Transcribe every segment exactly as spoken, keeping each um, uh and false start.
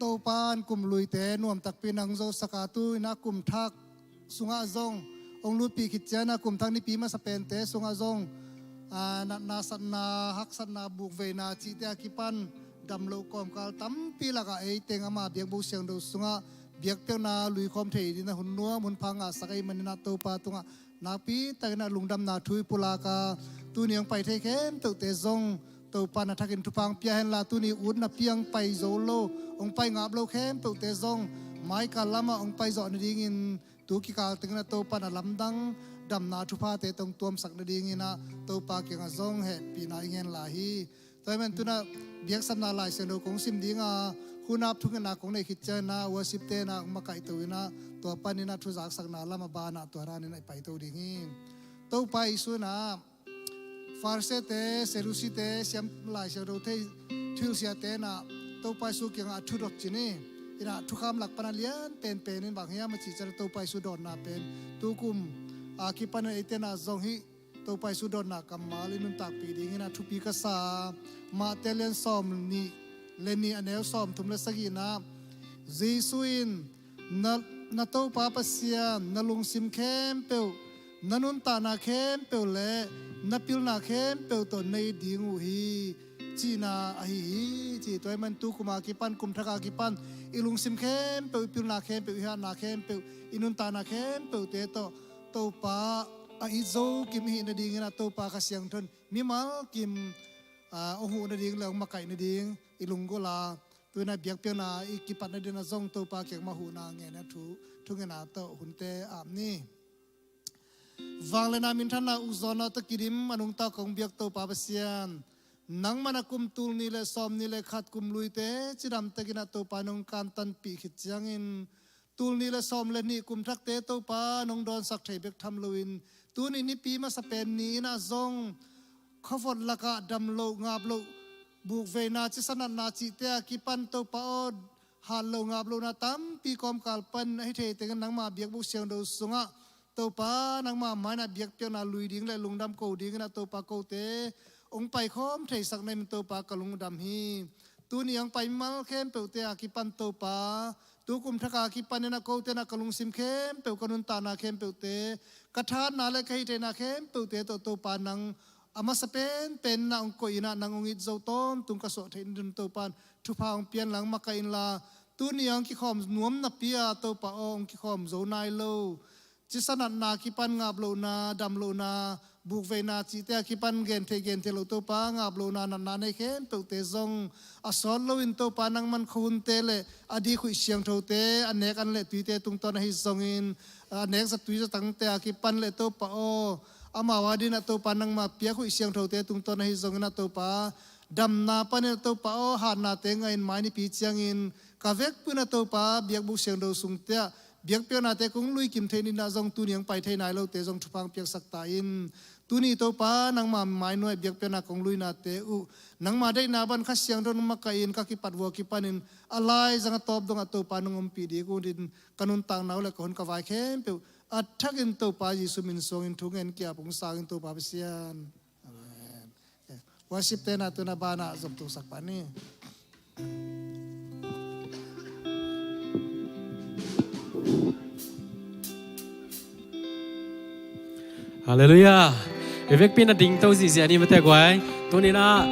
Topa in kum luite nuam takpi in hong zosak a, tu-in ah kum thak sungah zong hong lutpih khit ciangin ah kum thak nipi masa pente sungah zong, aa, natna satna, haksatna, bukveina cihte a kipan dam loh kawmkal tampi lakah ei teng ama biakbuk siangtho sungah biakpiakna luikhawm thei dingin ah hun nuam hun pha ngahsak ahih manin ah Topa tungah nakpi takin ah lungdamna thu i pulak a, tuni hong pai thei khempeuhte zong Topa in a thakin thupha hong pia henla, tuni ut napi hong pai zo lo, hong pai ngap lo khempeuhte zong maikal lamah hong pai zawh nadingin, tu kikal tengin ah Topa in a lamdang damna thuphate tawh hong tuamsak nadingin ah Topa kiangah zong hehpihna i ngen lai hi. Tua ahih manin tu-in ah biaksapna Lai Siangtho kong sim ding a, hun ap thungetna kong neih khit ciangin ah worship-te in ah hong makaihto in ah, tua panin ah thuzaksakna lamah banah tua danin ah i paito ding hi. Topa Jesu in ah Pharisee-te, Sadducee-te, siam Lai Siangtho thei thuhilhsiate in ah Topa Jesu kiangah a thu dot ci ni. In ah thukham lak pan a lian penpen in bang hiam a cih ciang Topa Jesu dawnna pen, tu kum a kipan in eite in ah zong hih Topa Jesu dawnna kammal i nuntakpih dingin ah thupi ka sa. Mate lian sawmnih le nih a neu sawmthum le sagihna ah Jesu in, na, na Topa Pasian na lungsim khempeuh, na nuntakna khempeuh le na pilna khempeuh tawh na it ding uh hi, cihna ahi hi, ci. Tua ahih manin tu kum a kipan, kum thak a kipan i lungsim khempeuh, i pilna khempeuh, i hatna khempeuh, i nuntakna khempeuhte tawh Topa a it zo kim i hih nadingin ah Topa Kha Siangtho in mimal kim, aa, hong huh nading le hong makaih nading i lunggulh a, tu-in ah biakpiakna i kipat nadingin ah zong Topa kiang mah huhna ngen a thu, thungetna tawh hunte ap ni. Vangliatna minthanna ukzawnna tawh kidim a nungta kong biak Topa Pasian, nangmah in a kum tul nih le sawmnih le khat kum luite cidam takin ah Topa nong kantanpih khit ciangin, tul nih le sawm le nih kum thakte Topa nong dawnsak thei bek tham loin, tuni nipi masa pen ni-in ah zong khuavot lakah dam loh, ngap loh, bukveina, cisa natna cihte a kipan Topa aw, hat loh ngap lohna tampi kawmkal pan ahi thei tengin nangma biakbuk siangtho sungah Topa nangma mai-in ah biakpiakna lui ding le lungdam ko dingin ah Topa kote hong paikhawm theisak na hih manin Topa ka lungdam hi. Tuni hong pai mimal khempeuhte a kipan Topa, tu kum thak a kipan in ah kote in ah ka lungsim khempeuh, ka nuntakna khempeuhte, ka thatna le ka hihtheihna khempeuhte tawh Topa nang a masa penpen in ah hong koih in ah nang hong it zo tawntung ka suah theih nadingin Topa in thupha hong pia inla, hong makaih inla, tuni hong kikhawm nuam napi a Topa aw, hong kikhawm zo nai lo cisa natna kipan ngap lohna, dam lohna, bukveina cihte a kipan gentheih gentheih loh Topa ngap lohna natna nei khempeuhte zong a sawt loin Topa nangman khuahunte le a dik huih siangthote, a nek an le tuite tungtawn ahi zongin, a nek zatui zatangte a kipan le Topa aw, amau a dingin ah Topa nangma piak huih siangthote tungtawn ahi zongin ah Topa damna panin ah Topa aw, hatnate ngah in mai nipi ciangin ka vekpi-in ah Topa biakbuk siangtho sungte ah biakpiaknate kong lui kim theih nadingin ah zong tuni hong pai thei nai lote zong thupha hong piaksak ta in. Tuni Topa nangma mai nuai biakpiakna kong luinate uh nangma deihna bang Kha Siangtho in hong makaih in ka kipat vua kipanin a laizang a tawp dongah Topa nong ompih ding uh in ka nuntakna uh le ka hun ka vai khempeuh a thakin Topa Jesu min suangin thu ngen ki-ap hong sang ing Topa Pasian. Amen. Worship-te in ah tu-in ah banah zom tung sak pah ni. Halleluiah. I vekpi-in ah dingto ziahziah ni mate guai. Tuni-in ah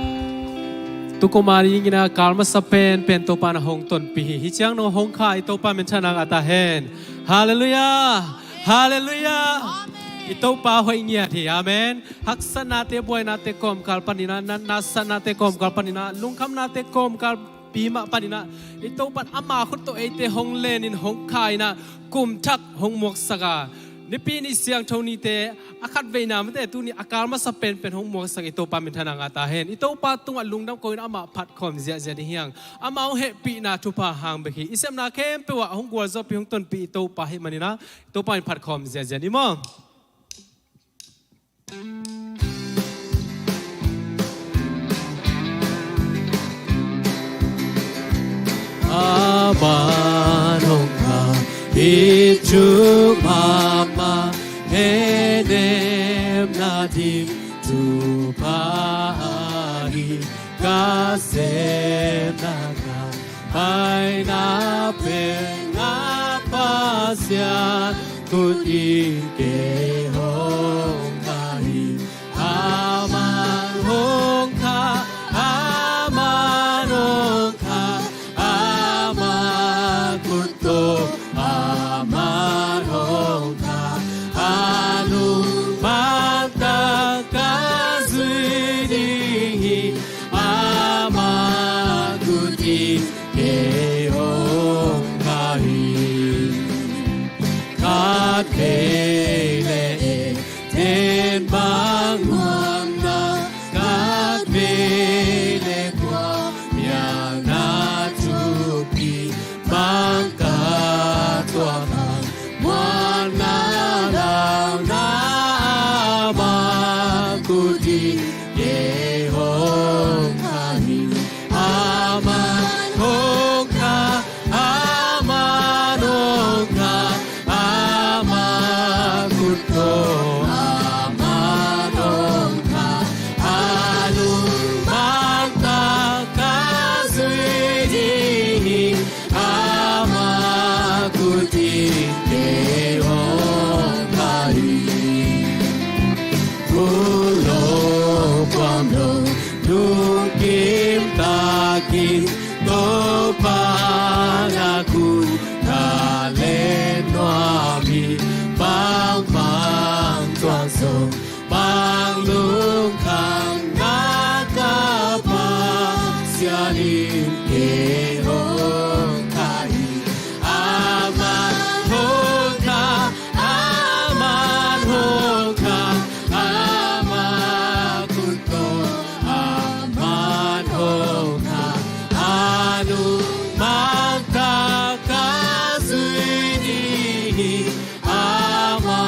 tu kum a dingin ah kal masa penpen Topa in ah hong tonpih hi. Hih ciang nong hong kha i Topa minthanna ngah ta hen. Halleluiah. Halleluiah. I Topa hoih ngiat hi. Amen. Haksatnate, buainate kawmkal panin ah, natna satnate kawmkal panin ah, lungkhamnate kawmkal pi mah panin ah i Topa in ama khut tawh eite hong lenin hong kha in ah kum thak hong muaksak a, Nipi ni siangtho nite a khatveina mate tuni a kal masa penpen hong muaksak i Topa minthanna ngah ta hen. I Topa tungah lungdam ko in amah phat khawm ziahziah ding hi hang. Amah hong hehpihna thupha hang bek hi. I sepna khempeuh ah hong gualzawhpih hong tonpih i Topa ahih manin ah i Topa in phat khawm ziahziah ni maw. Aman hong kha hi thu mahmah, henemna ding thupha ahi, ka sepna khat Paina pen a Pasian khut in kei hong kah hi. Aman hong kah, aman hong kah, ama khut tawh aman hong kah. A nungmak tak ka zui ding hi, ama khut in kei hong kah hi. Khat vei leh Eden bang muanna, khat vei leh kua mialna thupi bang ka tuak hang, muanna launa ama khut in kei hong kah hi. Aman hong kah, aman hong kah, ama khut tawh aman hong kah. A nungmak tak ka zui ding hi, ama khut in kei hong kah hi. Kul lo kuam lo, lungkim takin Topa na khut ka len nuam hi. Bang bang tuak zong, bang lungkham na ka Pasian in kei hong kah hi. Aman hong kah, aman hong kah, ama khut tawh aman hong kah. A nungmak tak ka zui ding hi, ama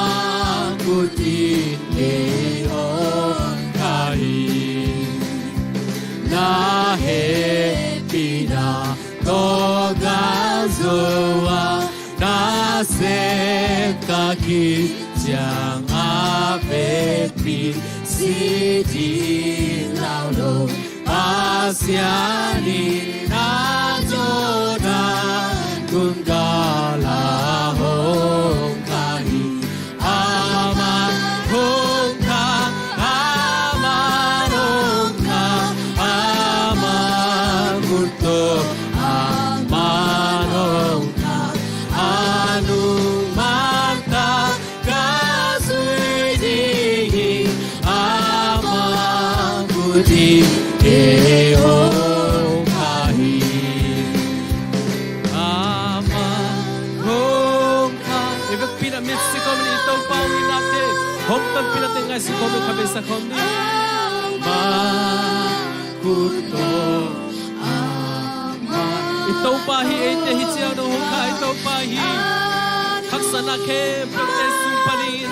khut in kei hong kah hi. Na hehpihna tawh ka zo a, nasep ka khit ciang a vekpi si ding lau lo. Pasian in na zawhna gun ka la hong kah hi. Aman hong kah, aman hong kah, ama khut tawh aman hong kah. A nungmak tak ka zui ding hi, ama khut in kei hong kah hi. Aman hong kah. I vekpi in a mitsi khawm ni, i Topa uh in a te hong tonpih na te ngaihsun khawm ni, khabeisa khawm ni. Ama khut tawh ama. I Topa hi, eite hi ciang dong hong kah i Topa hi. Haksatna khempeuhte sung panin,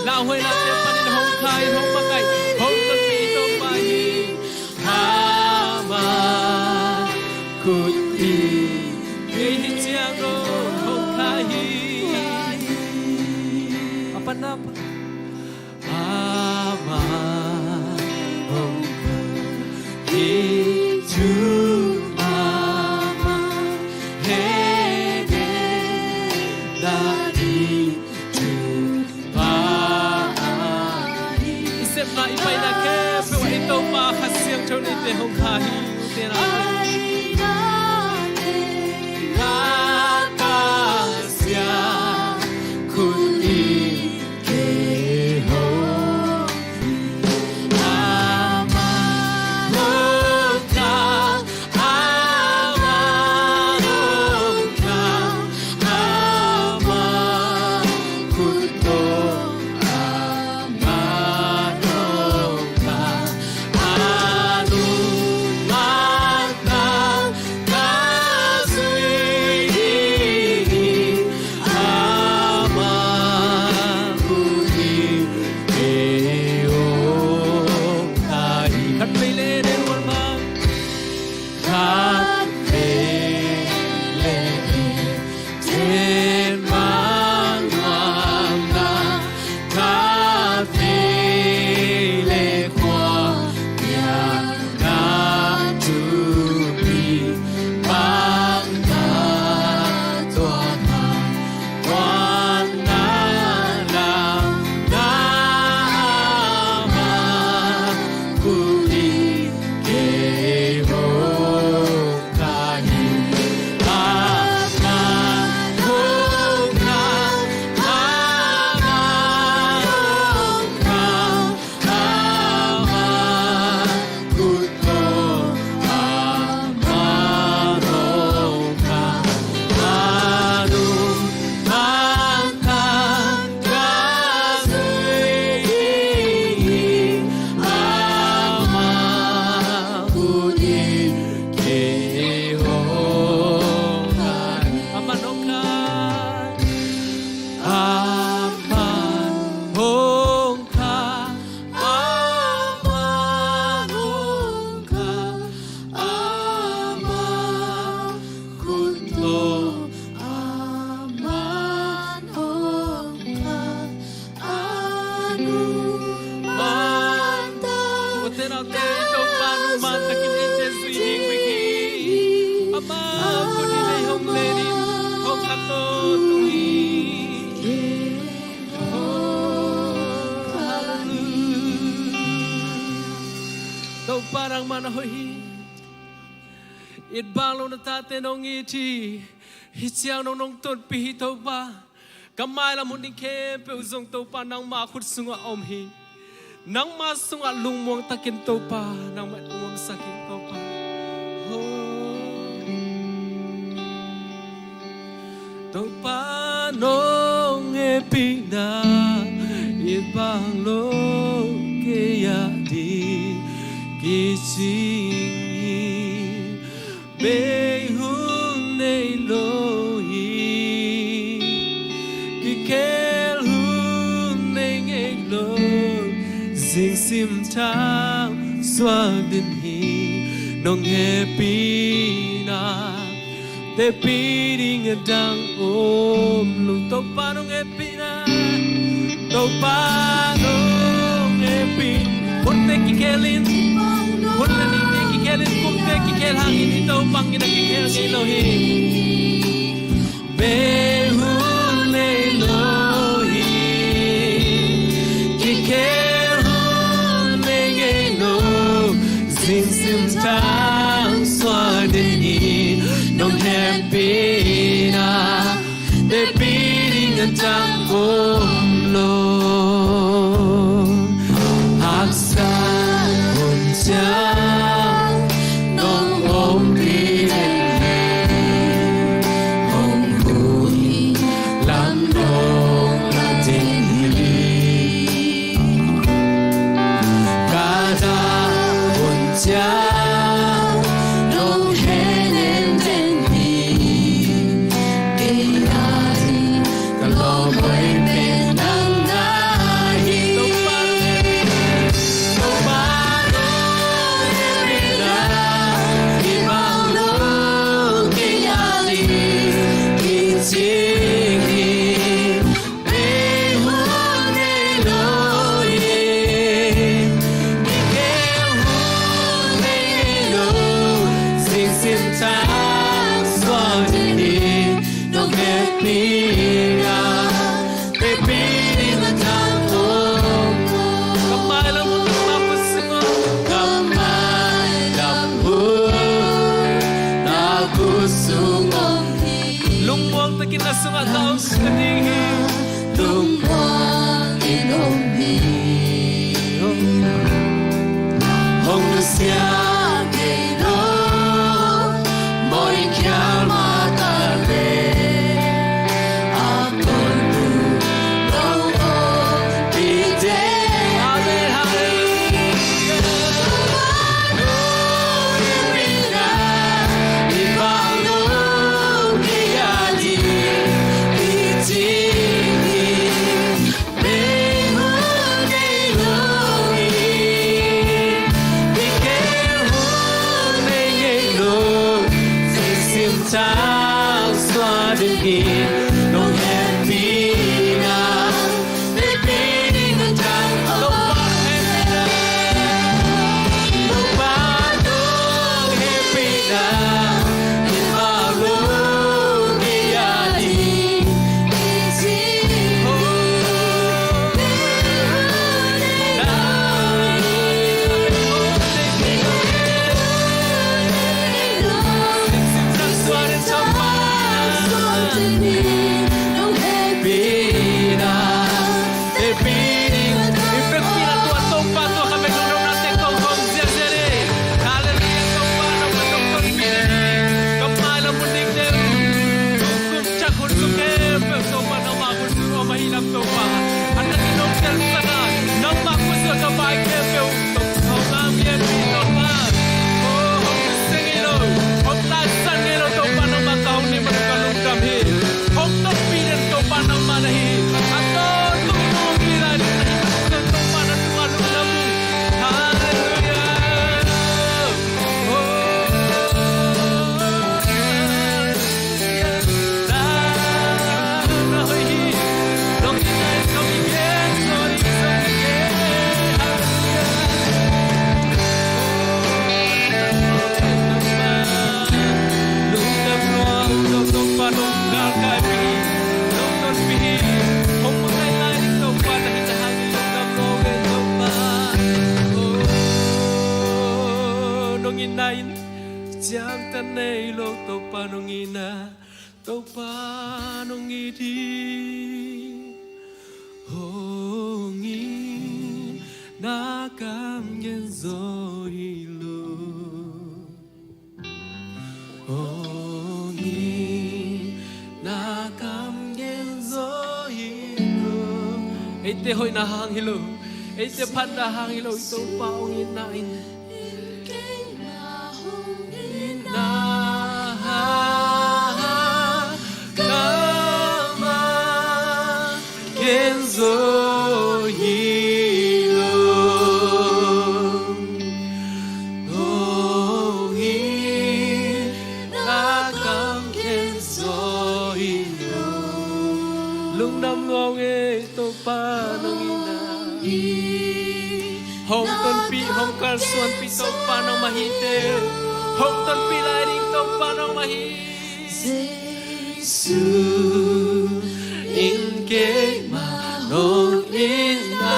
lauhuainate panin hong kah in, hong makaih, hong tonpih i Topa hi. Ama khut in kei hi ciang dong hong kah hi. A panna Ama hong kah hi, tu ama he de da di tu pa ahi. I sepna i paina khempeuh ah i Topa Kha Siangtho in eite hong kah hi. Ute naute, na Pasian khut in kei hong kah hi. Ama hong kah, ama hong kah, ama khut tawh ama hong kah. A nungmak tak hong kha, amah hong kha, amah khut tawh amah hong kha, a nu man tawh. Ute naute, Topa nungman takin eite zui ding bek hi. Amah khut in ei hong len in, hong kha tawh tung hi. Hallelujah. Topa nangmah na hoih hi. It bang lo na tate nong it hi. Hih ciang nong nong tonpih hi Topa. Ka mailam hun ding khempeuh zong Topa nangmah khut sungah om hi. Nangmah sungah lungmuang takin Topa nangmah lungmuang sak hi Topa. Ho. Topa nong hehpihna it bang lo kei a ding kicing hi. Bei hun nei lo hi. Kikhel hun nei ngei lo. Zingsim thang suak den hi. Nong hehpihna tepih ding a dang om lo. Topa nong hehpihna, Topa nong hehpih. Hunte kikhel in, hun le nite kikhel in, kumte kikhel hangin hih Topa in a kikhel ngei lo hi. Bei hun nei lo hi. Kikhel hun nei ngei lo. Zingsim thang suak den hi. Nong hehpihna tepih ding a dang om lo. Haksat hun ciang nong ompih den hi. Hong huh hi, lam nong la den hi. Ka dah hun ciang nong hehnem den hi. Kei a ding ka lawm hoih pen nang na hi. Topa nong hehpihna, hih bang lo kei a ding kicing hi. Bei hun nei lo hi. Kikhel hun nei ngei lo. Zingsim thang suak den hi. Nong hehpihna tepih ding a dang om. Ka mailam hun nangmah khut sung om. Ka mailam hun na khut sung om hi. Lungmuang takin na sungah ka om ka ding hi. Lungmuang in om hi. Hong nusia kei lo. Moi khial mah ta leh a tontu lo om kite. Amen, hallelujah. Sang sua ding hi, nong hehpihna tepih ding a dang om. Topa hehpihna, Topa nong hehpihna, i pau lo kei a ding. Topa, a takin hong telsak a, nangmah khut sung ka vai khempeuh tawh hong ngamlianpi Topa. Aw, hong nusia ngei lo, hong taisan ngei lo Topa, nangmah ka hong neih man ka lungdam hi. Hong tonpih den Topa nangmah na hi. A tawntung in hong ompih lai Nong it na, Topa nong it hi. Hong it na kam gen zo hi lo. Hong it na kam gen zo hi lo. Eite hoihna hang hi lo. Eite phatna hang hi lo. I Topa hong itna in. Na hang kam a gen zo hi lo. Hong it na kam gen zo hi lo. Lungdam ngawng e, Topa nong it na. Hong tonpih, hong kalsuanpih Topa nangmah hi te. Hong tonpih lai ding Topa nangmah hi. Jesu in keimah nong it na.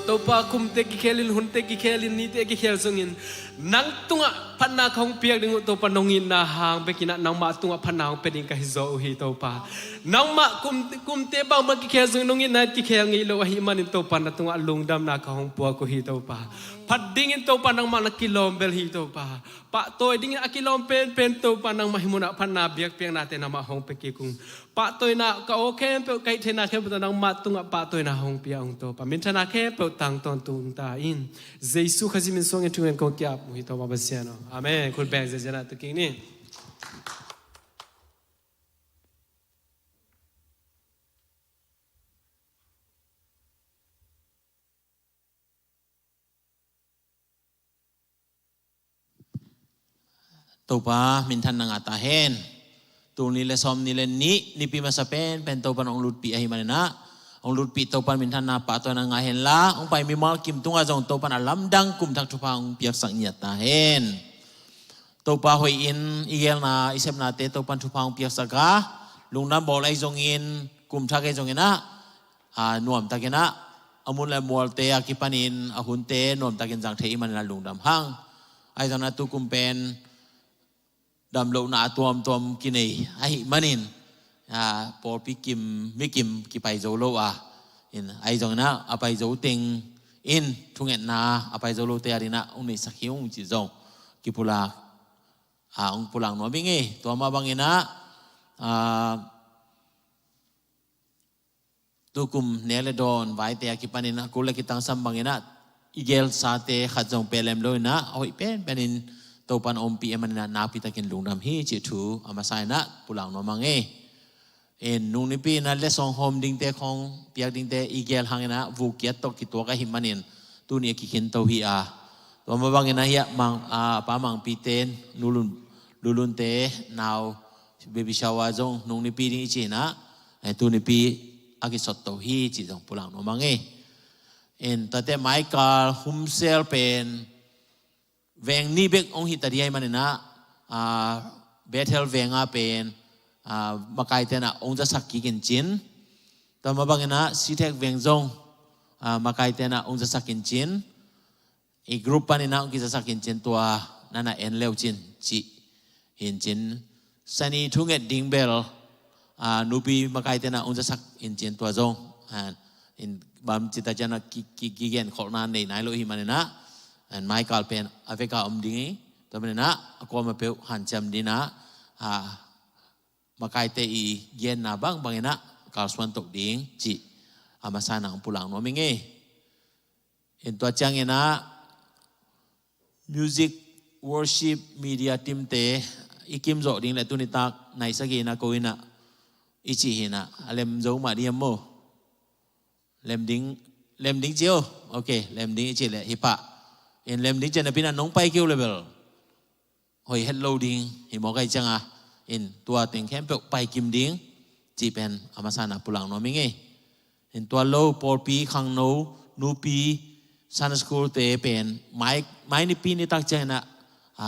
Topa, kumte kikhel in, hunte kikhel in, nite kikhel zongin nang tungah phatna ka hong piak ding uh Topa, nong itna hang bekin ah nangmah tungah phatna hong pia ding ka hi zaw uh hi Topa. Nangmah kum, kumte bangbang kikhel zongin nong itna kikhel ngei lo ahih manin Topa, na tungah lungdamna ka hong puak uh hi Topa. Phat dingin Topa nangmah na kilawm bel hi Topa. Pahtawi dingin a kilawm penpen Topa nangmah hih munah phatna biakpiaknate nangmah hong pia kik ung. Pahtawina ka aw khempeuh, ka hih theihna khempeuh tawh nangmah tungah pahtawina hong pia ung Topa. Minthana khempeuh tang tawntung ta in. Jesu Khazih min suangin thungen kong ki-ap uh hi Topa Pasian aw. Amen. Khut beng ziahziah na tu kik ni. Topa minthan na ngah ta hen. Tul nih le sawm nih le nih, nipi masa penpen Topa in hong lutpih ahih manin ah, hong lutpih Topa in minthanna pahtawina ngah hen la, hong pai mimal kim tungah zong Topa in a lamdang kum thak thupha hong piaksak ngiat ta hen. Topa hoih in i geelna i sepnate Topa in thupha hong piaksak a, lungdam bawl ahi zongin, kum thak ahi zongin ah, a, nuamtakin ah, a mun le mualte a kipanin a hunte nuamtakin zang thei i hih manin ah lungdam hang. Ahi zongin ah tu kum pen damlohna a tuamtuam kinei ahih manin, a, pawlpi kim, mi kim kipai zo lo a. In, ahi zongin ah, a pai zo teng in thungetna a pai zo lote adingin ah hong neihsak hi ung cih zong kipulak, a, hong pulak nuam ing ei. Tua mah bangin ah, a, tu kum nek le dawn vaite a kipanin a kul le kitangsam bangin ah i geelsate khat zong pia lem loin ah, a hoih penpenin Topa in ompih ahih manin ah nakpitakin lungdam hi cih thu a masa in ah pulak nuam ing ei. In, nung nipi in ah letsong hawm dingte khawng, piak dingte i geel hangin ah vuk kiat tawh kituak ahih manin tuni a kikhin to hi a. Tua mah bangin ah hiah Mang, a, Pa Mangpite, Nu Lun, Nu Lunte nau baby shower zong nung nipi ding i ci in ah, eh, tu nipi a kisot to hi cih zong pulak nuam ing ei. In, tuate Michael Humsel pen veng nih bek hong hita ding ahih manin ah, a, Bethel veng ah pen, a, makaite in ah hong zasak kik in cin. Tua mah bangin ah Sitek veng zong, a, makaite in ah hong zasak in cin. I group panin ah hong kizasak in cin, tua na na en leu cin cih hi in cin. Sani thunget ding bel, a, nupi makaite in ah hong zasak in cin tua zong. A, in bang ci ta ciang ah ki, ki, kigenkholhna nei nai lo ahih manin ah, a, Michael pen a vek a om ding hi. Tua manin ah a kuamah peuh hanciam dingin ah, a, makaite i genna bangbangin ah kalsuan to ding cih a masa in ah hong pulak nuam ing ei. In, tua ciangin ah music, worship, media team te i kim zawh ding le tuni tak nai sagih in ah ko in ah i cih hi in ah, a lem zo mah ding hiam maw? Lem ding, lem ding ci o. Ok, lem ding i cih leh hi pah. In, lem ding ci a napi in ah nong pai kei uh leh bel hoih het lo ding hi mawk ahih ciangin, in, tua teng khempeuh pai kim ding cih pen a masa in ah pulak nuam ing ei. In, tua lo pawlpi khangno, nupi, Sunday school te pen mai, mai nipi nitak ciangin ah, a,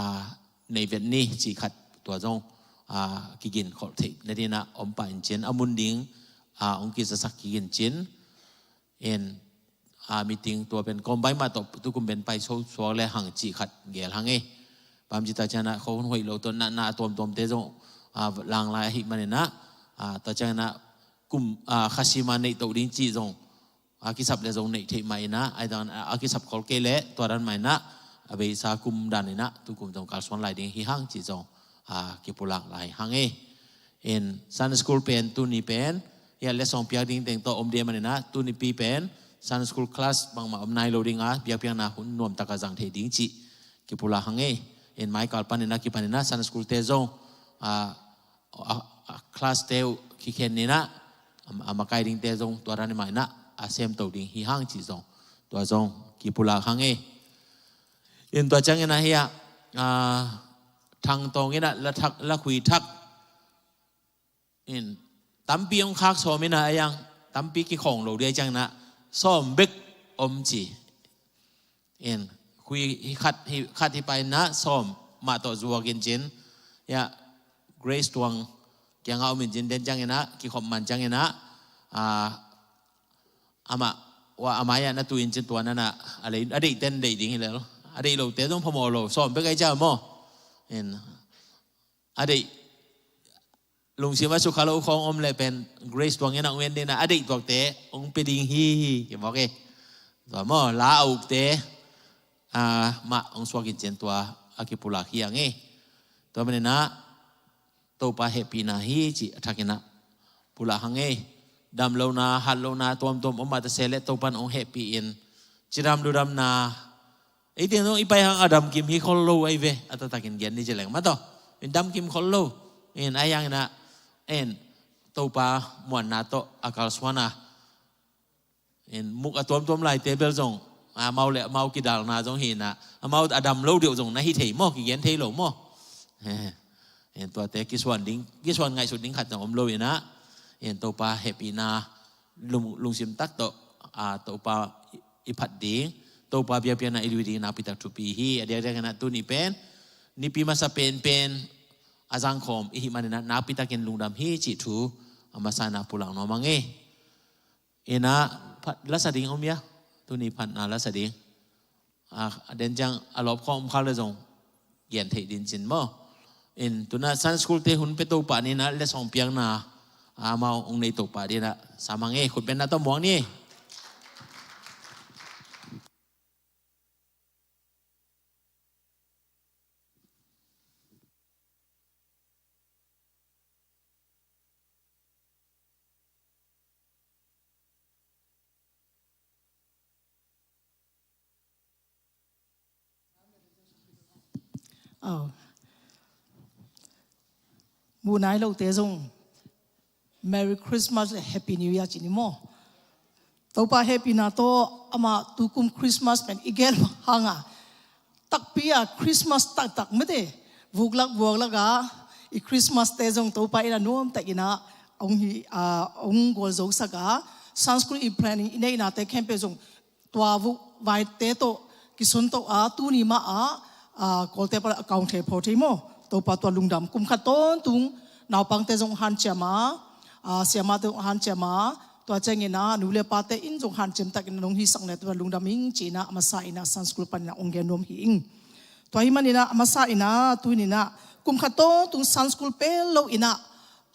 nei vet ni cih khat tua zong, a, kiginkholh theih nadingin ah om pah in cin, a mun ding a, hong kizasak kik in cin. In, a, meeting tua pen kawmbai mah tawh tukum pen pai so suak le hang cih khat gel hang e. Bang ci ta ciangin ah khohun hoih lo tawh na, na tuamtuamte zong, a, lang lai ahih manin ah, a, ta ciangin ah kum, a, kha sim a neih to ding cih zong, a, kisap le zong neih theih mah in ah, ai dang, a, a kisap khol kei leh tua dan mah in ah, a beisa kum dan in ah tukum zong kalsuan lai ding hi hang cih zong, a, kipulak lai hang e. In Sunday school pen tuni pen, ya, lessong piak ding teng tawh om ding manin ah, tunipi pen Sunday school class bangmah om nai lo ding a, biakpiakna hun nuamtak a zang thei ding cih kipulak hang e. In maikal panin ah kipanin ah Sunday school te zong, a, a, a class te uh kikhen in ah, a, a makai dingte zong tua dan mah in ah a semto ding hi hang cih zong, tua zong kipulak hang e. In tua ciangin ah hiah, a, thangtawng in ah la thak, la khui thak. In tampi hong khak sawm in ah, a yang tampi kikhawng lo ding a ciangin ah sawm bek om ci. In khui hi khat hi, khat hi pa in ah sawm mah tawh zuak in cin. Ya, Grace Tuang kiangah om in cin, den ciangin ah kikhop man ciangin ah, a, amah, wa, amah ya na tu in cin tua na na, a lei, a deih ten deih ding hi lel. A deih lo te zong phamawh lo, sawm bek ai cia maw. In a deih lungsim a sukha lo khawng om leh pen Grace Tuang in ah hong en ding in ah, a deih tuakte hong pia ding hi hi, hi mawk e. Tua maw, la a ukte, a, mah hong suak in cin tua a kipulak hi hang e. Tua manin ah Topa hehpihna hi cih a thak in ah pulak hang e. Dam lona, hat lona tuamtuam om mah ta se leh Topa in hong hehpih in, cidam ludamna, ei teng zong i pai hang a damkim hi khol lo ai ve, a taktakin gen ni ci leng mah tawh. In damkim khol lo. In ai hang in ah, in Topa muanna tawh a kalsuan a, in muk a tuamtuam lai te bel zong, a, amau le amau kidalna zong hi in ah, amau a dam lo deuh zong na hi thei maw, kigen thei lo maw. In tuate kisuan ding, kisuan ngaihsut ding khat zong om lo in ah, in Topa hehpihna lung, lungsim tak tawh, a, Topa i, i phat ding, Topa biakpiakna i lui ding nakpi tak thupi hi. A diakdiak in ah tuni pen nipi masa penpen a zangkhawm i hih manin ah nakpi takin lungdam hi cih thu a masa in ah pulak nuam hang e. In ah phat la sa ding om hia? Tuni phatna la sa ding. A, a den ciang a lawp khawng om khak leh zong gen theih ding cin maw. In tu in ah Sunday school te hun pia to pah ni in ah, lessong piakna, a, amau hong nei to pah ding in ah sam hang e. Khut bengna tawh muak ni. Aw. Mu nai lote zong Merry Christmas le Happy New Year ci ni maw. Topa hehpihna tawh amah tukum Christmas pen i gen hang a, takpi a Christmas taktak mete, vuklak vuaklak a, i Christmas te zong Topa in a nuamtak in a hong hi, a, hong gualzosak a, Sunday school i planning i neihnate khempeuh zong tua vuk vaite tawh kisun to a, tuni mah a, a, Kawlte pan a kawng thei pho thei maw. Topa tua lungdam, kum khat tawntung naupangte zong hanciam a, a, siamate zong hanciam a, tua ciangin a nu le pate in zong hanciam takin a nong hisak ne tua lungdam ing ci-in a, a masa in a Sunday school panin a hong gen nuam hi ing. Tua hi manin a, a masa in a, tu in a, kum khat tawntung Sunday school pel lo in a,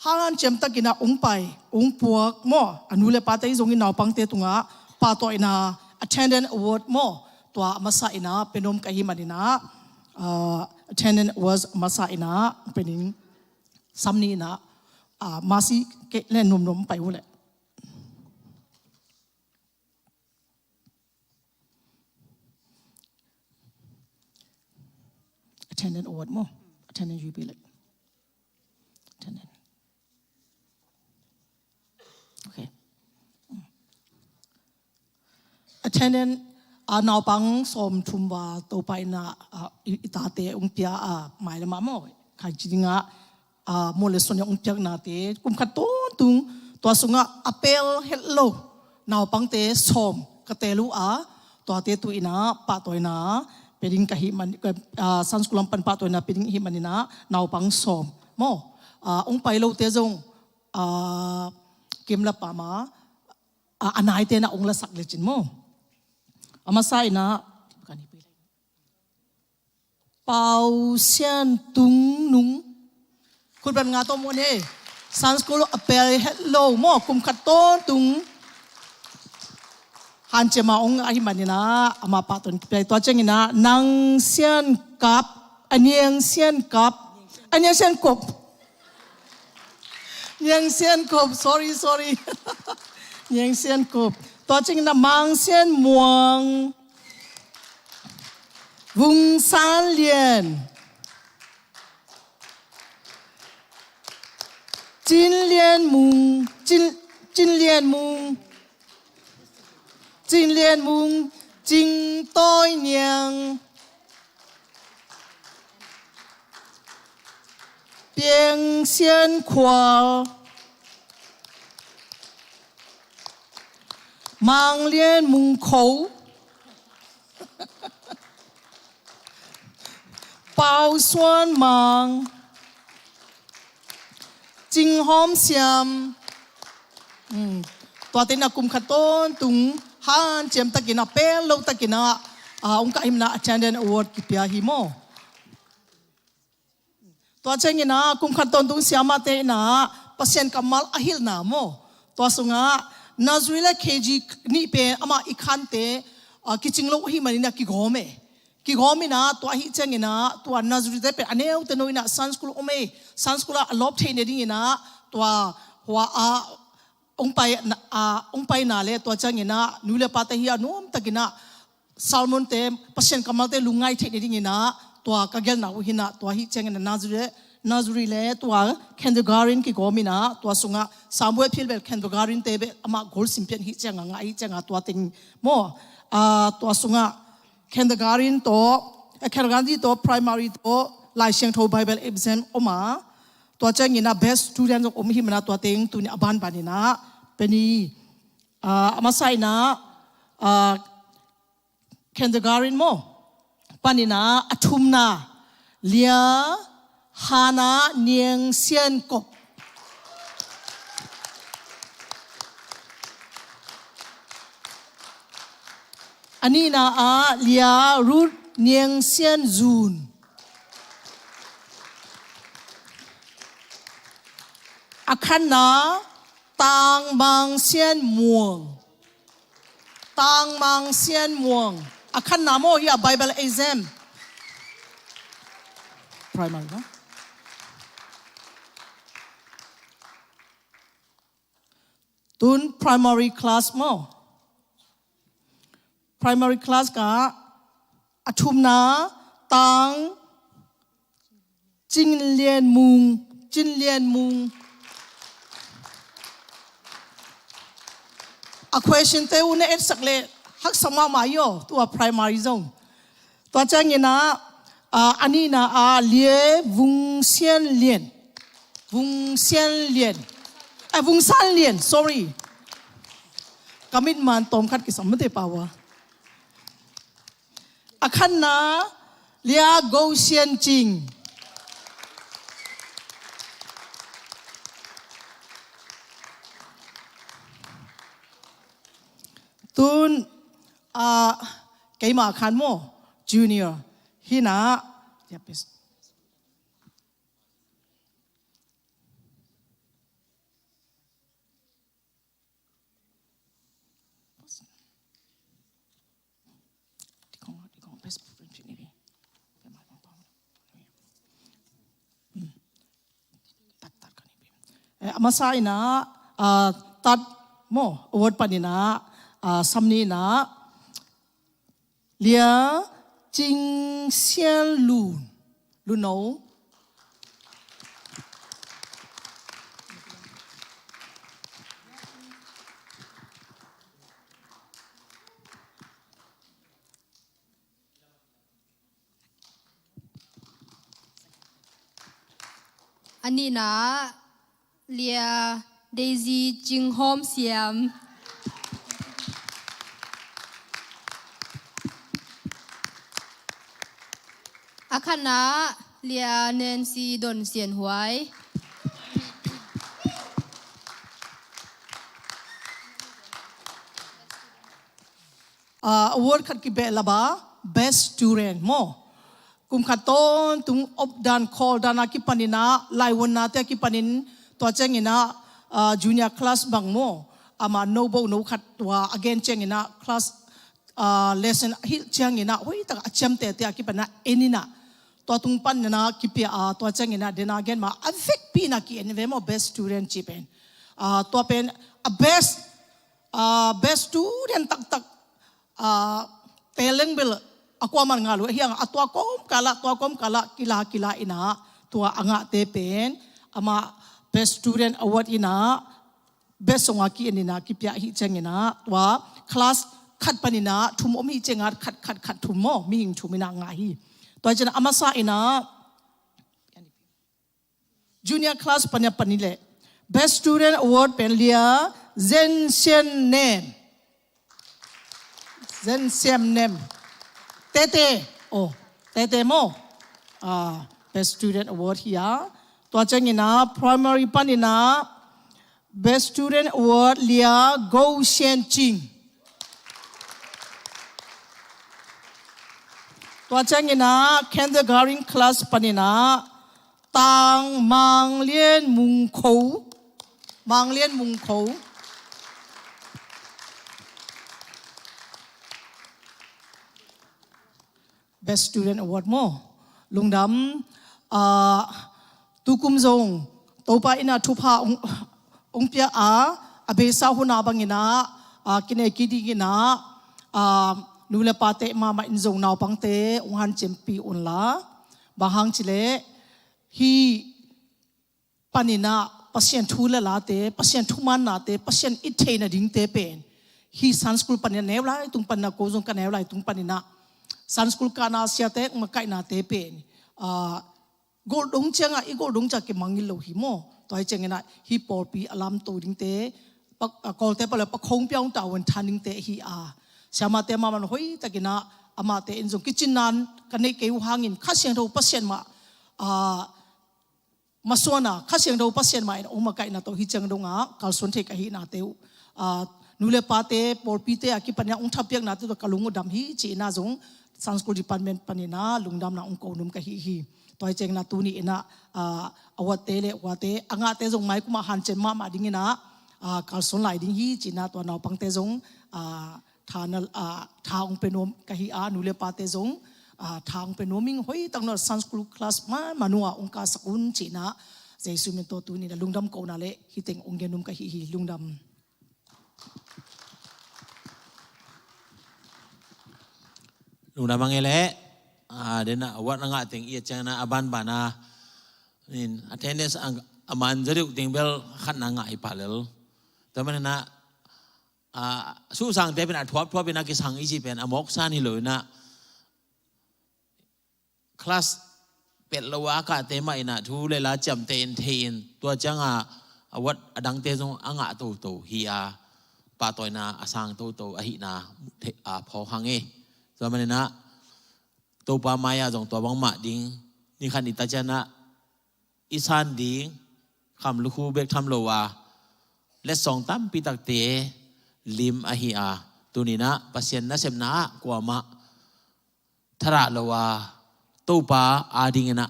hanciam takin a hong pai, hong puak maw, a nu le pate zong in naupangte tungah pahtawi in a attendance award maw, tua a masa in a pia nuam ka hi manin a, ah, attendance award a masa in a pia ning. Sam ni in a, ah, masi ke le nuamnuam pai uh leh. Attendance award maw. Attendance jubilee. Attendance. Okay. Attendance, a, naupang sawmthum va Topa in a, a, i, i tate hong pia a, mailam ah maw. Khai ci ding a, a, molesson hong piaknate, kum khat tawntung, tua sungah a pel het lo naupangte sawm ka tel uh a, tuate tu in a pahtawina pia ding ka hi man, ka, a, Sunday school lam pan pahtawina pia ding hi manin a, naupang sawm maw. A, hong pai lote zong, a, Kim la pama, a, a naite na ong lasak lecin maw. A masa ina, Pau Sian Tung Nung. Khutban nga tawh maw ne. Sunday school a pel het lo maw, kum khat tawntung. Hanciam a ong ahi manina, ama pah tawh kipiak. Tua ciangina, Nang Sian Kap, a Niang Sian Kap, a Niang Sian Kop. Niang Sian Kop, sorry, sorry. Niang Sian Kop. Tua ciangina, Mang Sian Muang. Vung San Lian. Cin Lian Mung, Cin, Cin Lian Mung, Cin Lian Mung, Cing Toi Niang, Piang Sian Khual, Mang Lian Mung Kho, Pau Suan Mang, Cing Hawm Siam. Hmm. Tua tena kum khat tawntung hanciam takina, pel lo takina, a, ong kah himna a Chandon Award kipia hi maw. Tua ciangina, kum khat tawntung siamahte ina, Pasian kammal a hilhna maw. Tua sungah, nursery le K G nih pen, amah i khante, a, kicing lo ahi manina kigawm e. Kigawm ina, tua ahi ciangina, tua nursery te pen, a neute no ina, Sunday school om e, Sunday school a lawp theihna dingina, tua hua a, ong pai na, a, ong paina le, tua ciangina, nu le pate hi a nuam takina, sermon te, Pasian kammalte lungngai theih ni dingina, tua ka gelhna uh hina, tua hi ciangina nursery, nursery le tua kindergarten kigawm ina, tua sungah Samuel Philbel kindergarten te bel amah goal sim pian hi cianga, ngah hi cianga tua teng maw, a, tua sungah kindergarten tawh, eh, kindergarten tawh, primary tawh, Lai Siangtho Bible exam om a, tua ciangina best student zong om hi mana tua teng tuni a banbanina, peni, a, a masa ina, a, kindergarten maw. Panina a thumna, Lia Hana Niang Sian Kop. A nihna a Lia Ruth Niang Sian Zun. A khatna Tang Mang Sian Muang. Tang Mang Sian Muang. A khatna maw hi a Bible exam. Primary, ha? Tun primary class maw. Primary class ka a thumna Tang Cin Lian Mung, Cin Lian Mung. A question te uh na etsak le haksa mahmah hi aw, tua primary zong. Tua ciangina, a, a nihna a Lia Vung Sian Lian. Vung Sian Lian. A, Vung San Lian, sorry. Ka mit man tawm khat kisam mate pau a. A khatna, Lia Go Sian Cing. Tun, a, keima khan maw, junior. Hina, Eh, a masa ina, a, tat maw, award panina, a, samnina, Lia Cing Sian Lun. Lun no. A nihna Lia Daisy Cing Hawm Siam. A khatna Lia Nancy Don Sian Huai. ah, award khat kibehlap a, Best Student maw. Kum khat tawntung opdan khawldan a kipanin ah, laivuannate a kipanin, tua ciangin ah, ah, junior class bang maw, amah no bo no khat tua a gen ciangin ah, class, ah, lesson hilh ciangin ah, hoih tak a ciamtehte a kipanin ah en in ah, tua tung panin ah kipia a, tua ciangin ah, den a gen mah a vekpi in ah ki-en ve maw, Best Student cih pen. Ah, tua pen a best, ah, best student taktak, ah, teleng bel a kuaman ngah lo hi hang, a tua kawmkal ah, tua kawmkal ah kila kila in ah, tua a ngahte pen amah Best Student Award in ah, best song a ki-en in ah, kipia hi ciangin ah, tua class khat panin ah thum om hi ciangin ah, khat khat khat thum maw, mihing thum in ah ngah hi. Tua ciangin ah a masa in ah, junior class panin ah, panin leh Best Student Award pen Lia Zen Sian Nem. Zen Sian Nem. Tete. Oh, Tete maw. Ah, Best Student Award hi a. Tua ciangin ah primary panin ah Best Student Award Lia Go Sian Cing. Tua ciangin ah kindergarten class panin ah Tang Mang Lian Mung Kho. Mang Lian Mung Kho. Best Student Award maw. Lungdam, ah, tukum zong Topa in ah thupha ong, ong pia a, a beisa hun a bangin ah, ah, kinei kik dingin ah, ah, nu le pate mahmah in zong naupangte ong hanciampih un la. Bang hang cih leh, hih panin ah Pasian thu le late, Pasian thumaannate, Pasian it theihna dingte pen, hih Sunday school panin ah, neu lai tung panin ah, ko zong ka neu lai tung panin ah Sunday school kahna siate makaihnate pen, ah, golh dong ciangah, i golh dong ciang kimangngilh lo hi maw. Tua hi ciangin ah hih pawlpi a lamto dingte, pa, ah, Kawlte pau leh pakhong pia ong tavuan than dingte hi a, siamahte mahmah in hoih takin ah, amahte in zong kicinna ka neih kei uh hangin Kha Siangtho Pasian mah, ah, masuan a, Kha Siangtho Pasian mah in ong makaihna tawh hih ciang dongah kalsuan thei ka hihnate uh, ah, nu le pate, pawlpite a kipan in ah ong thapiaknate tawh ka lung uh dam hi ci-in ah zong Sunday school department panin ah lungdamna ong ko nuam ka hi hi. Tua hi ciangin ah tuni in ah, ah, award-te le huate a ngahte zong maikum ah hanciam mahmah dingin ah, ah, kalsuan lai ding hi ci-in ah tua naupangte zong, ah, tha na, ah, tha ong pia nuam ka hi a, nu le pate zong, ah, tha ong pia nuam ing. Hoih tak nuam, Sunday school class ma, ma nuam ong kasak un ci-in ah Jesu min tawh tuni in ah lungdam kohna le hih teng ong gen nuam ka hi hi. Lungdam. Lungdam a ngei leh, ah, den ah award na ngah teng i et ciangin ah a banban a, in attendance a, a man zaw deuh ding bel khat na ngah hi pah lel. Tua manin ah, ah, suhsangte pen a thuapthuap in ah kisang i cih pen a mawksan hi lo in ah, class pet lo a kahte mah in ah thu le la ciamteh in thei in, tua ciangah award a dangte zong a ngah toto hi a, pahtawina a sang toto ahihna thei, a phawk hang e. Tua manin ah Topa mai-ah zong tua bangmah ding, ni khat ni ta ciangin ah i san ding kham lukhu bek tham lo a, letsong tampi takte lim ahi a, tuni in ah Pasian nasepna ah kuamah thadah lo a, Topa adingin ah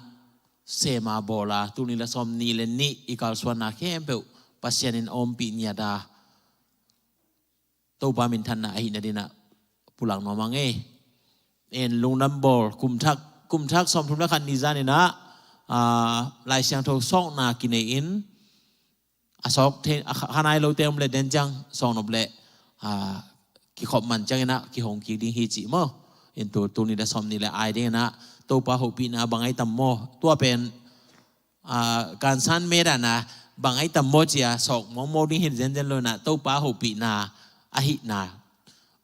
sem a bawl a, tul nih le sawmnih le nih i kalsuanna khempeuh Pasian in a ompih ngiat a, Topa minthanna ahihna dingin ah pulak nuam ing e. En lungdam bawl, kum thak, kum thak sawmthum le khat ni zanin ah, ah, Lai Siangtho sawkna kinei in, a sawk thei, a kha-, kha nai lote om leh den ciang sawk nop leh, ah, kikhop man ciangin ah kihong kik ding hi ci maw. In tu, tul nih le sawmnih le ai dingin ah Topa hopihna bang ai tam maw. Tua pen, ah, kansan medana bang ai tam maw ci-a sawk mawkmawk ding hi zenzen lo in ah, Topa hopihna ahihna,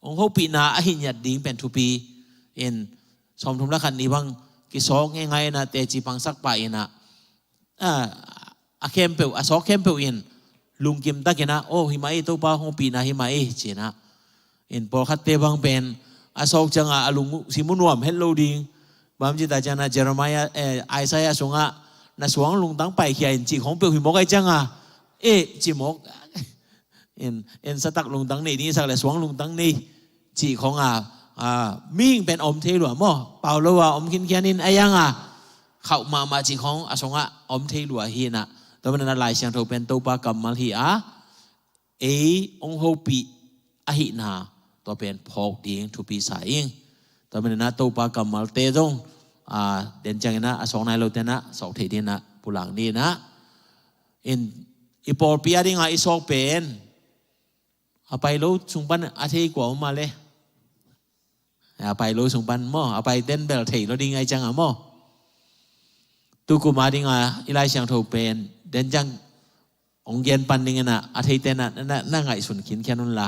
hong hopihna ahi ngiat ding pen thupi. In sawmthum le khat ni bang kisawk ngeingai in ah, teci pangsak pah in ah, ah, a khempeuh, a sawk khempeuh in lungkim takin ah, oh, hi mah e, Topa hong hopihna hi mah e, ci-in ah. In pawlkhatte bang pen a sawk ciangah a lungsim uh nuam het lo ding. Bang ci ta ciangin ah Jeremiah, eh, Isaiah sungah, na suang lungtang paikhia in, cih khong peuh hi mawk ahih ciangah, eh, ci mawk. In, en sa tak lungtang nei ding i sak leh suang lungtang nei, cih khong a, a, mihing pen om thei lua maw? Pau lo a om khinkhian in a yang a khauh mahmah cih khong a sungah om thei lua hi inah. Tua manin ah Lai Siangtho pen Topa kammal hi a, ei hong hopih ahihna tua pen phawk ding thupi sa ing. Tua manin ah Topa kammalte zong, a, den ciangin ah a sawk nai lote in ah sawk theih dingin ah pulak ni inah. In, i pawlpi a dingah i sawk pen a pai lo sung pan a thei kua om a le? A pai lo sung pan maw, a paiten bel thei lo ding ahi ciangah maw? Tukum a dingah i Lai Siangtho pen den ciang hong gen pan dingin ah a theite in ah na, na, na ngaihsun khinkhian un la.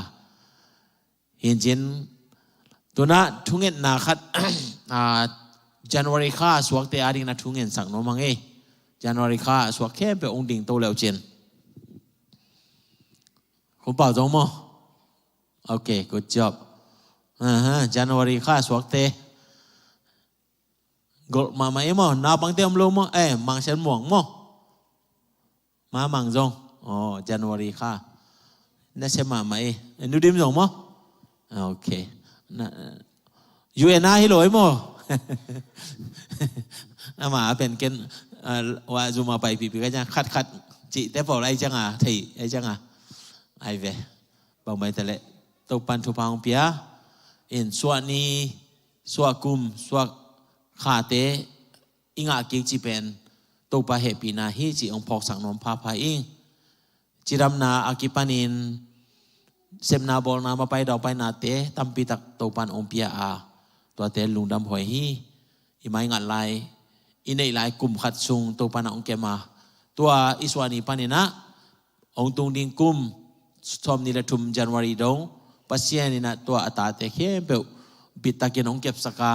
Hi in cin, tu-in ah thungetna khat, a, January kha a suakte a dingin ah thungetsak nuam hang ei. January kha a suak khempeuh hong dingto le uh cin. Khumpau zong maw? Ok, good job. Aha, January kha a suakte. Golh mahmah ei maw, naupangte om lo maw, eh, Mang Sian Muang maw? Ma Mang zong. Oh, January kha. Na sia mahmah ei. Eh, Nu Dim zong maw? Ok. Na, U N a hi lo ei maw? Ama a pen ken, ah, wa zuma pai pipi ka ciang khat khat cihte pawl ahi ciang a, thei ahi ciang a. Ai ve. Bang bai ta leh. Topan thupha hong pia. In suah ni, suah kum, suah khate i ngah kik cih pen Topa hehpihna hi cih hong phawksak nuam phapha ing. Cidamna a kipanin sepna bawlna mapai daupainate tampitak Topan hong pia a, tuate lungdam huai hi. I mai ngat lai, i neih lai kum khat sung Topan ah hong kem a, tua i suah ni panin ah hong tung ding kum sawmnih le thum January dong Pasian in ah tua a tate khempeuh bittakin hong kepsak a,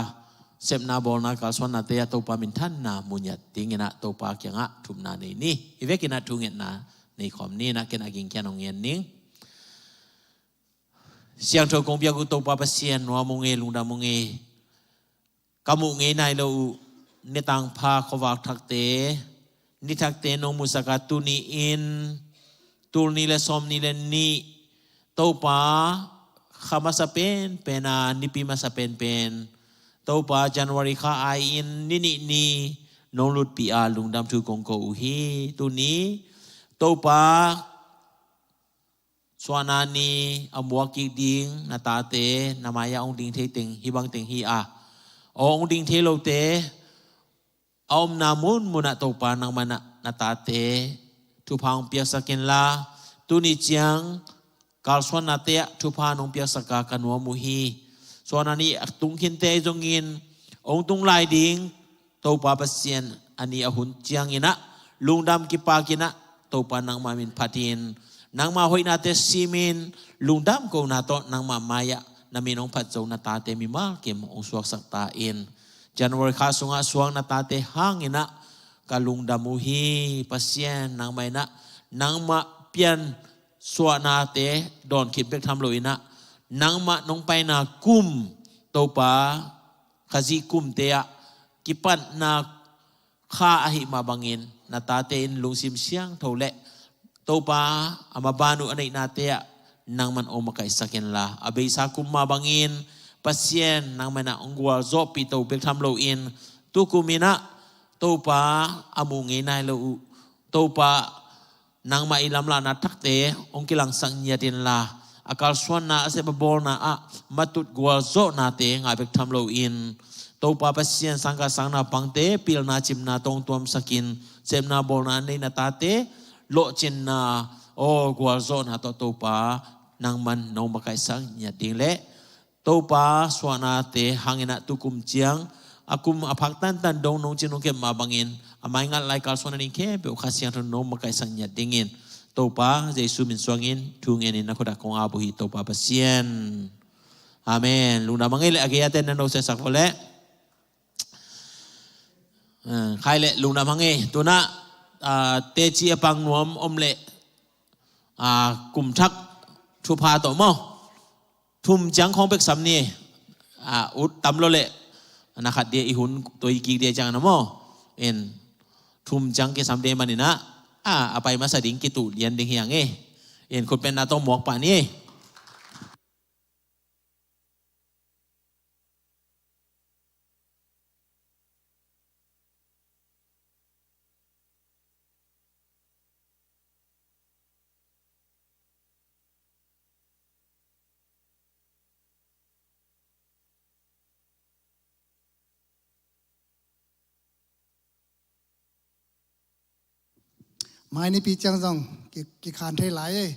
sepna bawlna kalsuannate ah Topa minthanna mu ngiat dingin ah Topa kiangah thumna nei ni. Hi vekin ah thungetna nei khawm ni. Na ken a gingkhian hong ngen ning. Siangtho kong piak uh Topa Pasian, nuam ung ei, lungdam ung ei. Ka muh ngei nai lo uh nitangpha khuavak thakte, ni thakte nong musak a, tuni-in tul nih le sawmnih le nih, Topa, kha masa penpen a, nipi masa penpen, Topa, January kha ai-in ni nih ni nong lutpih a, lungdam thu kong ko uh hi. Tuni, Topa, suahna ni a muak kik ding na tate na mai-ah hong ding thei teng, hih bang teng hi a, aw hong ding thei lote a omna munmun ah Topa nangmah in ah na tate thupha hong piaksak inla, tuni ciang kalsuannate ah thupha nong piaksak a ka nuam uh hi. Suahna ni a tung khinte zongin hong tung lai ding Topa Pasian, a ni a hun ciangin ah lungdam kipakin ah Topa nangmah min phatin, nangmah hoihnate simin, lungdam kohna tawh nangmah mai-ah na min hong phat zo na tate mimal kim hong suaksak ta in. January kha sungah suak na tate hangin ah ka lungdam uh hi. Pasian, nangmah in ah nangmah pian suahnate dawn khit bek tham loin ah, nangmah nong paina kum, Topa, Khazih kumte ah kipatna kha ahih mah bangin na tate in lungsim siangtho le Topa, a maban uh a neihnate ah nangman hong makaihsak inla, a beisa kum mah bangin Pasian, nangman ah hong gualzawhpih to bek tham loin, tukum in ah Topa, a muh ngei nai lo uh Topa, nangmah i lamlahna thakte hong kilangsak ngiat inla, a kalsuanna, a sep a bawlna ah matut gualzawhnate ngah bek tham loin, Topa Pasian, sangkah sang naupangte pilna cimna tawh hong tuamsakin, sepna bawlna a nei na tate lawhcinna, aw gualzawhna tawh Topa, nangman nong makaihsak ngiat ding le Topa, suahnate hangin ah tukum ciang a kum a phak tantan dong nong cin nong kep mah bangin, a mai ngat lai kalsuan a ding khempeuh Kha Siangtho nong makaihsak ngiat dingin, Topa Jesu min suangin thu ngenin na khut ah kong ap uh hi, Topa Pasian. Amen. Lungdam hang ei le, a gei a ten na no sesak vo le. Ah, khai le lungdam hang ei. Tu-in ah, ah, teci a pang nuam om le, ah, kum thak thupha tawh maw, thum ciang khawng pek sam ni. Ah, ut tam lo le, na khat dia i hun toi kik dia ciang na maw. En, thum ciang kisam dia manin ah, ah, a pai masa ding kituh lian ding hi hang ei. En, khut pen na tawh muak pah ni. Mai nipi ciang zong ki, kikhan thei lai e.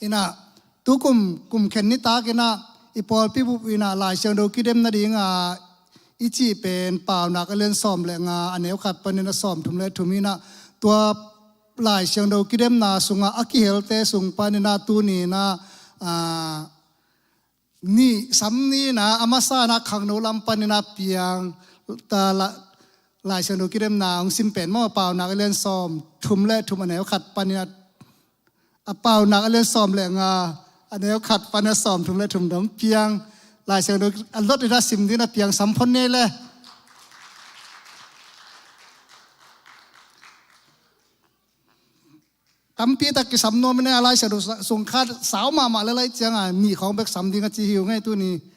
Inah, tu kum, kum khen nitak inah, i pawlpi bup inah Lai Siangtho kidem nadinga i cih pen Paunak a lian sawm le nga a neu khat panin a sawm thum le thum inah, tua Lai Siangtho kidemna sungah a kihelte sung paninah tuni inah, ah, nih sam ni inah a masa inah khangno lam paninah piang ta la, Lai Siangtho kidemna hong sim pen maw, Paunak a lian sawm thum le thum a neu khat paninah, a Paunak a lian sawm le nga a neu khat paninah sawm thum le thum dong piang. Lai Siangtho a lot inah sim dinah piang sam phon ni le. Tampi tak kisam nuam inah Lai Siangtho sung khat sau mahmah le lai cianga nih khawng bek sam ding a ci hi uh ngei tuni.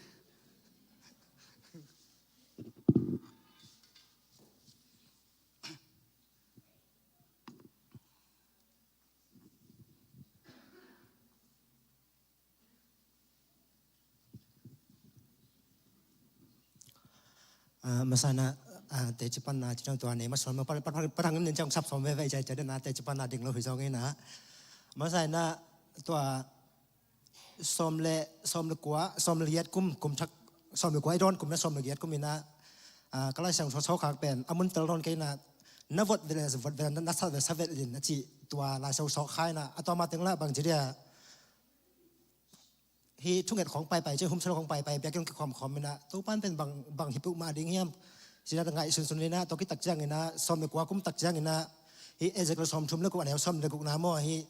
Ah, masa inah, ah, teci panna ci dong tua nei ma sawm ma pa, pa, pa, parang nin ciang sap sawm veve cia cia dena teci panna ding lo hi zong inah. Masa inah tua sawm le, sawm le kua, sawm le giat kum, kum thak, sawm le kua i dawn kum na sawm le giat kum inah, ah, ka Lai Siangtho sawkhak pen a mun tel dawn kei inah, na vot vele, vot vele, na, na sa vele, sa vele in a ci tua Lai Siangtho sawkhak inah, a tua ma teng lah bang ci dia. Hih thunget khawng paipai, ci humsel khawng paipai, biakinn kikhawmkhawm inah, Topan pen bang, bang hi peuhmah ding hiam? Ci inah ngaihsunsun inah, tua kitak ciang inah, sawm le kua kum tak ciang inah, hih Ezekiel sawm thum le guk a neu sawm le gukna maw, hih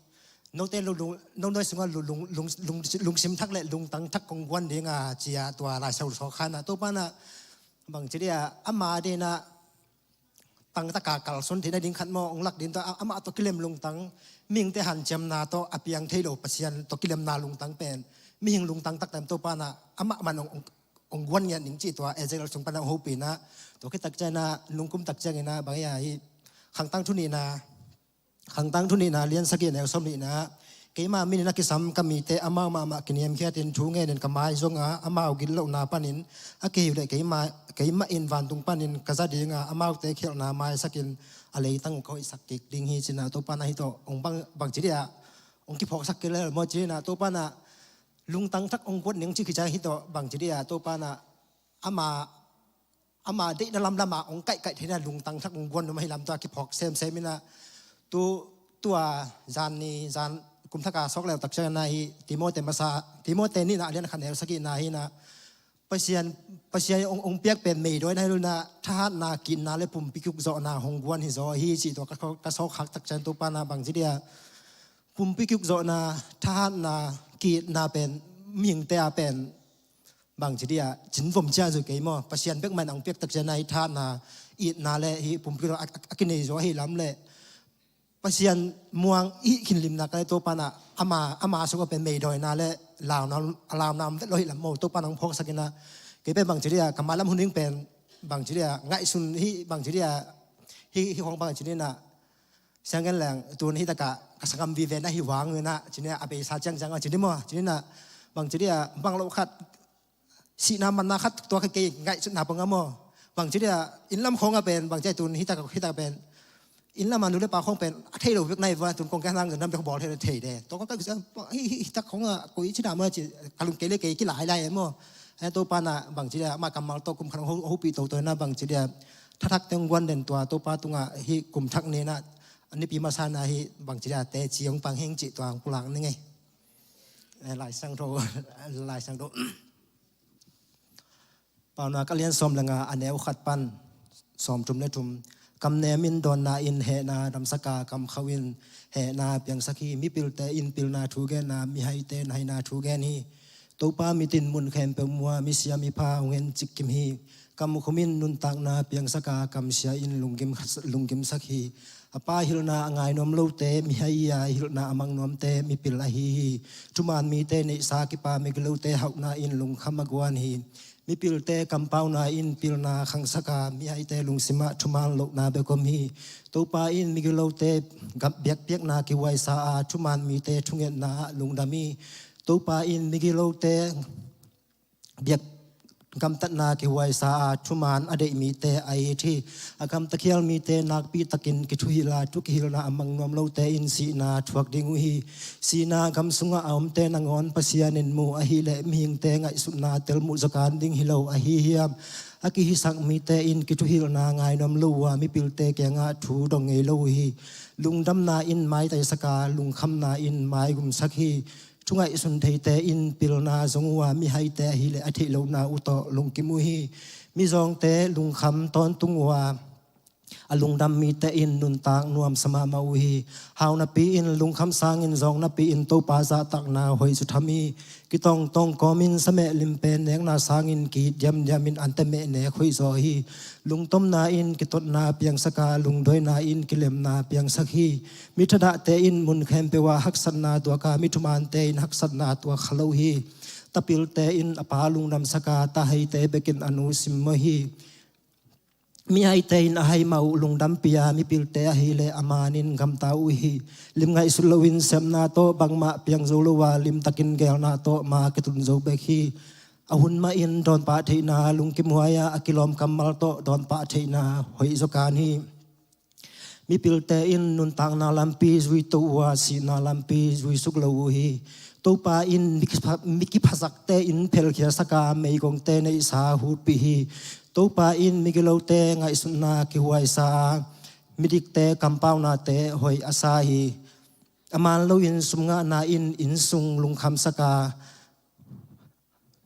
note lung, lung, no noi sungah lung, lung, lung, lung, lungsim thak le lungtang thak kong guan dinga, ci a tua Lai Siangtho sawkhak inah, Topan ah bang ci dia, ama dinah, tangtaka kalsuan theihna ding khat maw, hong lak ding tawh, a, amah tawh kilem lungtang, mihingte hanciamna tawh a piang thei lo Pasian tawh kilemna lungtang pen, mihing lungtang taktak Topan ah, amah man hong, hong, hong guan ngiat ning ci tua Ezekiel sung pan ah hong hopih inah, tua khit tak ciang inah, nungkum tak ciang inah, bang hiam hih, Khangtang thu nihna, Khangtang thu nihna, lian sagih neu sawm nihna, keima min in a kisam ka mite amau mahmah kiniamkhiatin thu ngenin ka mai zonga, amau gitlohna panin a kihiu leh keima, keimah in vantung panin ka za dinga, amaute khialhna maisakin a leitang uh ka hoihsak kik ding hi ci inah, Topan ah hih tawh hong bang, bang ci dia, hong kiphawksak kei lel maw ci inah, Topan ah lungtang thak hong guan ning ci kici hih tawh bang ci dia, Topan ah ama, ama deihna lamlamah hong kaihkaih theihna lungtang thak hong guan nuam ahi lam tua kiphawk semsem inah, tu, tua zan ni, zan kum thaka sawk leutak ciang inah hih Timote masa, Timote nihna a lian khat neu sagihna hi inah, Pasian, Pasian hong, hong piak pen meidawina hi lo inah, thahatna, ki-itna le pumpi kiukzawhna hong guan hi zaw hi ci tua ka, ka sawkhak tak ciang Topan ah bang ci dia, pumpi kiukzawhna, thahatna, ki-itna pen mihingte a pen bang ci dia, cinvom cia zu kei maw, Pasian bek man hong piak tak ciang inah hih thahatna, itna le hih pumpi a, a, a kinei zaw ahi lam le Pasian muang i hih khinlimna ka le Topan ah, ama, ama sungah pen meidawina le launa, launa om vet lo hi lam maw, Topan ah hong phawksak inah, kei pen bang ci dia, ka mailam hun ding pen bang ci dia, ngaihsun hih bang ci dia, hih, hih khawng bang ci dia inah, Sianggen Leng, tun hih takah ka sanggam vive na hi vang inah, ci inah, a beisa ciangciang ah ci ni maw, ci inah, bang ci dia, bang lo khat, sihna manna khat tua kei ngaihsutna pang a maw. Bang ci dia, inn lam khawng ah pen, bang ci dia tun hih tak, hih tak pen, inn lam a nu le pa khawng pen a thei lo vek nai vua, tun kong kei nang nam bek bawl thei, thei de. Tua ka, ka, hih, hih, hih tak khawng ah koi ci na maw ci, ka lung kei le kei kilailai maw. Hih Topan ah bang ci dia, ama kammal tawh kum khat hong ho, hopih toto inah bang ci dia, thathak teng guan den tua Topa tungah hih kum thak ni inah, a nipi masa inah hih bang ci dia, teci hong pang hing ci tua hong pulak ning ei. Eh, Lai Siangtho, Lai Siangtho. Paunak a lian sawm le nga a neu khat pan sawm thum le thum. Kam nem in dawnna in hehna damsak a, kam khauh in hehna piangsak hi. Mipilte in pilna thu genna, mihaite naina thu gen hi. Topa mit in mun khempeuh mu a, misia mipha hong en cik kim hi. Kam khum in nuntakna piangsak a, kam sia in lunggim, lunggimsak hi. A pa hilhna a ngai nuam lote, mihai a hilhna a mang nuamte mipil ahi hi. Thuman mite neihsa kip a, migilote hauhna in lungkham a guan hi. Mipilte kampauna in pilna khangsak a, mihaite lungsim ah thuman lohna bek om hi. Topa in migilote gam, biakpiakna kihuaisa a, thuman mite thungetna ah lungdam hi. Topa in migilote biak, gamtatna kihuaisa a, thuman a deih mite a it hi. A gamta khial mite nakpi takin kithuhilh a, thu kihilhna a mang nuam lote in sihna thuak ding uh hi. Sihna gam sungah a omte nangawn Pasian in mu ahileh mihingte ngaihsutna tel muh zaw kan ding hi lo ahi hiam? A kihisak mite in kithuhilhna ngai nuam lo uh a, mipilte kiangah thu dong ngei lo uh hi. Lungdamna in maitaisak a, lungkhamna in maigumsak hi. Thu ngaihsun theite in pilna zong uh a, mihaite ahileh a theih lohna uh tawh lungkim uh hi. Mizawngte lungkham tawntung uh a, a lungdam mite in nuntak nuamsa mahmah uh hi. Hau napi in lungkham sangin zawng napi in Topa zahtakna hoih zaw tham hi. Kitongtong kawmin sameh lim pen nekna sangin ki-it diamdiam in ante meh nek hoih zaw hi. Lungtomna in kitotna piangsak a, lungduaina in kilemna piangsak hi. Mi thadahte in mun khempeuh ah haksatna tuak a, mi thumante in haksatna tuak kha lo hi. Tapilte in a pa lungdamsak a, tahaite bekin a nu simmawh hi. Mihaite in a hai mah uh lungdampi a, mipilte ahileh a man in gamta uh hi. Lim ngaihsut loin sepna tawh bangmah piang zo lo a, limtakin gelna tawh ma kitun zo bek hi. A hun mah in dawnpah theihna lungkimhuai a, a kilawm kammal tawh dawnpah theihna hoih zaw kan hi. Mipilte in nuntakna lampi zui to uh a, sihna lampi zui suk lo uh hi. Topa in mi kipha-, mi kiphasakte in phelkhiasak a, meigongte neihsa hutpih hi. Topa in migilote ngaihsutna kihuaisa a, midikte kampaunate hoih a sa hi. A man loin sumngahna in innsung lungkhamsak a,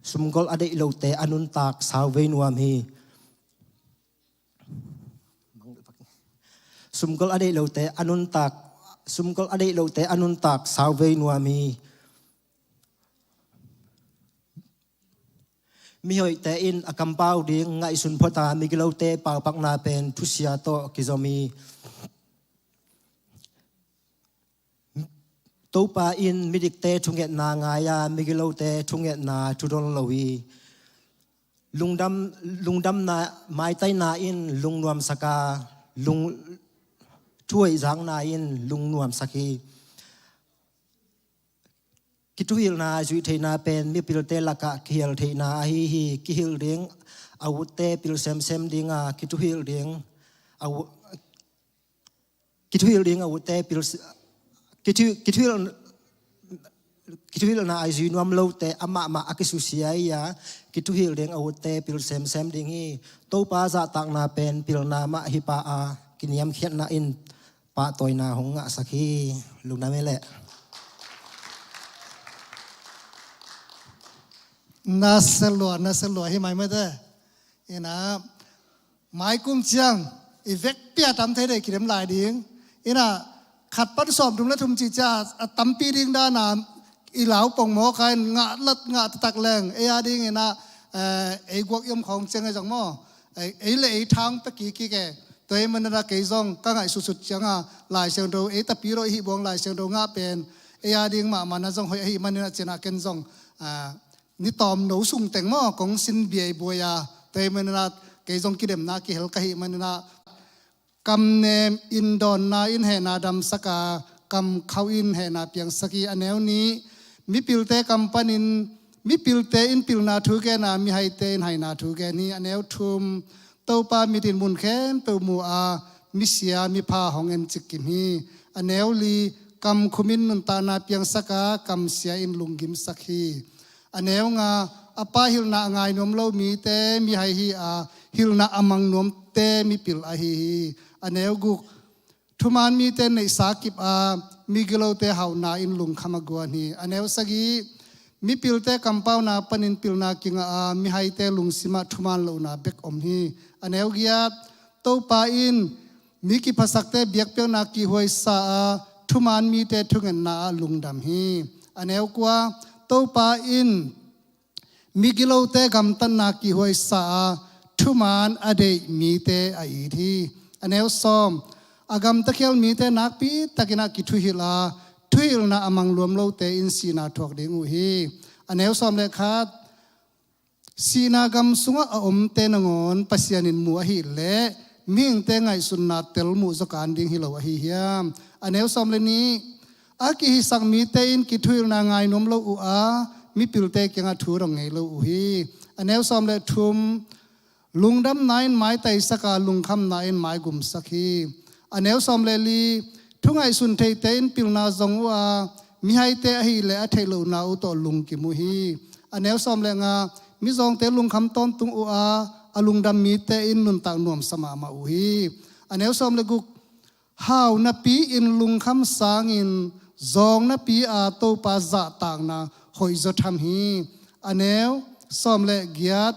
sumgolh a deih lote a nuntak sauvei nuam hi. Sumgolh a deih lote a nuntak, sumgolh a deih lote a nuntak sauvei nuam hi. Mihoihte in a kampau ding ngaihsun phot a, migilote paupakna pen thusia tawh kizom hi. Topa in midikte thungetna ngai a, migilote thungetna thudon lo hi. Lungdam, lungdamna, maitaina in lungnuamsak a, lung, thuhoih zakna in lungnuamsak hi. Kithuhilhna zuih theihna pen mipilte lakah kihel theihna ahi hi. Kihilh ding a utte pil semsem ding a, kithuhilh ding a u-, kithuhilh ding a utte pil, kithu-, kithuhilh, kithuhilhna a zui nuam lote amahmah a kisusia hi a, kithuhilh ding a utte pil semsem ding hi. Topa zahtakna pen pilna mah hi pah a, kiniamkhiatna in pahtawina hong ngahsak hi. Lungdam hi leh. Na se lua, na se lua hi mai mate. Ina, mai kum ciang i vekpi a tam thei dei kidem lai ding. Ina, khat pan sawm thum le thum cih ciang a tampi ding dan a i lau pong maw, ka in ngah lat ngah taktak leng ei a ding ina, eh, ei guak i om khawng ciang ei zong maw, ei, ei le ei thang pia kik kik e. Tua ahih manin ah kei zong ka ngaihsutsut ciang a Lai Siangtho ei tapi lo i hih buang Lai Siangtho ngah pen ei a ding mahmah na zong hoih ahih manin ah ci-in ah ken zong, ah, ni tawmno sung teng maw kong sin bia i buai a, tua ahih manin ah kei zong kidemna kihel ka hih manin ah, kamnem in dawnna in hehna damsak a, kamkhauh in hehna piangsak hi. A neu nih, mipilte kam panin mipilte in pilna thu gen a, mihaite in haina thu gen hi. A neu thum, Topa mit in mun khempeuh mu a, misia mipha hong en cikkim hi. A neu li, kamkhum in nuntakna piangsak a, kamsia in lunggimsak hi. A neu nga, a pa hilhna a ngai nuam lo mite mihai hi a, hilhna a mang nuamte mipil ahi hi. A neu guk, thuman mite neihsa kip a, migilote hauhna in lungkham a guan hi. A neu sagih, mipilte kampauna panin pilna kingah a, mihaite lungsimah thuman lohna bek om hi. A neu giat, Topa in mi kiphasakte biakpiakna kihuaisa a, thuman mite thungetna ah lungdam hi. A neu kua, Topa in migilote gamtatna kihuaisa a, thuman a deih mite a it hi. A neu sawm, a gamta khial mite nakpi takin ah kithuhilh a, thuhilhna a mang luam lote in sihna thuak ding uh hi. A neu sawm le khat, sihna gam sungah a omte nangawn Pasian in mu ahih leh mihingte ngaihsutna tel muh zaw kan ding hi lo ahi hiam? A neu sawm le nih, a kihisak mite in kithuhilhna ngai nuam lo uh a, mipilte kiangah thu dong ngei lo uh hi. A neu sawm le thum, lungdamna in maitaisak a, lungkhamna in maigumsak hi. A neu sawm le li, thu ngaihsun theite in pilna zong uh a, mihaite ahih leh a theih lohna uh tawh lungkim uh hi. A neu sawm le nga, mizawngte lungkham tawntung uh a, a lungdam mite in nuntak nuamsa mahmah uh hi. A neu sawm le guk, hau napi-in lungkham sangin zawng napi-a Topa zahtakna hoihzaw tham hi. A neu sawm le giat,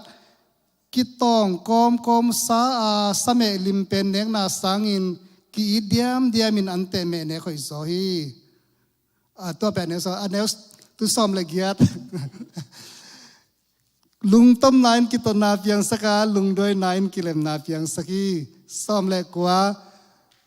kitawng kawmkawm sa a, sameh lim pen nekna sangin ki-it diamdiamin anteh meh nek hoihzaw hi. A, tua pen a neu sawm, a neu tu sawm le giat. Lungtomna in kitotna piangsak a, lungduaina in kilemna piangsak hi. Sawm le kua,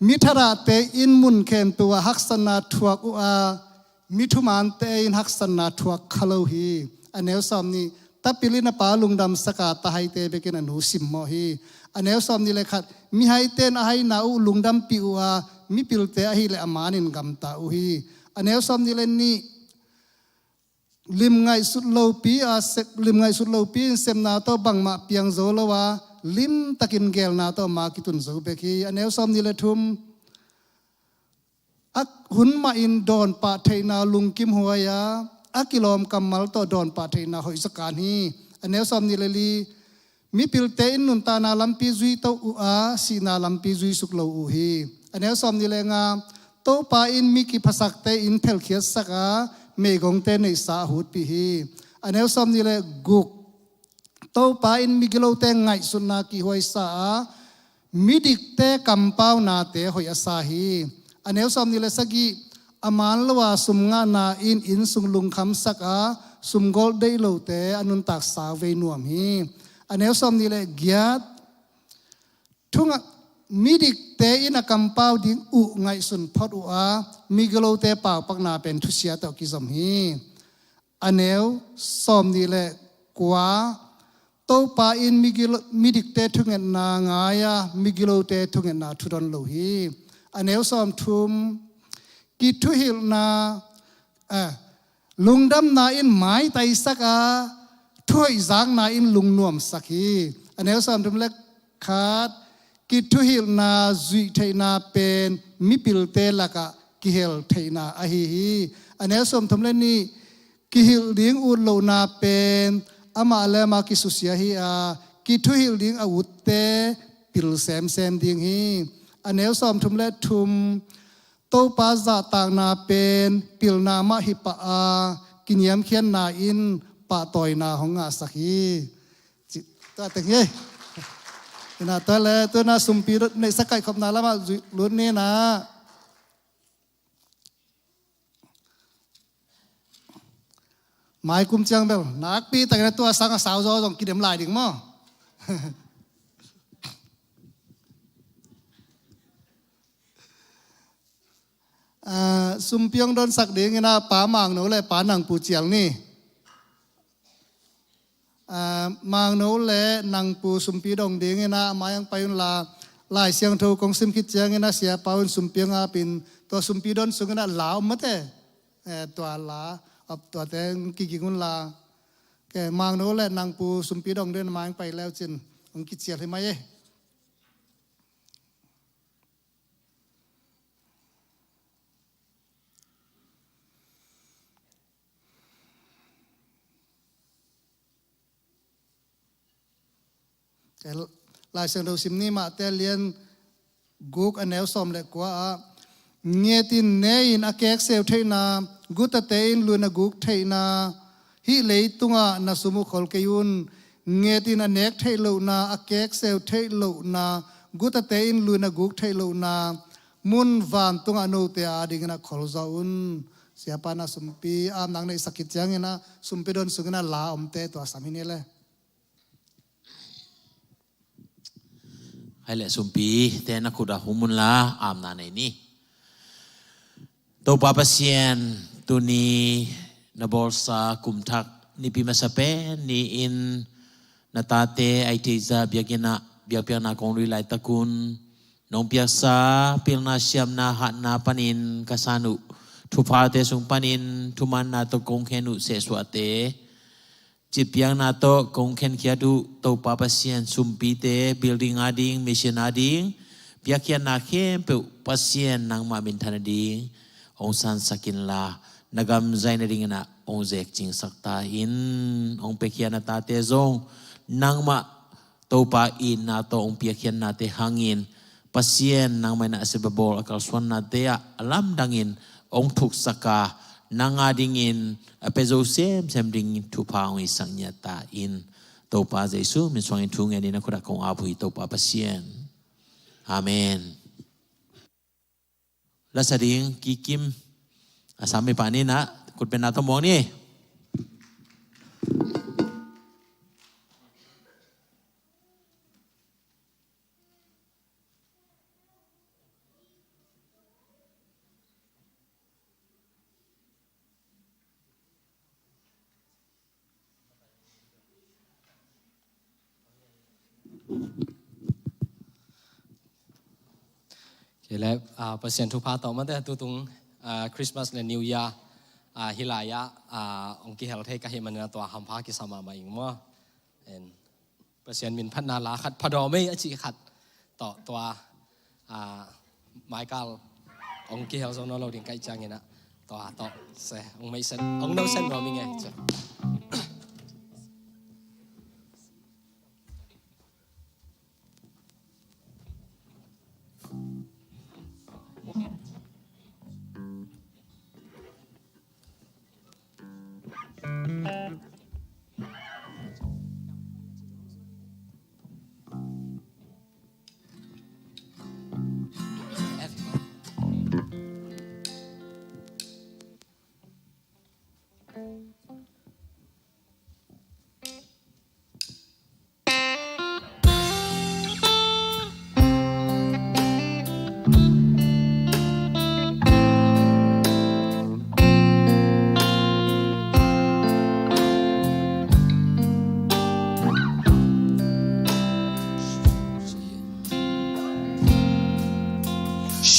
mi thadahte in mun khempeuh ah haksatna thuak uh a, mi thumante in haksatna thuak kha lo hi. A neu sawm nih, tapil in a pa lungdamsak a, tahaite bekin a nu simmawh hi. A neu sawm nih le khat, mihaite in a haina uh lungdampih uh a, mipilte ahih leh a man in gamta uh hi. A neu sawm nih le nih, lim ngaihsut lopi a sep, lim ngaihsut lopi in sepna tawh bangmah piang zo lo a, limtakin geelna tawh ma kitun zo bek hi. A neu sawm nih le thum, a hun mahin dawnpah theihna lungkim huai a, a kilawm kammal tawh dawnpah theihna hoihzaw kan hi. A neu sawm nih le li, mipilte in nuntakna lampi zui to uh a, sihna lampi zui suk lo uh hi. A neu sawm nih le nga, Topa in mi kiphasakte in phelkhiatsak a, meigongte neihsa a hutpih hi. A neu sawm nih le guk, Topa in migilote ngaihsutna kihuaisa a, midikte kampaunate hoih a sa hi. A neu sawm nih le sagih, a man lo a sum ngahna in innsung lungkhamsak a, sumgolh deih lote a nuntak sauvei nuam hi. A neu sawm nih le giat, thungah midikte in a kampau ding uh ngaihsun phot uh a, migilote paupakna pen thusia tawh kizom hi. A neu sawm nih le kua, Topa in migilo-, midikte thungetna ngai a, migilote thungetna thudon lo hi. A neu sawm thum, kithuhilhna, eh, lungdamna in maitaisak a, thuhoihzakna in lungnuamsak hi. A neu sawm thum le khat, kithuhilhna zuih theihna pen mipilte lakah kihel theihna ahi hi. A neu sawm thum le nih, kihilh ding ut lohna pen amah le amah kisusia hi a, kithuhilh ding a utte pil semsem ding hi. A neu sawm thum le thum, Topa zahtakna pen pilna mah hi pah a, kiniamkhiatna in pahtawina hong ngahsak hi. Ci-, tua teng hi. Ina tua le, tua na sumpi neihsa kaihkhopna lamah zui-, lut ni na. Mai kum ciang bel nakpi takin a tua sang a sau zaw zong kidem lai ding maw? Ah, sumpi hong donsak dingin a Pa Mangno le Pa Nangpu cial ni. Ah, Mangno le Nangpu sumpi dong dingin a mai hong pai un la, Lai Siangtho kong sim khit ciangin a siapa un sumpi hong apin, tua sumpi don sungin a la om mate. Eh, tua la, ap tua teng kiging un la. Ke Mangno le Nangpu sumpi dong dingin a mai hong pai leu cin, hong kicial hi mai e. Lai Siangtho sim ni, Mate lian guk a neu sawm le kua ah, ngetin ne in a kekseu theihna, gutate in luin a guk theihna, hih leitungah na sum uh khol kei un. Ngetin a nek theih lohna, a kekseu theih lohna, gutate in luin a guk theih lohna mun vantungah note adingin a kholzaw un. Siapa na sumpi apna hong neihsak khit ciangin a sumpi don sungin a la omte tua sam hi ni le. Hai le sumpi te na khut ah hum un la, apna nei ni. Topa Pasian, tuni na bawlsa kum thak Nipi masa pen ni-in na tate a i theihsa biakinn ah biakpiakna kong lui laitak un, nong piaksa pilna siamna hatna panin ka san uh thuphate sung panin thumaanna tawh kong khen uh sehsuahte Cih piakna tawh kong khenkhiat uh Topa Pasian, sumpite, building ading, mission ading, piakkhiatna khempeuh Pasian nangmah minthan ading hong sansak inla, na gam zai nadingin ah hong zekcingsak ta in. Hong piakkhiatna tate zong nangmah Topa itna tawh hong piakkhiatnate hangin Pasian nangmah in ah a sepna bawl a kalsuannate ah a lamdangin hong thuksak a, nang adingin a pia zo semsem ding thupha hong hisak ngiat ta in. Topa Jesu min suangin thu ngen in, a khut ah kong ap uh hi Topa Pasian. Amen. Lasa ding kikim a sam mi pa ni na, khutbetna tawh muang ni. Kei le, ah, Pasian thupha tawh mate tutung, ah, Christmas le New Year, ah, hih lai-ah, ah, hong kihel thei ka hih manin a tua hampha kisa mahmah ing maw. En. Pasian min phatna la khat, phadawm ei a cih khat tawh tua, ah, Michael hong kihel zo nawn lo ding ka hih ciangin ah tua tawh se hong meisen, hong nosen nuam ing ei.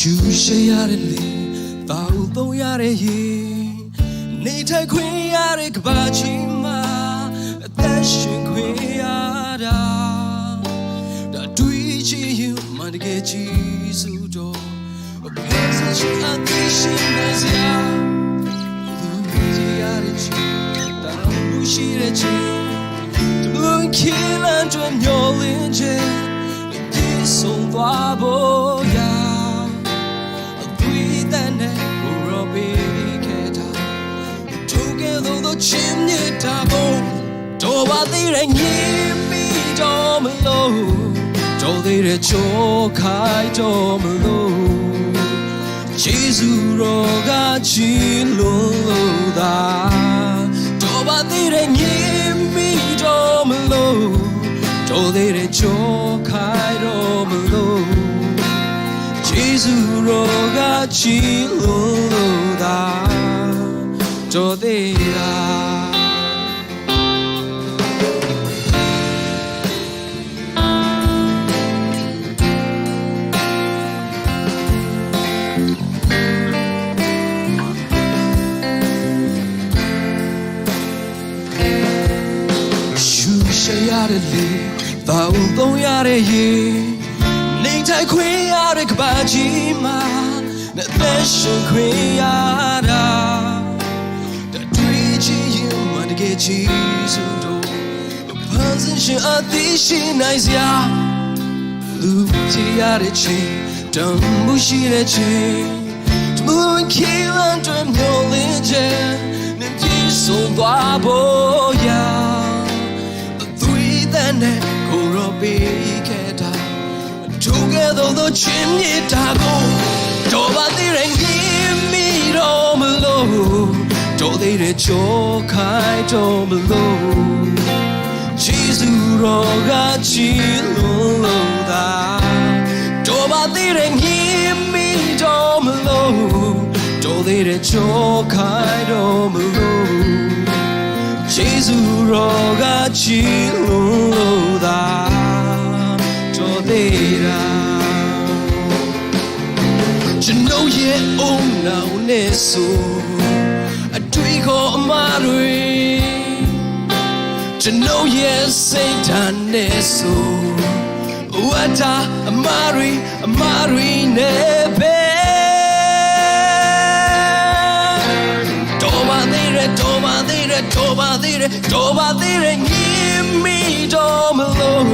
Shu sha ya de le, tau tau ya de ye. နေထိုင်ခွင့်ရတဲ့ကမ္ဘာကြီးမှာ အသက်ရှင်ခွင့်ရတာ ဒါတွေ့ချင်ရင်မှတကယ်ကျေးဇူးတော် အဖန်ဆင်းရှင်အသက်ရှင်နေစရာ လူကြီးရတဲ့ချစ် တာမှုရှိတဲ့ချစ် တမလွန်ခင်လမ်းအတွက်မျောလင်းခြင်း ပြည့်စုံသွားဖို့ရာ အသွေးသန့်နဲ့ကိုယ်တော်ပေးခဲ့တာ ထိုကဲ့သို့သောချစ်မြတ်တာကို တော်ပါသေးတယ် ငြင်းမိတော့မလို့ တော်သေးတယ် ကြောက်ခိုင်းတော့မလို့ ကျေးဇူးတော်ကချီးလွင်လို့သာ တော်ပါသေးတယ် ငြင်းမိတော့မလို့ တော်သေးတယ် ကြောက်ခိုင်းတော့မလို့ ကျေးဇူးတော်ကချီးလွင်လို့သာ တော်သေးတာ ရှူရှရတဲ့လေ သောက်သုံးရတဲ့ရေ နေထိုင်ခွင့်ရတဲ့ကမ္ဘာကြီးမှာ နဲ့အသက်ရှင်ခွင့်ရတာ တတွေ့ချင်ရင်မှတကယ်ကျေးဇူးတော် ဖန်ဆင်းရှင်အသီးရှိနိုင်စရာ လူကြည့်ရတဲ့ချိန် တန်ဖိုးရှိတဲ့ချိန် တမူခေလန်တွင်မျောလင်းခြင်း နဲ့ပြည့်စုံသွားဖို့ရာ အသွေးသန့်နဲ့ကိုယ်တော်ပေးခဲ့တာ ထိုကဲ့သို့သောချစ်မြတ်တာကို တော်ပါသေးတယ် ငြင်းမိတော့မလို့ တော်သေးတယ် ကြောက်ခိုင်းတော့မလို့ ကျေးဇူးတော်ကချီးလွင်လို့သာ တော်ပါသေးတယ် ငြင်းမိတော့မလို့ တော်သေးတယ် ကြောက်ခိုင်းတော့မလို့ ကျေးဇူးတော်ကချီးလွင်လို့သာ တော်သေးတာ ကျွန်ုပ်ရဲ့အုံနောက်နဲ့ဆို အတွေးခေါ်အမှားတွေ ကျွန်ုပ်ရဲ့စိတ်ဓာတ်နဲ့ဆို ဝတ်တာအမရီအမရီနဲ့ပဲ တော်ပါသေးတယ် တော်ပါသေးတယ် တော်ပါသေးတယ် တော်ပါသေးတယ် ငြင်းမိတော့မလို့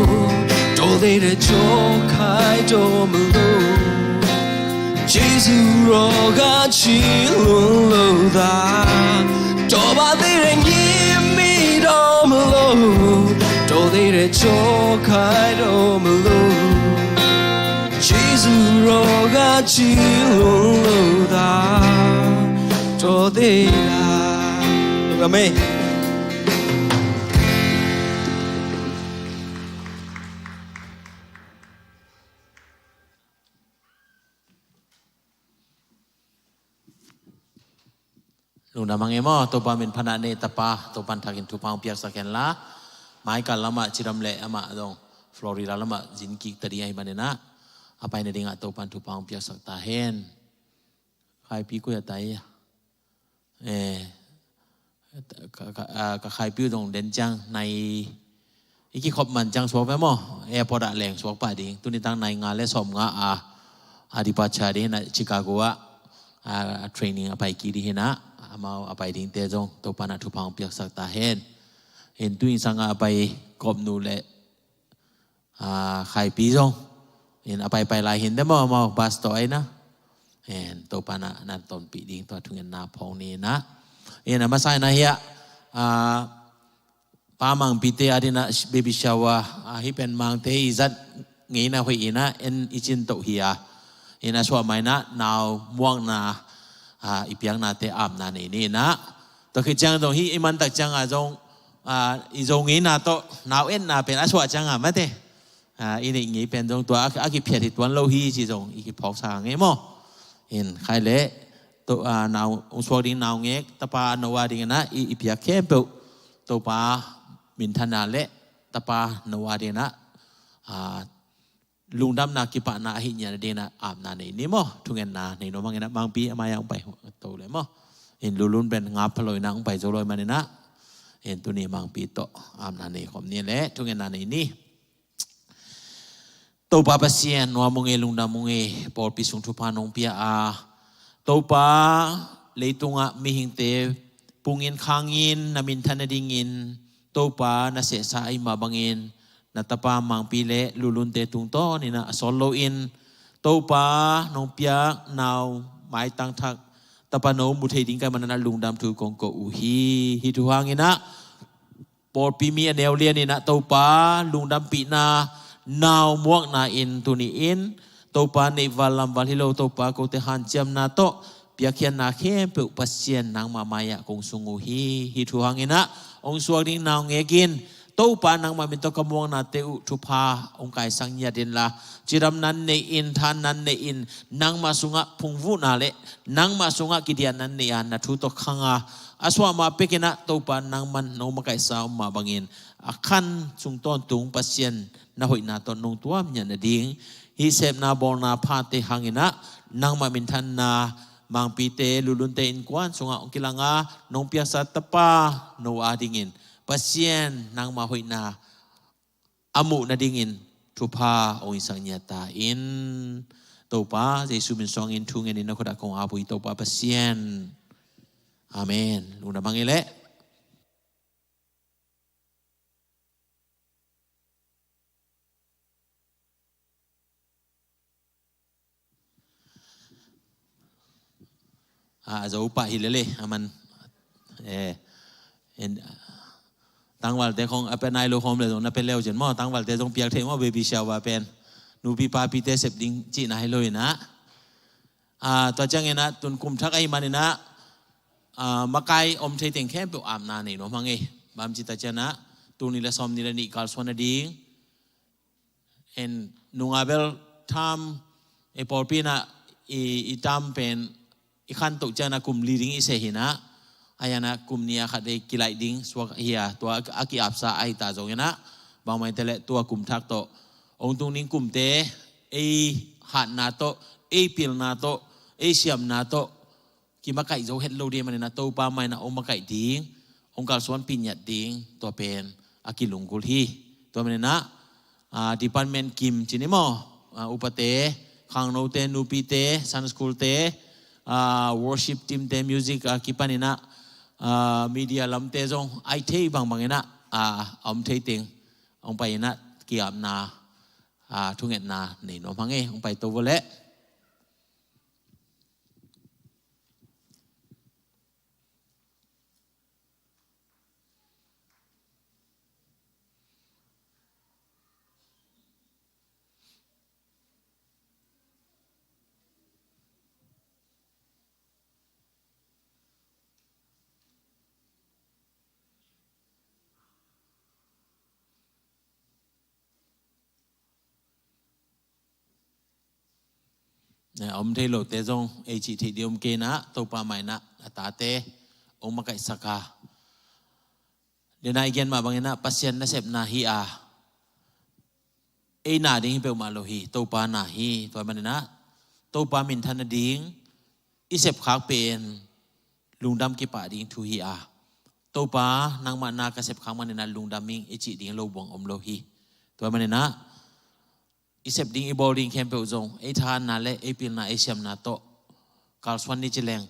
တော်သေးတယ် ကြောခိုင်းတော့မလို့ ယေရှုတော်ကချစ်လို့လို့သာ တော်ပါသေးတယ် ငြင်းမိတော့မလို့ တော်သေးတယ် ကြောခိုင်းတော့မလို့ ယေရှုတော်ကချစ်လို့လို့သာ တော်သေးတာ။ အာမင်။ Lungdam hang e maw, Topa min phatna nei tapa, Topa in thakin thupha hong piaksak hen la, Michael lamah cidam leh amah zong Florida lamah zin kik ta ding ahih manin ah, a pai nadingah Topa in thupha hong piaksak ta hen. Khaipi koi ah ta hi a. Eh, ka, ka, ah, ka Khaipi uh zong den ciang nai i kikhop man ciang suak ve maw? Airport ah leng suak pah ding. Tuni tang nai nga le sawm nga a, a departure ding hi na Chicago ah, a, a training a pai kik ding hi na. Amau a pai dingte zong Topa in ah thupha hong piaksak ta hen. Hin tu in sang a pai kop nu le a, Khaipi zong in a paipai lai hi in te maw, amau pastor ai na. In Topa in ah na tonpih ding tua thungetna phawng ni in ah. In a masa in ah hi a, a, pa Mangpite a ding in ah baby shower, a, hih pen Mangte i zat ngeina hoih in ah en i cin toh hi a. In a suah mai in ah nau muakna, a, i piaknate apna nei ni in ah. Tua khit ciang zong hih i mantak ciang a zong, a, i Zo ngeina tawh nau etna pen a suah ciang a mate. A, i neih ngei pen zong tua a, a kiphiat hi tuan lo hi ci zong i kiphawksa ngei maw? In khai leh, to, a, nau, hong suak ding naungek, tapa no a ding in ah, i, i piak khempeuh, Topa minthanna le, tapa no a ding in ah, a, lungdamna kipahna ahih ngiat a ding in ah, apna nei ni maw? Thungetna nei nuam hang in ah, Mangpi a mai ah hong pai to le maw? In Lulun pen ngap pha lo in ah, hong pai zo lo ahih manin ah, in tuni Mangpi tawh, apna nei khawm ni le, thungetna nei ni. Topa Pasian, nuam ung e, lungdam ung e, pawlpi sung thupha nong pia a. Topa, leitungah mihingte pungin khangin na minthan nadingin, Topa na sehsa ahih mah bangin, na tapa Mangpi le Lulunte tungtawn in ah a sawt loin, Topa nong piak nau maitang thak, tapa no mu thei ding ka hih manin ah lungdam thu kong ko uh hi, hih thu hang in ah, pawlpi mi a neu lian in ah Topa lungdampihna nau muakna in tuni in Topa neihval lamval hi lo Topa kote hanciamna tawh piakkhiatna khempeuh Pasian nangmah mai-ah kong sung uh hi. Hih thu hang in ah hong suak ding naungek in Topa nangmah min tawh ka muaknate uh thupha hong kaisak ngiat inla cidamna neih in, thahatna neih in, nangmah sungah phungvuhna le nangmah sungah kidiatna neih a na thu tawh khang a, a suah mah pek in ah Topa nangman no makaihsa om mah bangin a khan sung tawntung Pasian na hoihna tawh nong tuam ngiat nading hih sepna bawlna phate hang in ah nangmah minthanna Mangpite Lulunte innkuan sungah hong kilang a nong piaksa tapa no a dingin Pasian nangmah hoihna a muh nadingin thupha hong hisak ngiat ta in. Topa Jesu min suangin thu ngenin na khut ah kong ap uh hi Topa Pasian. Amen. Lungdam hang e leh. A, a zo pah hi lele, a man. Eh, en, tangvalte khong a pia nai lo khawm le zong na pia leu cin maw, tangvalte zong piak thei maw, baby shower pen. Nupi papite sep ding cihna hi lo in ah. A, tua ciangin ah, tun kum thak ahih manin ah, a, makai om thei teng khempeuh apna nei nuam hang e. Bang ci ta ciang ah, tul nih le sawm nih le nih kalsuan nading. En nunga bel tam, e pawlpi in ah i, i tam pen i khantoh ciang ah kum li ding i seh hi in ah, a hi in ah kum nih a khat ei kilaih ding suak hi a, tua a ki-apsa ahi ta zongin ah, bangmah in te leh tua kum thak tawh hong tung ding kumte ei hatna tawh, ei pilna tawh, ei siamna tawh kimakaih zo het lo ding manin ah Topa mai in ah hong makaih ding, hong kalsuanpih ngiat ding, tua pen a kilunggulh hi. Tua maninah, ah, department kim cih ni maw, ah, upate, khangnote, nupite, Sunday school-te, ah, worship team-te, music, ah, kipaninah, ah, media lamte zong a hih theih bangbang inah, ah, a om thei teng hong pai inah ki-apna, ah, thungetna nei nuam hang e. Hong paito vua leh. A om thei lote zong ei cih theih ding om kei inah, Topa mah inah a tate hong makaihsak a, denah i gen mah bang inah Pasian nasepna hi a, ei na ding hi peuhmah lo hi, Topa na hi. Tua maninah Topa minthan nading i sepkhak pen lungdam kipah ding thu hi a, Topa nangmah na ka sepkhak maninah lungdam ing i cih ding lo buang om lo hi. Tua maninah i sep ding i bawl ding khempeuh zong ei thahatna le ei pilna ei siamna tawh kalsuan ni ci leng,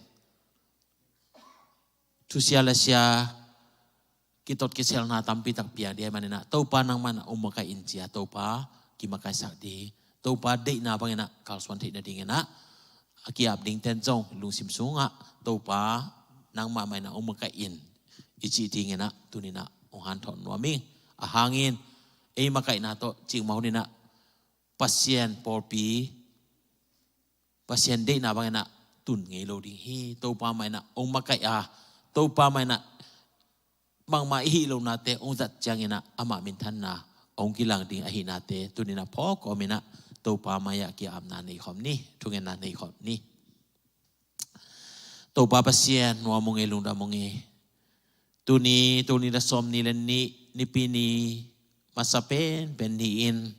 thusia lasia, kitot kiselna tampi tak piang ding ahih maninah Topa nangmah inah hong makaih in ci a, Topa kimakaihsak ding, Topa deihna bang inah kalsuan theih nading inah a ki-ap ding ten zong lungsim sungah Topa nangmah mah inah hong makaih in i cih ding inah tuni inah hong hanthawn nuam ing. A hangin ei makaihna tawh cikmah hun inah Pasian pawlpi, Pasian deihna bang inah tun ngei lo ding hi. Topa mah inah hong makaih a, Topa mah inah bangmah i hih lohnate hong zat ciang inah amah minthanna hong kilang ding ahihnate tuni inah phawk kawm inah Topa mai-ah ki-apna nei khawm ni, thungetna nei khawm ni. Topa Pasian, nuam ung ei, lungdam ung ei. Tuni, tuni la sawm ni le nih, Nipi ni masa penpen ni-in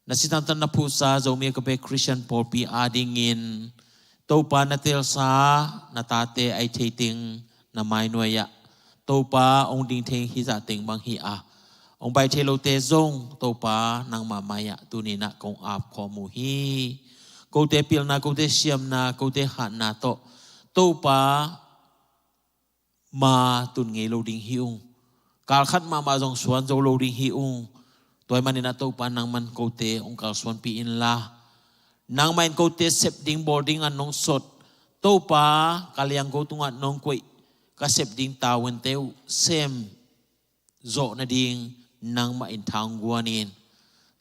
na sitantan na phuhsa Zomi Agape Christian pawlpi adingin Topa na telsa na tate a hih theih teng na mainuai-ah Topa hong ding thei hi zah teng bang hi a, hong pai thei lote zong Topa nangmah mai-ah tuni inah kong ap khawm uh hi. Kote pilna, kote siamna, kote hatna tawh Topa ma tun ngei lo ding hi ung. Kalkhat mahmah zong suan zo lo ding hi ung. Tua ahih maninah Topa nangman kote hong kalsuanpih inla, nangmah in kote sep ding bawl dingah nong sot, Topa ka liangko tungah nong koih, ka sep ding tavuante uh sem zawh nading nangmah in tha hong guan in.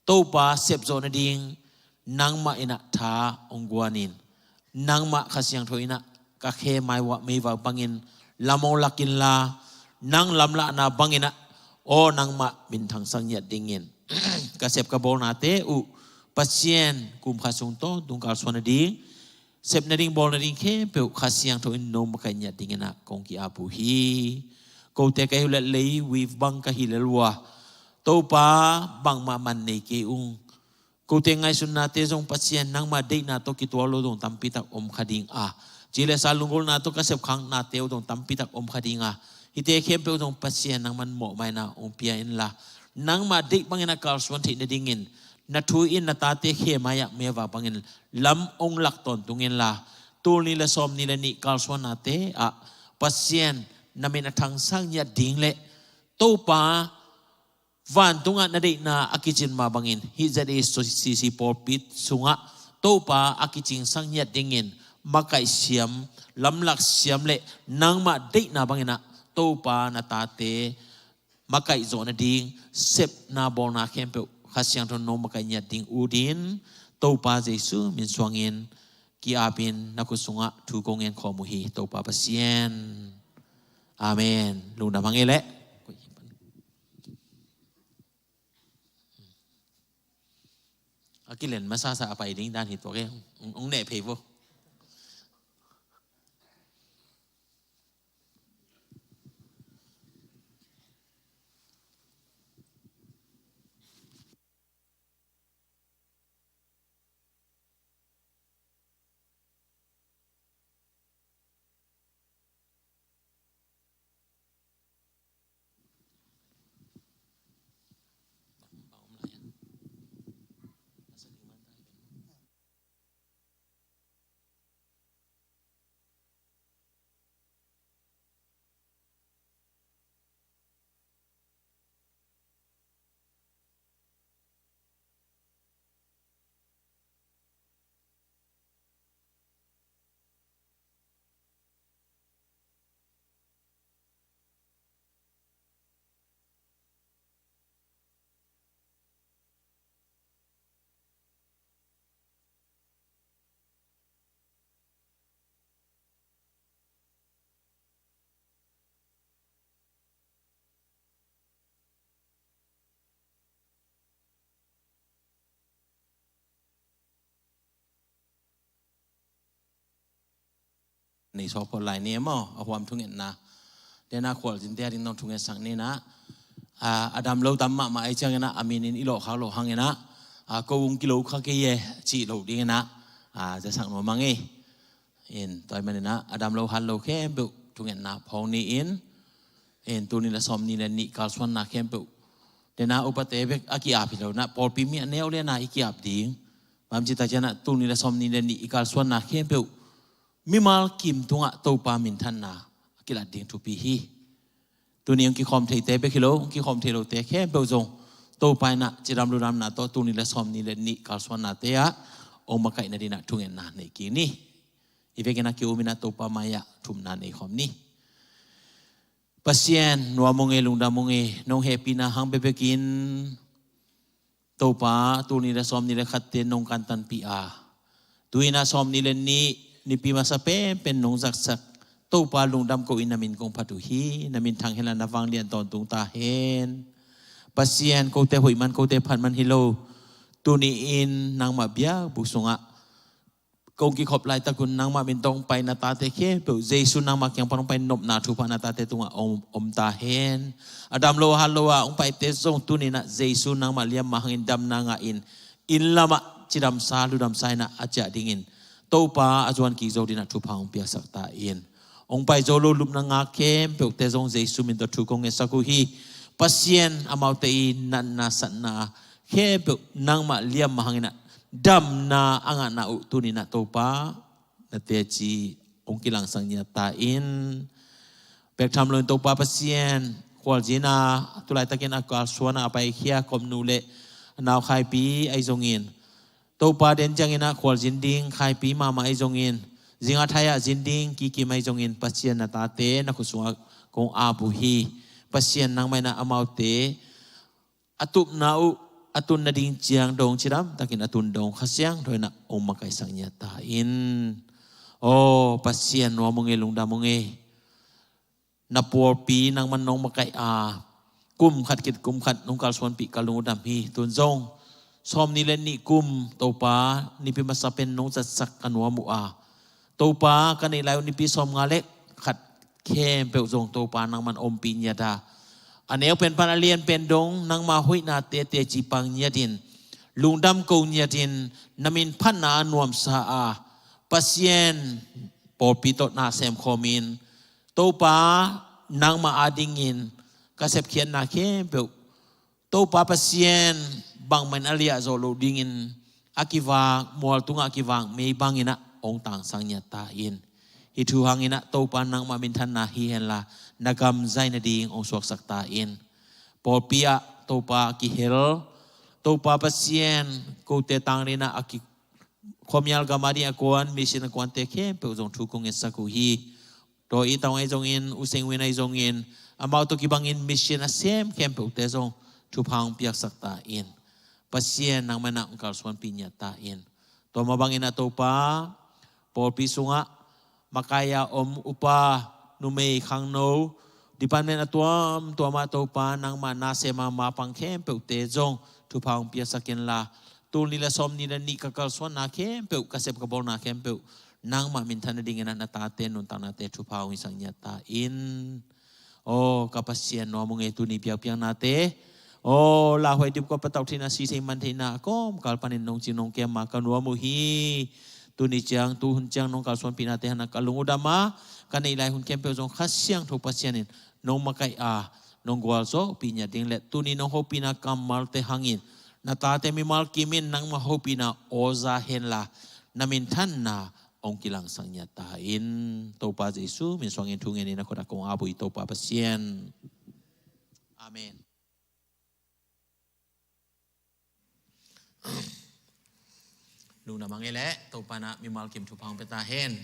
Topa sep zawh nading nangmah inah tha hong guan in. Nangmah Kha Siangtho inah ka khe mai-ah meivak bangin lam hong lak inla, nang lamlahna bang inah aw nangmah minthangsak ngiat dingin ka sep ka bawlnate uh Pasian kum khat sung tawntung kalsuan nading, sep nading bawl nading khempeuh Kha Siangtho in nong makaih ngiat ding inah kong ki-ap uh hi. Kote ka hi uh leh lei wave bang ka hi lel uh a, Topa bangmah man nei kei ung. Kote ngaihsutnate zong Pasian nangmah deihna tawh kituak lo zong tampi tak om kha ding a, ci le sa lunggulhna tawh ka sepkhaknate uh zong tampi tak om kha ding a, hihte khempeuh zong Pasian nangman mawh mai-in ah hong pia inla, nangmah deih bangin ah kalsuan theih nadingin na thu in na tate khe mai-ah meivak bangin lam hong lak tawntung inla, tul nih le sawm nih le nih kalsuannate ah Pasian na min a thangsak ngiat ding le Topa vantungah na deihna a kicin mah bangin hih Z A C C pawlpi sungah Topa a kicingsak ngiat dingin makaih siam, lamlak siam le nangmah deihna bangin ah Topa na tate makaih zawh nading sepna bawlna khempeuh Kha Siangtho in nong makaih ngiat ding utin Topa Jesu min suangin ki-apin na khut sungah thu kong ngen khawm uh hi, Topa Pasian. Amen. Lungdam hang ei leh. A kilen masasa a pai ding dan hi tuak e. Hong, hong neh phei vo. nei sawk phot lai ni e maw, a huam thungetna. Dena khualzinte a ding dong thungetsak ni na. A, a dam lo tam mahmah ahih ciangin ah, a min in i lawhkhak loh hangin ah, a, ko ung kilo kha kei e, cih loh dingin ah, a, zasak nuam ing e. In, tua ahih manin ah, a dam lo hat lo khempeuh thungetna phawk ni in, in, tul nih le sawmnih le nih kalsuanna khempeuh. Dena upate bek a ki-ap hi lo na, pawlpi mi a neu le na i ki-ap ding. Bang ci ta ciang ah, tul nih le sawmnih le nih i kalsuanna khempeuh mimal kim tungah Topa minthanna a kilat ding thupi hi. Tuni hong kikhawm theite bek hi lo, hong kikhawm thei lote khempeuh zong Topa in ah cidam ludamna tawh tul nih le sawmnih le nih kalsuannate ah hong makaih nading ah thungetna nei kik ni. I vekin a ki-um in ah Topa mai-ah thumna nei khawm ni. Pasian, nuam ung e, lungdam ung e, nong hehpihna hang bekbekin Topa, tul nih le sawmnih le khatte nong kantanpih a, tu-in ah sawmnih le nih nipi masa penpen nong zatsak Topa, lungdam ko-in na min kong phat uh hi. Na min thang hen la, na vanglian tawntung ta hen. Pasian, kote hoih man, kote phat man hi lo, tuni-in nangmah biakbuk sungah kong kikhop laitak un nangmah min tawh hong pai na tate khempeuh, Jesu nangmah kiang pan hong pai nopna thupha na tate tungah om, om ta hen. A dam lo a hat lo a hong paite zong tuni-in ah Jesu nangmah liamma hangin damna ngah in, inn lamah cidamsa ludamsa in ah a ciah dingin Topa a zuan kik zo dingin ah thupha hong piaksak ta in. Hong pai zo lo lupna ngak khempeuhte zong Jesu min tawh thu kong ngetsak uh hi. Pasian, amaute i natna satna khempeuh nangmah liamma hangin ah damna a ngahna uh tuni-in ah Topa na teci hong kilangsak ngiat ta in. Bek tham loin Topa Pasian, khualzin a tu laitakin a kalsuan a paikhia Komnu le a nau Khaipi ahi zongin, Topa den ciangin ah khualzin ding Khaipi mahmah ahi zongin, zing a thai ah zin ding Kikim ahi zongin, Pasian, na tate na khut sungah kong ap uh hi. Pasian, nangmah in ah amaute a tupna uh a tun nading ciang dong cidamtakin a tun dong Kha Siangtho in ah hong makaihsak ngiat ta in. Aw Pasian, nuam ung e, lungdam ung e. Na pawlpi nangman nong makaih a, kum khat khit kum khat nong kalsuanpih ka lungdam hi. Tun zong sawmnih le nih kum Topa, nipi masa pen nong zatsak ka nuam uh a, Topa, ka neih lai uh nipi sawmnga le khat khempeuh zong Topa nangman ompih ngiat a, a neu pen pan a lian pen dong nangma hoihnate teci pang ngiatin, lungdam ko ngiatin, na min phatna a nuamsa a, Pasian, pawlpi tawh na semkhawmin, Topa, nangmah adingin ka sepkhiatna khempeuh Topa Pasian, bangmah in a liah zawh loh dingin a kivak, mual tungah a kivak mei bangin ah hong tangsak ngiat ta in. Hih thu hangin ah Topa nangmah minthanna hi henla, na gam zai nading hong suaksak ta in. Pawlpi ah Topa kihel, Topa Pasian, kote tangdin ah a ki khuamial gam ading a kuan, mission a kuante khempeuh zong thu kong ngetsak uh hi. Tua i taung ahi zongin, U Seng Win ahi zongin, amau tawh kibangin mission a sem khempeuhte zong thupha hong piaksak ta in. Pasian, nangmah in ah hong kalsuanpih ngiat ta in. Tua mah bangin ah Topa, pawlpi sungah makai a om upa, numei, khangno, department a tuamtuam ah Topa, nangmah na sem a mapang khempeuhte zong thupha hong piaksak inla, tul nih le sawmnih le nih ka kalsuanna khempeuh, ka sep ka bawlna khempeuh, nangmah minthan nadingin ah na tate nuntaknate thupha hong hisak ngiat ta in. Aw ka Pasian, nuam ung e, tuni biakpiaknate, aw lauhuai dipkuat patauh theihna, si thei man theihna a kawmkal panin nong cing nong kem a ka nuam uh hi. Tuni ciang, tuhun ciang nong kalsuanpihnate hangin ka lung uh dam a, ka neih lai hun khempeuh zong Kha Siangtho Pasian in nong makaih a, nong gualzawhpih ngiat ding le tuni nong hopihna kammalte hangin na tate mimal kimin nangmah hopihna aw za henla, na minthanna hong kilangsak ngiat ta in. Topa Jesu min suangin thu ngenin a khuta kong ap uh hi, Topa Pasian. Amen. Lungdam a ngei leh Topa in ah mimal kim thupha hong pia ta hen.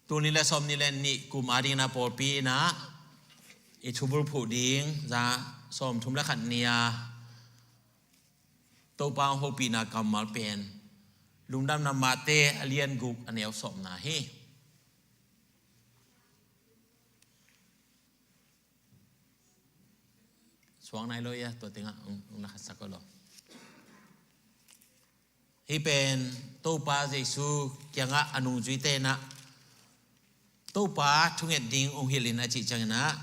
Tul nih le sawmnih le nih kum adingin ah pawlpi in ah i thubulphuh ding za sawmthum le khat ni-a Topa hong hopihna kammal pen Lungdamna Matthai a lian guk a neu sawmna hi. Suang nai lo ia, tua tengah ung, ung na khatsak ko lo. Hih pen Topa Jesu kiangah a nungzuite in ah Topa thunget ding hong hilh in a cih ciangin ah,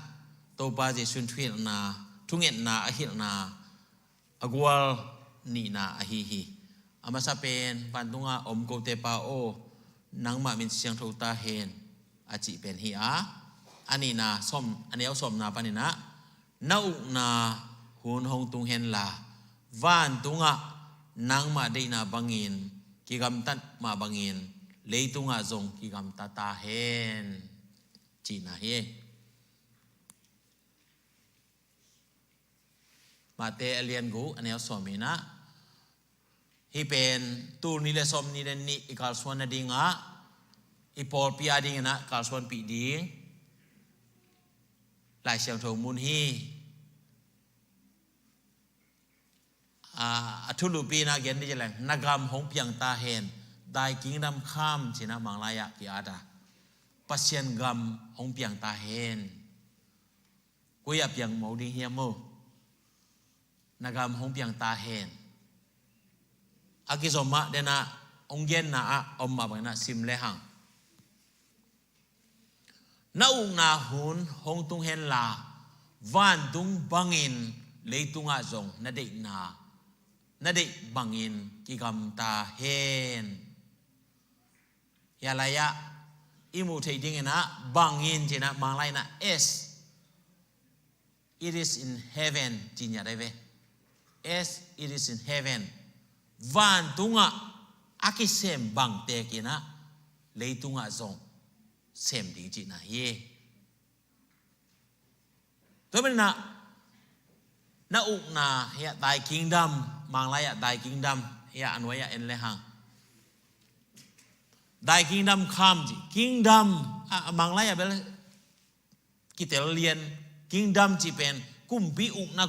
Topa Jesu in thungetna, thungetna a hilhna a gual nihna ahi hi. A masa pen, "Vantungah om kote Pa aw, nangmah min siangtho ta hen," a cih pen hi a, a nihna sawm, a neu sawmna panin ah, "Na ukna hun hong tung henla, vantungah nangmah deihna bangin kigamtat mah bangin leitungah zong kigamta ta hen," cihna hi. Mate a lian guk, a neu sawm in ah, hih pen tul nih le sawm nih le nih i kalsuan nadingah, i pawlpi a dingin ah kalsuanpih ding Lai Siangtho mun hi. A, a thulupi in ah gen dih leng, "Na gam hong piang ta hen." "Thy kingdom come," ci-in ah Manglai ah ki-at a, "Pasian gam hong piang ta hen." Koi ah piang mo ding hiam maw? "Na gam hong piang ta hen." A kizom ah, den ah hong genna ah om mah bangin ah sim le hang. "Na ukna hun hong tung henla, vantung bangin leitungah zong na deihna, na deih bangin kigamta hen." Hia lai-ah i muh theih dingin ah, "bangin" ci-in ah Manglai in ah, "As it is in heaven," ci ngiat ahi ve. "As it is in heaven." Vantungah a kisem bang tekin ah leitungah zong sem ding cihna hi. Tua manin ah, "Na ukna," hiah "Thy kingdom," Manglai ah "Thy kingdom," hiah a nuai ah en le hang. "Thy kingdom come," ci. Kingdom, a, a Manglai ah bel kitel lian. Kingdom cih pen kumpi ukna,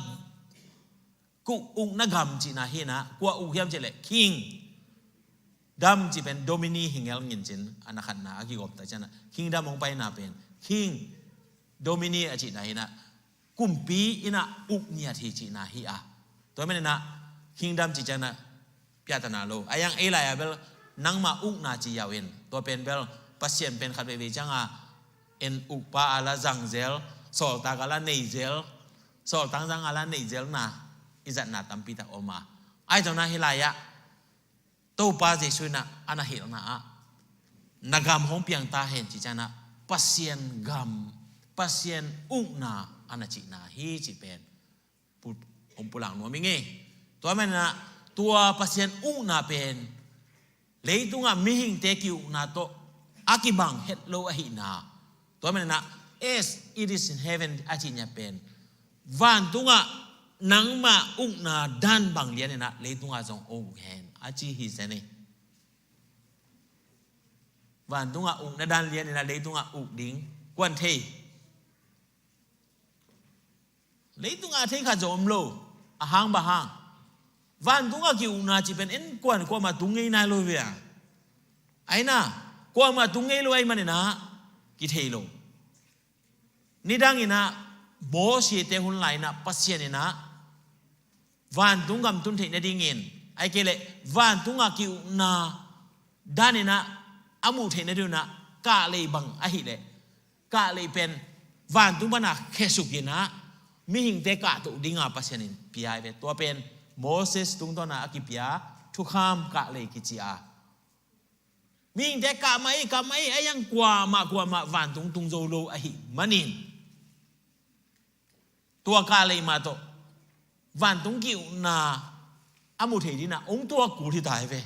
ku-, ukna gam cihna hi-in ah, kua uk hiam cih leh king. Dom cih pen domini hi ngel ngin cin, a na khatna a kigawm ta ciangin ah, kingdom hong paina pen king, domini a cihna hi-in ah, kumpi in ah uk ngiat hi cihna hi a. Tua manin ah kingdom cih ciangin ah piahtana lo. A yang ei lai-ah bel nangmah ukna ci yau in. Tua pen bel Pasian pen khat veivei ciangin ah, en ukpa a la zang zel, sawltak a la nei zel, sawltak zang a la nei zelna, i zatna tampi tak om a. Ahi zongin ah hih lai-ah Topa Jesu in ah a na hilhna ah, "Na gam hong piang ta hen," cih ciangin ah Pasian gam, Pasian ukna a na cihna hi cih pen pu-, hong pulak nuam ing ei. Tua manin ah tua Pasian ukna pen leitungah mihingte ki-ukna tawh a kibang het lo ahihna. Tua manin ah, "As it is in heaven," a cih ngiat pen, "Vantungah nangmah ukna dan bang lianin ah leitungah zong uk hen," a ci hi zen ei. Vantungah ukna dan lianin ah leitungah uk ding kuan thei? Leitungah thei khat zong om lo. A hang bang hang? Vantungah ki-ukna cih pen en kuan kuamah tung ngei nai lo ve a. Ahi-in ah, kuamah tung ngei lo ahih manin ah kithei lo. Nidangin ah, Moses-te hun lai-in ah Pasian in ah vantung gam tun theih nadingin, ahih kei leh vantungah ki-ukna danin ah a muh theih nadingin ah, kahlei bang ahih leh, kahlei pen vantung pan a khesuk in ah mihingte kahtoh ding a Pasian in pia hi ve. Tua pen Moses tungtawn a a kipia thukham kahlei kici a, mihingte kah mah ei, kah mah ei, a yang kuamah kuamah vantung tung zo lo ahih manin, tua kahlei mah tawh vantung ki-ukna a mu thei dingin ah hong tuak kul hi ta hi ve.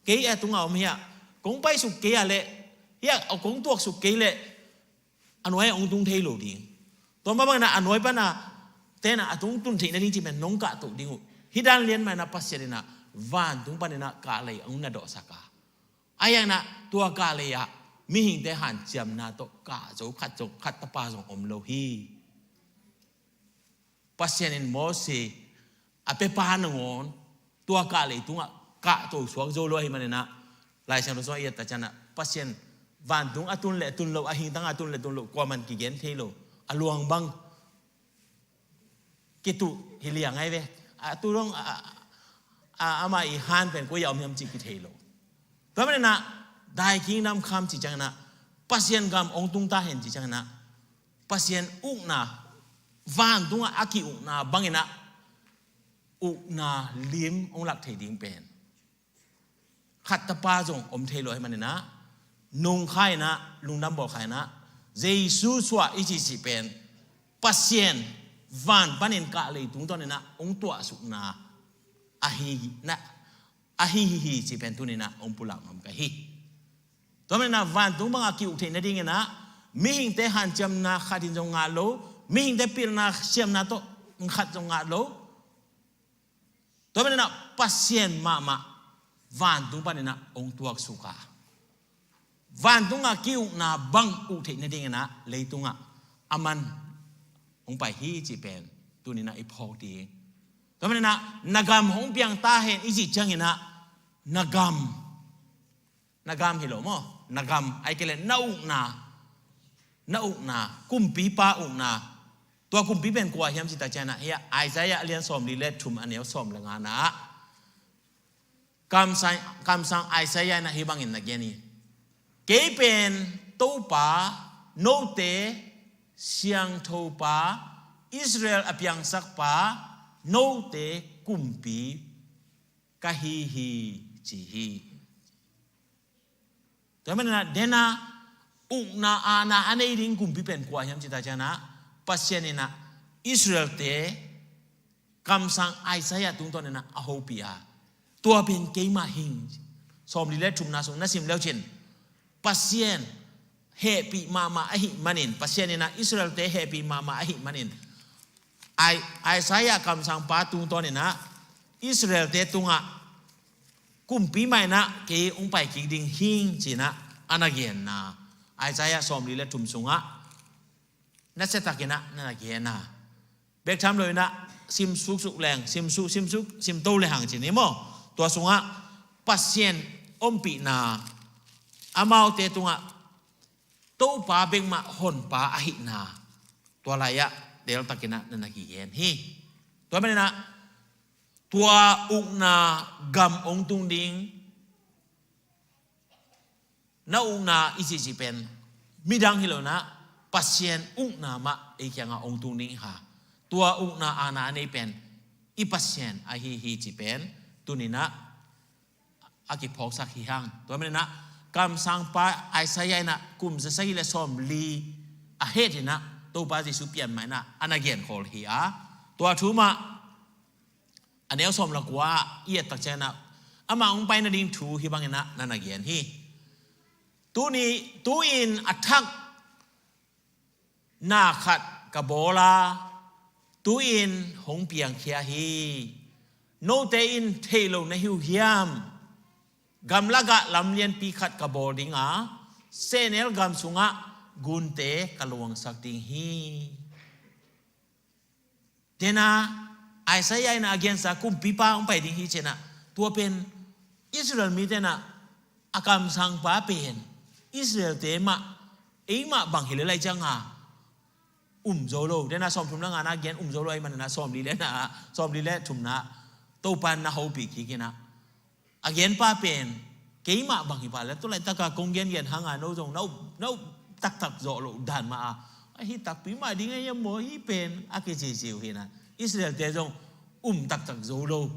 Kei a tungah om hiah, kong paisuk kei a leh, hiah kong tuaksuk kei leh, a nuai ah hong tung thei lo ding. Tua mah bangin ah a nuai pan a, ten ah a tung tun theih nading cih pen nong kahtoh ding uh. Hih dan lian mah in ah Pasian in ah vantung panin ah kahlei hong na dawhsak a, a yang ah tua kahlei ah mihingte hanciamna tawh kah zo khat zong, khat tapa zong om lo hi. Pasian in Moses a pepa nangawn tua kahlei tungah kahto suak zo lo ahih manin ah, Lai Siangtho sungah i et tak ciangin ah, Pasian vantung a tun le a tun lo, a hingtang a tun le tun lo, kuaman kigen thei lo, a luang bang kituh hi liang ahi ve. A tu dong a, a, a, amah i han pen koi ah om hiam cih kithei lo. Tua maninah Thy kingdom come cih cianginah Pasian gam hong tung ta hen cih cianginah Pasian ukna, vantungah a ki-ukna banginah ukna lim hong lak thei ding pen khat tapa zong om thei lo ahih maninah nungkha inah, lungdam bawlkha inah Jesu suah i cihcih pen Pasian van panin kah leitung tawninah hong tuahsukna ahi na, ahi hi hi cih pen tuninah hong pulak nuam ka hi. Tua maninah vantung bangah ki-uk theih nadinginah mihingte hanciamna khat in zong ngah lo, mihingte pilna siamna tawh khat zong ngah lo. Tua maninah Pasian mahmah vantung paninah hong tuaksuk a, vantungah ki-ukna bang uk theih nadinginah leitungah a man hong pai hi cih pen tuninah i phawk ding. Tua maninah na gam hong piang ta hen i cih cianginah na gam, na gam hi lo maw, na gam ahih kei leh na ukna, na ukna, kumpipa ukna. Tua kumpi pen kua hiam cih tak cianginah hih Isaiah a lian sawmli le thum, a neu sawm le ngana ah kamsang, kamsang Isaiah inah hih bangin na gen hi. Kei pen Topa, note siangthopa, Israel a piangsakpa, note kumpi ka hi hi, ci hi. Tua maninah dena ukna aana a nei ding kumpi pen kua hiam cih tak cianginah Pasian inah Israelte kamsang Isaiah tungtawninah a hopih a, tua pen keimah hing. Sawmli le thumna sung na sim leucin Pasian hehpih mahmah ahih manin, Pasian inah Israelte hehpih mahmah ahih manin, Ai-, Isaiah kamsangpa tungtawninah Israelte tungah kumpi mah inah kei hong pai kik ding hing cinah a na genna, Isaiah sawmli le thum sungah nasiatakinah na na genna. Bek tham loinah sim suksuk leng, sim suk, sim suk, sim to le hang cin hi maw. Tua sungah Pasian ompihna, amaute tungah Topa bekmah honpa ahihna, tua lai-ah teltakinah na na kigen hi. Tua maninah tua ukna gam hong tung ding, na ukna i cihcih pen midang hi lonah Pasian ukna mah ei kiangah hong tung ding hi a, tua ukna aana a nei pen i Pasian ahi hi cih pen tuninah a kiphawksak hi hang. Tua maninah kamsangpa Isaiah inah kum za sagih le sawmli a hetinah Topa Jesu pian mah inah a na genkhawl hi a, tua thu mah a neu sawm le kua ah i et tak cianginah amah hong pai nading thu hih banginah na na gen hi. Tuni, tu-in a thak na khat ka bawl a, tu-in hong piangkhia hi. Note in theih lo na hi uh hiam? Gamlakah lam lianpi khat ka bawl ding a, sehnel gam sungah gunte ka luangsak ding hi. Dena Isaiah in a gensa kumpipa hong pai ding hi cinah, tua pen Israel mite inah a kamsangpa pen Israelte mah, eimah bang hi lel lai cianga um zo lo. Dena sawmthum le ngana gen um zo lo ahih maninah sawmli le na, sawmli le thumna Topa in na hopih kik inah, a genpa pen keimah bang hi pah le, tu laitakah kong gengen hanga no zong na up, na up taktak zawh loh dan mah a, ahi takpi mah ding a hiam maw, hih pen a kiciciu hinah Israelte zong um taktak zo lo.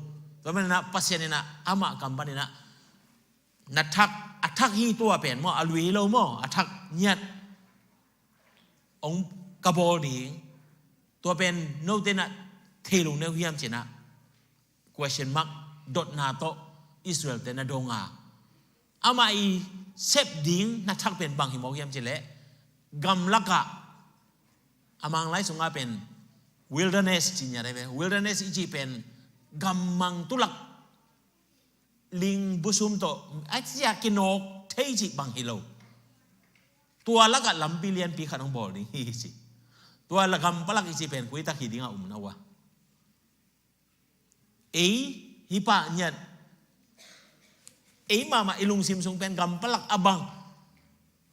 Tua maninah Pasian inah amah kam paninah na thak, a thak hi tua pen maw, a lui lo maw, a thak ngiat hong ka bawl ding. Tua pen note inah thei lo na uh hiam cinah question mark, dotna tawh Israelte na dong a, amah i sep ding na thak pen bang hi mawk hiam cileh, gamlakah, a Manglai sungah pen wilderness ci ngiat ahi ve. Wilderness i cih pen gammang tulak, ling busum tawh a cia kinawk thei cih bang hi lo. Tua lakah lampi lianpi khat hong bawl ding hi ci. Tua la gampalak i cih pen kuitak hi dingah um na uh a, ei hih pah ngiat, ei mahmah i lungsim sung pen gampalak a bang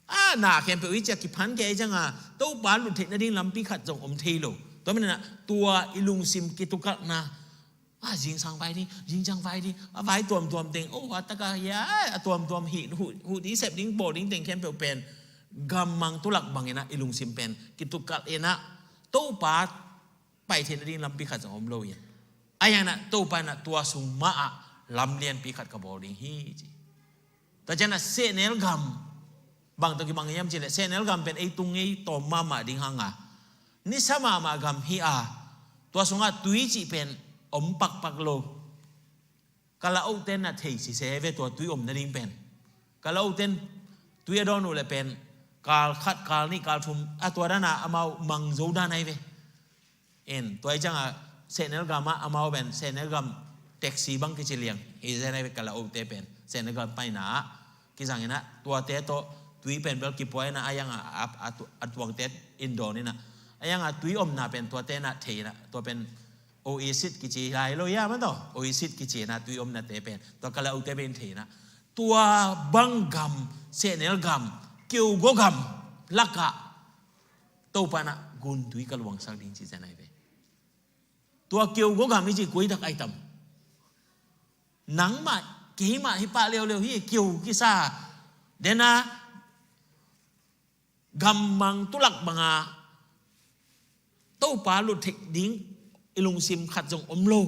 a, na khempeuh hi ciah kiphan kei cianga Topa lut theih nading lampi khat zong om thei lo. Tua maninah tua i lungsim kitukalhna, A zingsang vai ding, zingciang vai ding, a vai tuamtuam teng, oh, a taka hia, a tuamtuam hih, huh, huh ding, sep ding, bawl ding teng khempeuh pen, gammang tulak bangin ah i lungsim pen kitukalh in ah, Topa pai theihna ding lampi khat zong om lo in. Ahi hangin ah Topa in ah tua sung mah ah lam lianpi khat ka bawl ding hi ci. Tua ciangin ah sehnel gam, bang tawh kibang hiam cih leh, sehnel gam pen ei tung ngei tawm mahmah ding hang a, nisa mahmah gam hi a, tua sungah tui cih pen om pakpak lo. Kalaote na thei sise ve tua tui om nading pen. Kalaote tui a dawn uh leh pen kal khat, kal nih, kal thum, a tua dan a amau mang zo dan ahi ve. En, tua hi ciangah sehnel gam ah amau pen, sehnel gam taxi bang kici liang hi zen ahi ve, kalaote pen sehnel gam paina ah. Kizang in ah tuate tawh tui pen bel kipua in ah, a yang a, a, a, a tuangte in dawn in ah, a yang a tui omna pen tuate in ah thei in ah, tua pen oasis kici lai lo ia man tawh, oasis kici in ah tui omnate pen, tua kalaote pen thei in ah, tua bang gam, sehnel gam, kiugo gam lakah Topa in ah guntui ka luangsak ding ci zen ahi ve. Tua kiugo gam i ci kuitak ai tam. Nangmah, keimah hi pah leuleu hi, kiu kisa. Dena gammang tulak banga Topa lut theih ding i lungsim khat zong om lo.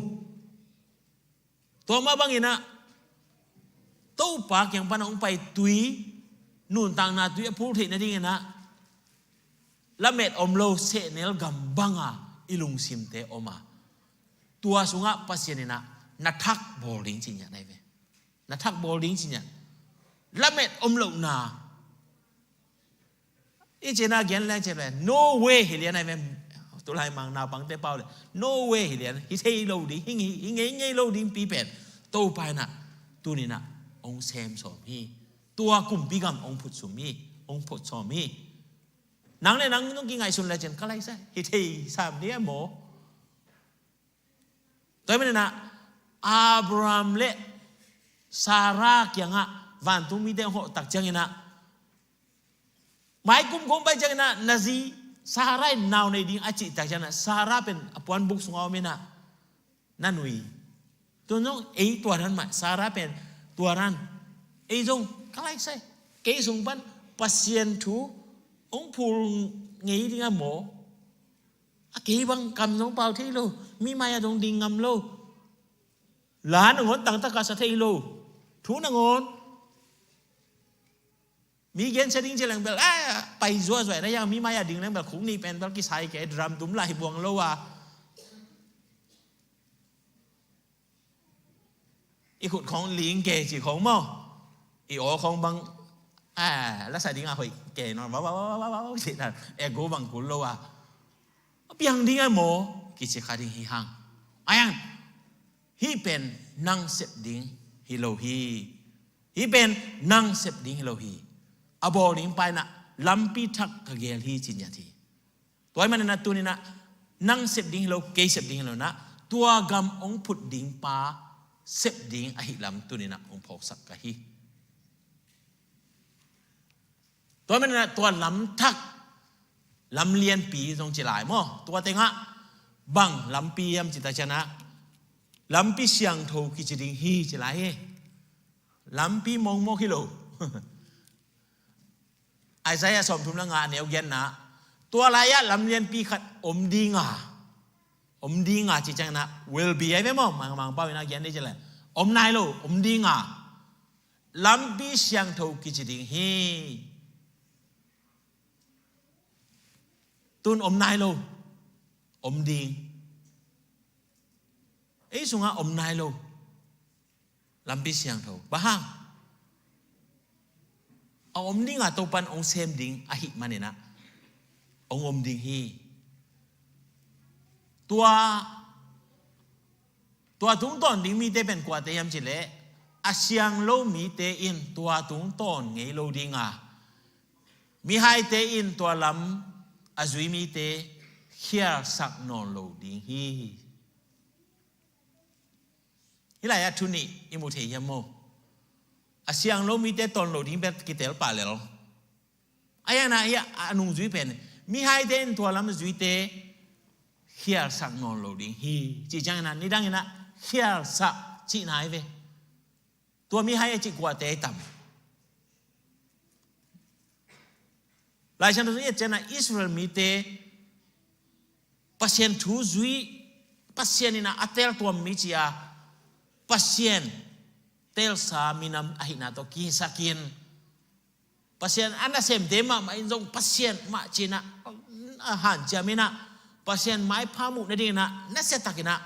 Tua mah bangin ah Topa kiang pan a hong pai tui, nuntakna tui a phul theih nadingin ah lamet om lo sehnel gam banga i lungsimte om a, tua sungah Pasian in ah na thak bawl ding ci ngiat ahi ve. Na thak bawl ding ci ngiat. Lamet om lohna. I cina gen leng cin ve, no way hi lian ahi ve. Tulai mang naupangte pau le, no way hi lian, hi thei lo ding, hi, hi ngei ngei lo ding pi pen Topa in ah tuni in ah hong sem sawm hi. Tua kumpi gam hong phut sawm hi, hong phut sawm hi. Nang le nang nong kingaihsun le cin ka lai sa, hi thei sam ni a maw. Tua hi manin ah Abraham le Sarah kiangah vantung mite hong hawh tak ciangin ah, mai kum kong pai ciangin ah na zi Sarah in nau nei ding a cih tak ciangin ah, Sarah pen a puanbuk sungah om in ah, na nui. Tun zong ei tua dan mah, Sarah pen tua dan. Ei zong ka lai sai, kei sung pan Pasian thu hong phul ngei ding a maw. A kei bang kam zong pau thei lo, mi mai a zong ding ngam lo. La nangawn tangtaka sa thei lo. Thu nangawn. Mi gensia ding ci leng bel, a, pai zuazua na yang mi mai a ding leng bel khuk nih pen bel kisai kei, drum tum lai buang lo a. I khut khong ling kei ci khong maw. I aw khong bang, a, la sa ding a hoih kei nawn, vau, vau, vau, vau, vau, ci na, e go bang kul lo a. Piang ding a maw, kici kha ding hi hang. A yang, hih pen nang sep ding hi lo hi. Hih pen nang sep ding hi lo hi. A bawl ding pa in ah lampi thak ka geel hi ci ngiat hi. Tua ahih manin ah tuni in ah nang sep ding hi lo, kei sep ding hi lo in ah, tua gam hong phut ding pa sep ding ahih lam tuni in ah hong phawksak ka hi. Tua ahih manin ah tua lam thak, lam lianpi zong ci lai maw. Tua tengah bang lampi hiam ci ta ciangin ah, lampi siangtho kici ding hi ci lai hi. Lampi mawkmawk hi lo. Isaiah sawmthum le nga a neu giatna, tua lai-ah lam lianpi khat om ding a, om ding a ci ciangin ah, will be ahi ve maw, Mangpau in a gian ding ci leh, om nai lo, om ding a, lampi siangtho kici ding hi. Tun om nai lo, om ding. Ei sungah om nai lo lampi siangtho. Bang hang? A om ding a, Topa'n hong sem ding ahih manin ah hong om ding hi. Tua, tua tungtawn ding mite pen kuate hiam cih leh, a siang lo mite in tua tungtawn ngei lo ding a, mihaite in tua lam a zui mite khialsak nawn lo ding hi. Hih lai-ah thu nih i mu thei hiam maw? A siang lo mite tawn lo ding bek kitel pah lel. A hiang na hi a, a nungzui pen, mihaite in tua lam a zuite khialsak nawn lo ding hi. Ci ciangin ah, nidangin ah khialsah cihna hi ve. Tua mihai a cih kuate hi tam? Lai Siangtho sung i et ciangin ah Israel mite Pasian thu zui, Pasian in ah a teltuam mi ci a, Pasian telsa minam ahihna tawh kihisak in, Pasian a nasemte mahmah in zong Pasian mah ci-in ah, a hanciam in ah, Pasian maipha muh nadingin ah nasiatakin ah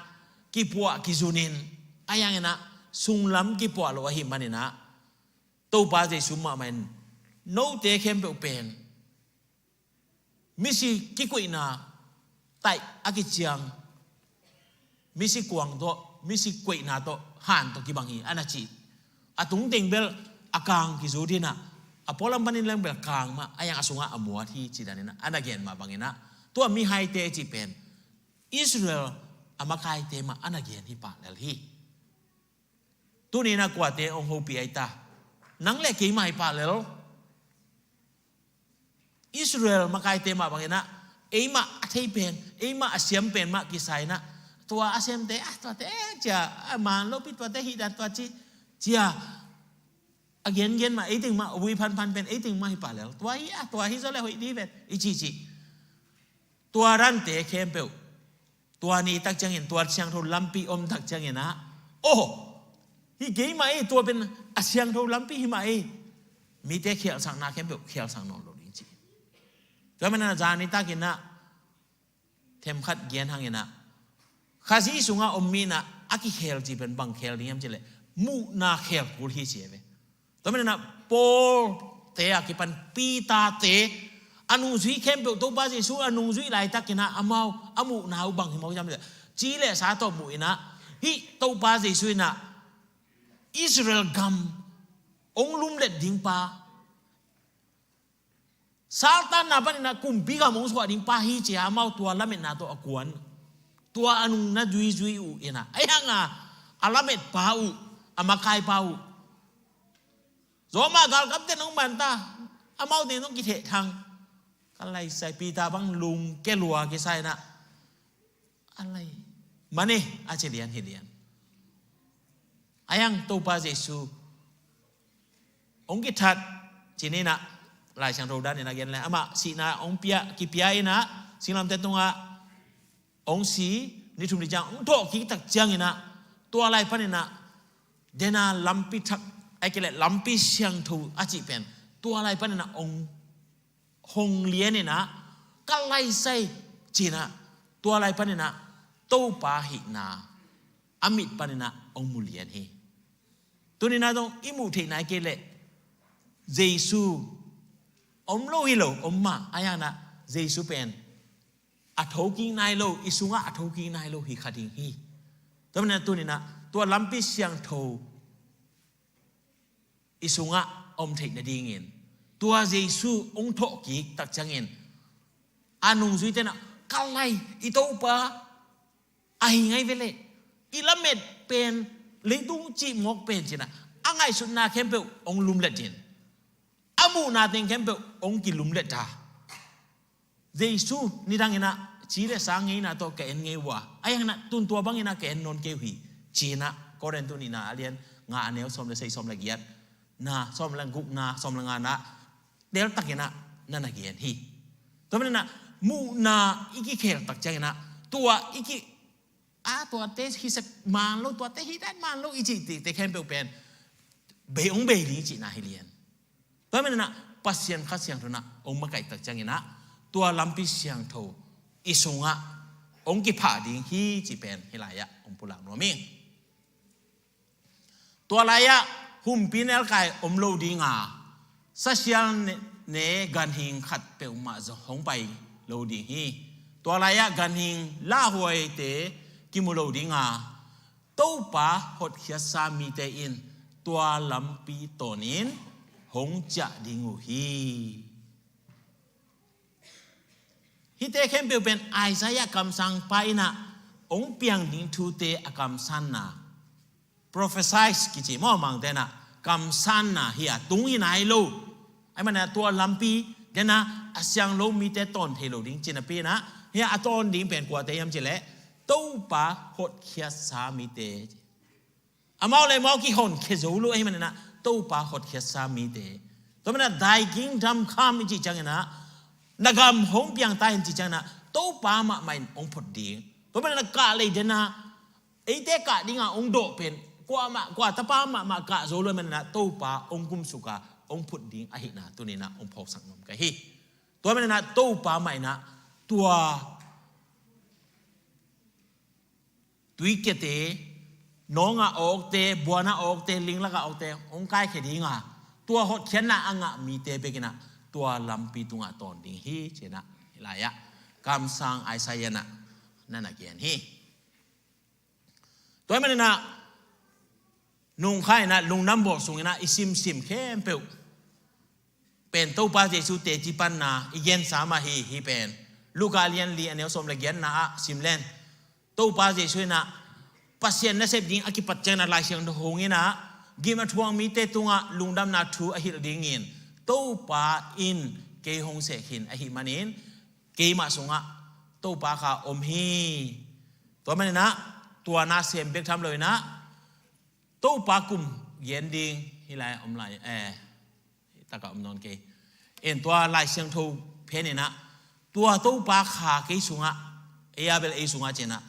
kipuah kizun in, ahi hangin ah sunglam kipuah lo ahih manin ah, Topa Jesu mahmah in note khempeuh pen misi kikoihna taih a kiciang, misi kuang tawh, misi koihna tawh, han tawh kibang hi, a na ci. A tungteng bel a kang kizut in ah, a pualam panin leng bel kang mah, ahi hang a sungah a muat hi, ci danin ah a na gen mah bangin ah, tua mihaite cih pen Israel a makaite mah a na gen hi pah lel hi. Tuni-in ah kuate hong hopih ahi ta? Nang le keimah hi pah lel. Israel makaite mah bangin ah, eimah a thei pen, eimah a siam pen mah kisa in ah, tua a semte, ah, tuate, eh, cia, a man lopi tuate hih dan tua ci, cia, a gengen mah, ei teng mah, a vui phanphan pen ei teng mah hi pah lel. Tua hi, ah, tua hi zaw le hoih dih ven, i cihcih. Tua dante khempeuh, tua ni tak ciangin, tua siangtho lampi om tak ciangin ah, oh, hi kei mah ei, tua pen a siangtho lampi hi mah ei, mite khialhsakna khempeuh khialhsak nawn lo ding ci. Tua manin ah zan ni takin ah themkhat gen hangin ah, Khazih sungah om mi in ah a kikhel cih pen bang khel ding hiam cih leh, muhna khel kul hi ci hi ve. Tua manin ah Paul te a kipan Peter te, a nungzui khempeuh, Topa Jesu a nungzui laitakin ah amau a muhna uh bang hi mawk hiam cih leh, ci le sa tawh muh in ah, hih Topa Jesu in ah Israel gam hong lumlet ding pa, Satan na panin ah kumpi gam hong suah ding pa hi ci-a amau tua lametna tawh a kuan. Tua a nungna zuizui uh in ah, ahi hang a, a lamet pa uh, a makai pa uh, Roma galkapte nong man ta, amaute nong kithehthang. Ka laisai, Peter bang lungke lua kisa in ah, a lai, mane, a ci lian hi lian. Ahi hang Topa Jesu hong kithat ci-in ah, Lai Siangtho danin a gen leh, amah sihna hong pia, kipia in ah, singlamteh tungah hong si, ni thum ni ciang hong thawhkik tak ciangin ah, tua lai panin ah, den a lampi thak, ahih kei leh lampi siangtho a cih pen, tua lai panin ah hong, hong lian in ah, ka laisai ci-in ah, tua lai panin ah Topa hihna a mit panin ah hong mu lian hi. Tuni-in ah zong i muh theihna ahih kei leh, Jesu om lo hi lo, om mah, ahi hang ah Jesu pen a thokik nai lo, i sungah a thokik nai lo hi kha ding hi. Tua manin ah tuni-in ah tua lampi siangtho i sungah om theih nadingin, tua Jesu hong thawhkik tak ciangin, a nungzuite in ah, ka lai, i Topa ahi ngai ve leh, i lamet pen, leitung cihmawk pen ci-in ah, a ngaihsutna khempeuh hong lumlet in, a muhna teng khempeuh hong kilumlet a, Jesu nidangin ah ci le sa ngeina tawh ka en ngei uh a, ahi hangin ah tun tua bangin ah ka en nawn kei uh hi, ci-in ah Korin tu nihna a lian nga a neu sawm le sagih, sawm le giat na, sawm le gukna, sawm le ngana, deltakin ah na na gen hi. Tua manin ah muhna i kikhel tak ciangin ah, tua i ki, a, tuate hi sep man lo, tuate hi dan man lo i cih, cihte khempeuh pen bei, hong bei ding i cihna hi lian. Tua manin ah Pasian Kha Siangtho in ah hong makaih tak ciangin ah, tua lampi siangtho i sungah hong kiphah ding hi cih pen hih lai-ah hong pulak nuam ing. Tua lai-ah humpi nelkai om lo ding a, sasial ne, ne ganhing khat peuhmah zong hong pai lo ding hi. Tua lai-ah ganhing lauhuaite kimu lo ding a, Topa hotkhiatsa mite in tua lampi tawnin hong ciah ding uh hi. Hihte khempeuh pen Isaiah kamsangpa in ah hong piang ding thute a kamsanna, prophesies kici maw, Mangte in ah, kamsanna hi a, tung hi nai lo. Ahih manin ah tua lampi, den a, a siang lo mite tawn thei lo ding ci napi in ah, hih a tawn ding pen kuate hiam cih leh, Topa hotkhiatsa mite, amau le amau kihonkhia zo lo ahih manin ah, Topa hotkhiatsa mite. Tua manin ah, Thy kingdom come i cih ciangin ah, na gam hong piang ta hen cih ciangin ah, Topa mahmah in hong phut ding. Tua manin ah, kah lei den ah, eite kah ding a hong dawh pen, kuamah, kua tapa mahmah kah zo lo ahih manin ah, Topa hong kumsuk a, hong phut ding ahihna tuni-in ah hong phawksak nuam ka hi. Tua manin ah, Topa mah in ah, tua tuikiate, nawng a awkte, buan a awkte, ling lak a awkte hong kaikhia ding a, tua hotkhiatna a ngah mite bek in ah, tua lampi tungah tawn ding hi, ci-in ah, hih lai-ah kamsang Isaiah in ah na na gen hi. Tua ahih manin ah, nungkhai in ah, lungdam bawl sungin ah i simsim khempeuh pen Topa Jesu teci panna i gensa mah hi. Hih pen Luka lian li, a neu sawm le giatna ah sim len, Topa Jesu in ah, Pasian nasep ding a kipat ciangin ah, Lai Siangtho hong in ah, gim a thuak mite tungah lungdamna thu a hilh dingin, Topa in kei hong seh khin ahih manin, keimah sungah Topa kha om hi. Tua manin ah, tua nasem bek tham lo-in ah, Topa kum gen ding hih lai-ah om lai, eh, hih takah om nawn kei. En, tua Lai Siangtho phen in ah, tua Topa kha kei sungah, ei a bel ei sungah ci-in ah,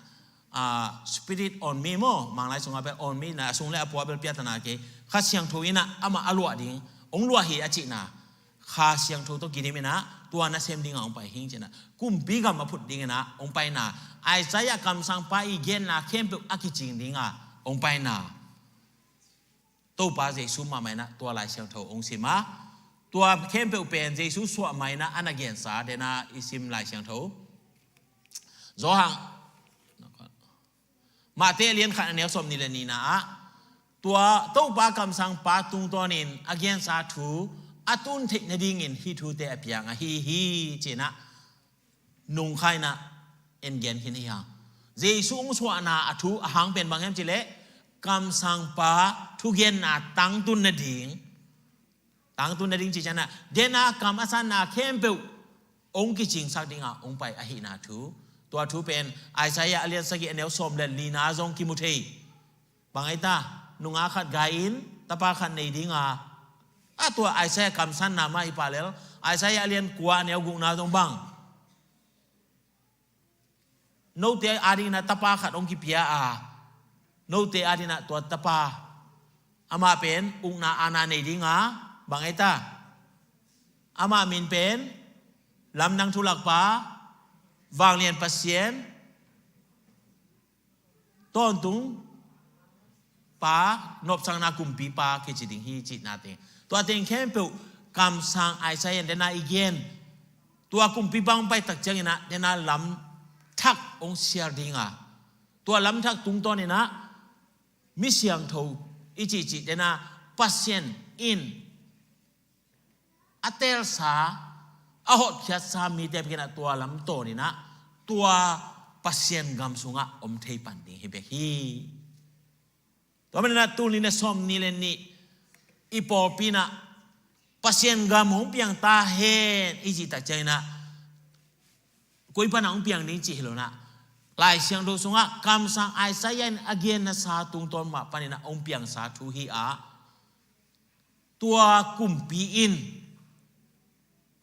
ah, Spirit on me maw, Manglai sungah bel on me na, a sung le a pua bel piatana kei. Kha Siangtho in ah amah a luah ding, hong luah hi a cihna. Kha Siangtho tawh kidim in ah, tua nasem ding a hong pai hi ci-in ah, kumpi gam a phut ding in ah hong paina, Isaiah kamsangpa i genna khempeuh a kicing ding a hong paina, Topa Jesu mahmah in ah tua Lai Siangtho hong sim a, tua khempeuh pen Jesu suah mah in ah a na gensa, den ah i sim Lai Siangtho. Johan, Matthai a lian khat, a neu sawmnih le nihna ah, tua Topa kamsangpa tungtawnin a gensa thu a tun theih nadingin hih thute a piang ahi hi, ci-in ah, nungkhai in ah en gen khin hi hang. Jesu hong suahna a thu a hang pen bang hiam cih leh, kamsangpa thugenna tangtun nading, tangtun nading cih ciangin ah, den ah kam a sanna khempeuh hong kicingsak ding a hong pai ahihna thu. Tua thu pen Isaiah a lian sagih, a neu sawm le lina zong kimu thei. Bang ei ta, nungak khat gai-in tapa khat nei ding a, a tua Isaiah kamsanna mah hi pah lel, Isaiah a lian kua, a neu gukna zong bang, note adingin ah tapa khat hong kipia a, note adingin ah tua tapa, amah pen ukna aana nei ding a, bang ei ta, amah min pen Lamdang Thulakpa, Vanglian Pasian, Tawntung Pa, Nopsakna Kumpipa kici ding hi, cihna teng. Tua teng khempeuh kamsang Isaiah in den ah i gen. Tua kumpipa hong pai tak ciangin ah, den ah lam thak hong siar ding a, tua lam thak tungtawnin ah mi siangtho i cihcih, den ah Pasian in a teelsa, a hotkhiatsa mite bek in ah tua lam tawnin ah, tua Pasian gam sungah om thei pan ding hi bek hi. Tua manin ah tul nih le sawmnih le nih i pawlpi in ah Pasian gam hong piang ta hen i cih tak ciangin ah, koi pan ah hong piang ding cih hi lo-in ah, Lai Siangtho sungah kamsang Isaiah in a gensa tungtawn mah panin ah hong piangsa thu hi a, tua kumpi in,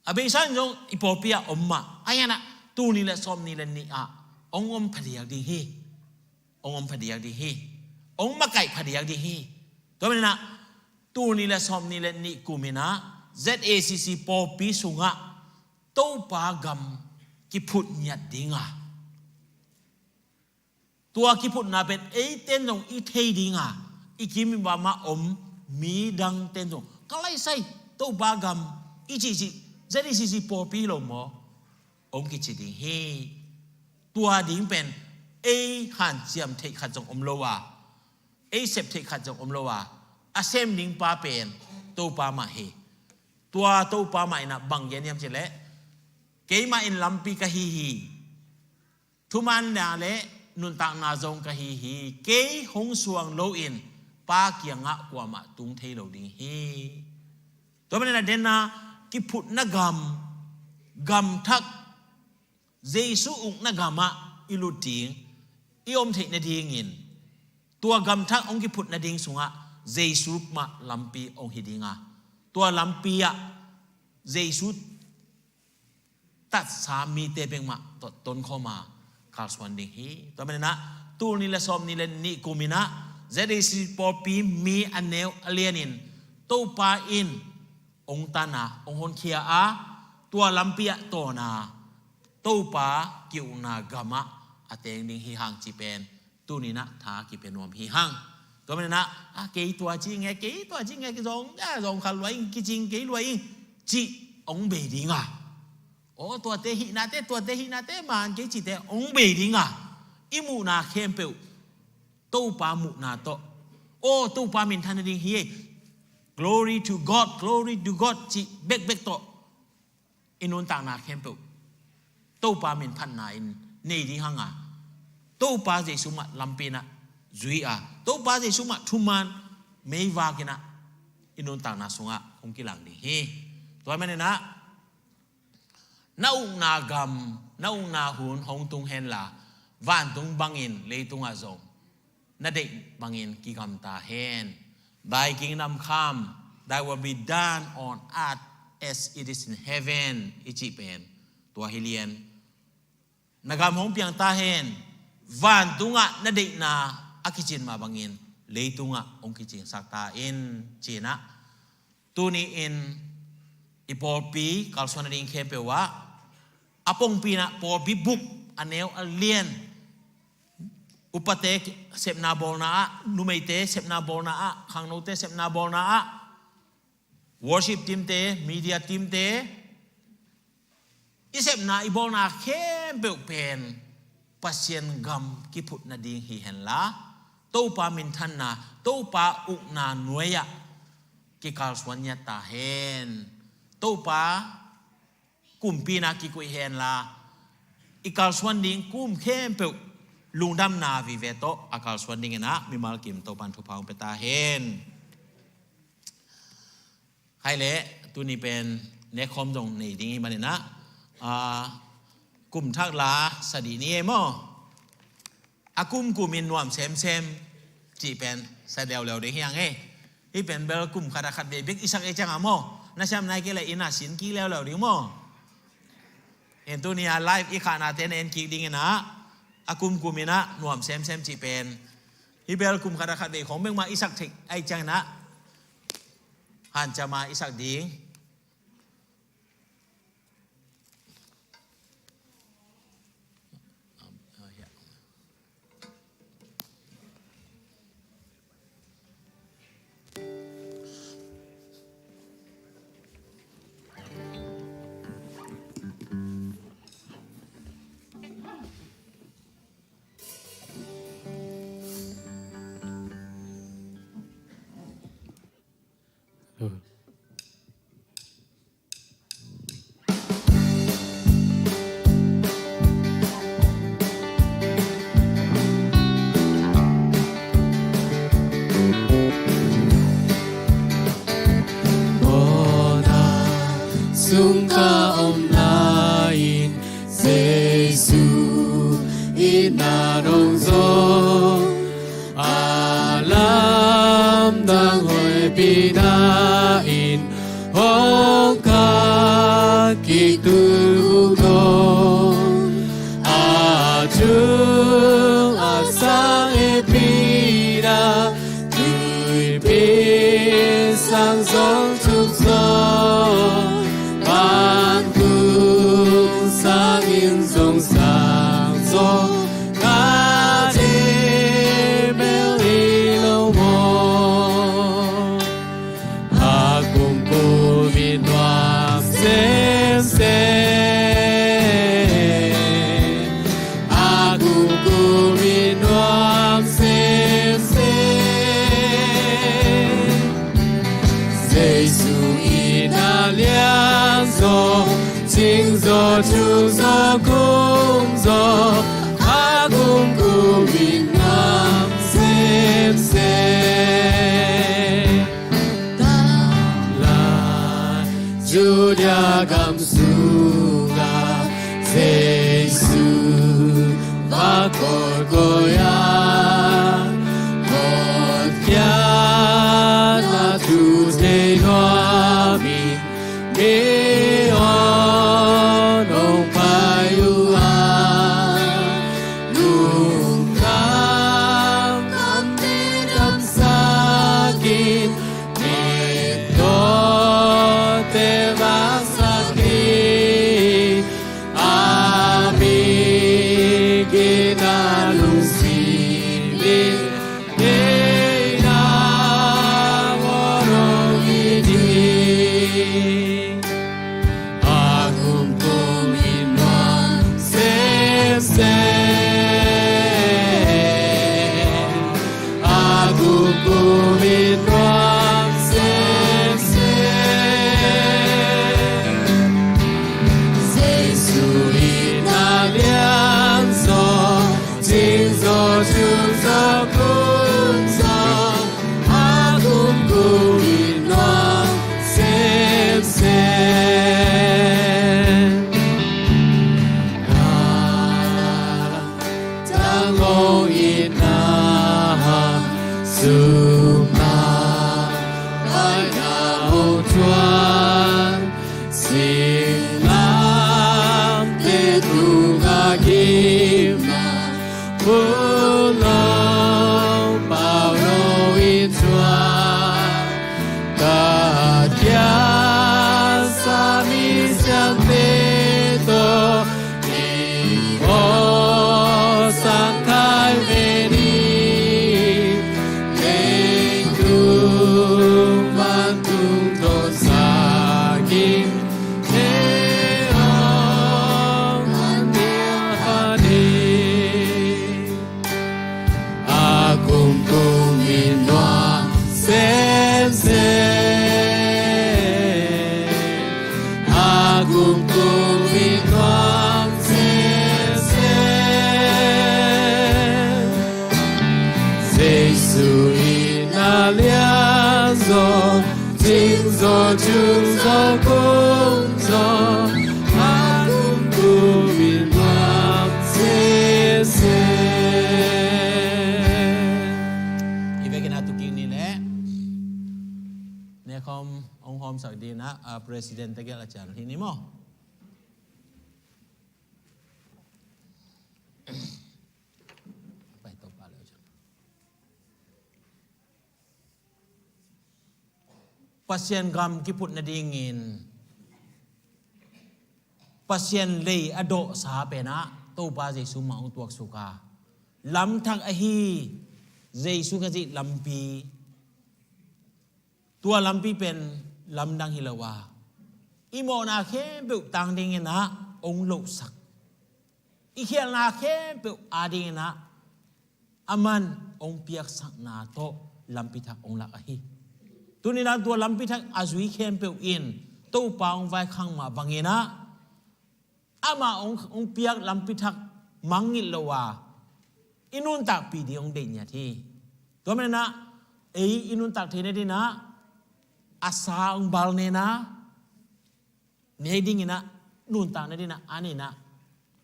a beisa in zong i pawlpi ah om mah, a hi in ah tul nih le sawmnih le nih ah hong om phadiak ding hi. Hong om phadiak ding hi. Hong makaih phadiak ding hi. Tua manin ah tul nih le sawmnih le nih kum in ah Z A C C pawlpi sungah Topa gam kiphut ngiat ding a, tua kiphutna pen eite'n zong i thei ding a, i kim i pam ah om mi dangte'n zong, ka laisai, Topa gam i cihcih, Z A C C pawlpi hi lo maw, hong kici ding hi. Tua ding pen ei hanciam theih khat zong om lo a, ei sep theih khat zong om lo a, a sem ding pa pen Topa mah hi. Tua Topa mah in ah bang gen hiam cih leh, keimah in lampi ka hi hi. Thumanna le nuntakna zong ka hi hi. Kei hong suang loin Pa kiangah kuamah tung thei lo ding hi. Tua manin ah den ah kiphutna gam, gam thak, Jesu ukna gam ah i lut ding, i om theih nadingin, tua gamthak hong kiphut nading sungah Jesu mah lampi hong hi ding a, tua lampi ah Jesu tatsa mite bek mah tawh tonkhawm a kalsuan ding hi. Tua manin ah tul nih le sawm nih le nih kum in ah Z A C pawlpi mi a neu a lian in Topa in hong tan a, hong honkhia a, tua lampi ah tawn a, Topa ki-ukna gam ah a teng ding hi hang cih pen tuni in ah tha kipia nuam hi hang. Tua manin ah, a, kei tua ci nge, kei tua ci nge, kei zong, a, zong khat lua ing, kicing kei lua ing, cih hong bei ding a, aw, tuate hihnate, tuate hihnate man kei cihte hong bei ding a, i muhna khempeuh Topa muhna tawh, aw, Topa minthan nading hi ei, glory to God, glory to God, cih bekbek tawh i nuntakna khempeuh Topa minphatna in nei ding hang a, Topa Jesu mah lampi in ah zui a, Topa Jesu mah thuman meivak in ah i nuntakna sungah hong kilang ding hi. Tua manin ah na ukna gam, na ukna hun hong tung henla, vantung bangin leitungah zong na deih bangin kigamta hen. Thy kingdom come, thy will be done on earth as it is in heaven, i cih pen tua hi lian. Na gam hong piangta hen, vantungah na deihna a kicin mah bangin leitungah hong kicingsak ta in, ci-in ah tuni in i pawlpi kalsuan nading khempeuh ah, a pongpi in ah pawlpi bup a neu a lian, upate sepna bawlna ah, numeite sepna bawlna ah, khangnote sepna bawlna ah, worship teamte, media teamte, i sepna i bawlna khempeuh pen Pasian gam kiphut nading hi henla, Topa minthanna, Topa ukna nuai-ah kikalsuan ngiat ta hen. Topa kumpina kikoih henla, i kalsuan ding kum khempeuh lungdamna vive tawh a kalsuan dingin ah mimal kim Topan thupha hong pia ta hen. Hai leh, tuni pen nekkhawm zong nei ding hi manin ah, a, kum thak la sa dih ni ei maw? A kumkum in nuam semsem cih pen sa leuleu ding hi hang ei. Hih pen bel kum khat ah khat vei bek i sak ei ciang a maw? Na siam nai kei leh inn ah sin kik leuleu ding maw? En tuni a live i khahnate na en kik dingin ah, a kumkum in ah nuam semsem cih pen, hih bel kum khat ah khat vei khawng bek mah i sak theih ahih ciangin ah, hanciam a i sak ding. Mawhna sung ka omna in Jesu itna dong zong a lamdang hoihpihna in hong kah kik tuk uh dong, a tung a sang hehpihna tuipi sang zong thuk zaw, van kung sang in zong sang zaw, ka deih bel hi lo maw? A kumkum in nuam semsem, a kumkum in nuam semsem. Jesu itna lian zaw, cing zaw, thuk zaw, kum zaw, a kumkum in nuam semsem. Tanglai Judea gam sungah Jesu va kawikawi a, Kumkum in nuam semsem. Jesu in na lian zaw, cing zaw, cung zaw, kum zaw, a kumkum in nuam semsem. Tangong itna suma, aina hong thuan, singlamteh tungah gimna, Pulong Paulo in thuan, ka kiang sa misiangtho tawh, i aw sang khai ve ni, leitung vantung tawh sa gim, e aw, man dia kha ni. A kumkum in nuam semsem. A kumkum in nuam semsem. Jesu in na lian zaw, cing zaw, cung zaw, kum zaw, a kumkum in nuam semsem. Hi ve kina tuking ni le. Nekhawm hong hawmsak ding ah, a president tegel a cian hi ni maw. Pai to pa le cian. Pasian gam kiphut nadingin Pasian lei a dawhsa penah Topa Jesu mah hong tuaksuk a, lamthak ahi Jesu Khazih lampi, tua lampi pen lamdang hi lo a, i mawhna khempeuh tang dinginah hong lohsak, i khialhna khempeuh a dinginah aman hong piaksakna tawh lampi thak hong lak ahi. Tuninah tua lampi thak a zui khempeuh in Topa hong vaikhak mah banginah amah hong, hong piak lampi thak mangngilh lo a, i nuntakpih ding hong deih ngiat hi. Tua maninah ei i nuntak theih nadinah a sa hong bal nena, nei dinginah nuntak nadinah a ninah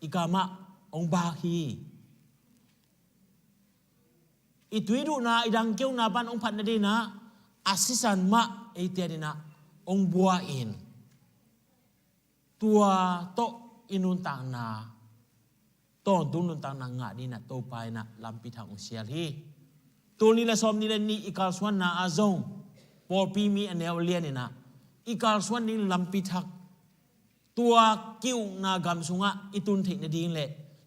i kamah hong bak hi. I tuiduhna, i dangkeuna pan hong phat nadinah a sisan mah eite adinah hong bua in, tua tawh i nuntakna, tawntung nuntakna ngah dinah Topa inah lampi thak hong sial hi. Tul nih le sawm nih le nih i kalsuanna ah zong pawlpi mi a neu a lian inah i kalsuan ding lampi thak, tua ki-ukna gam sungah i tun theih nading le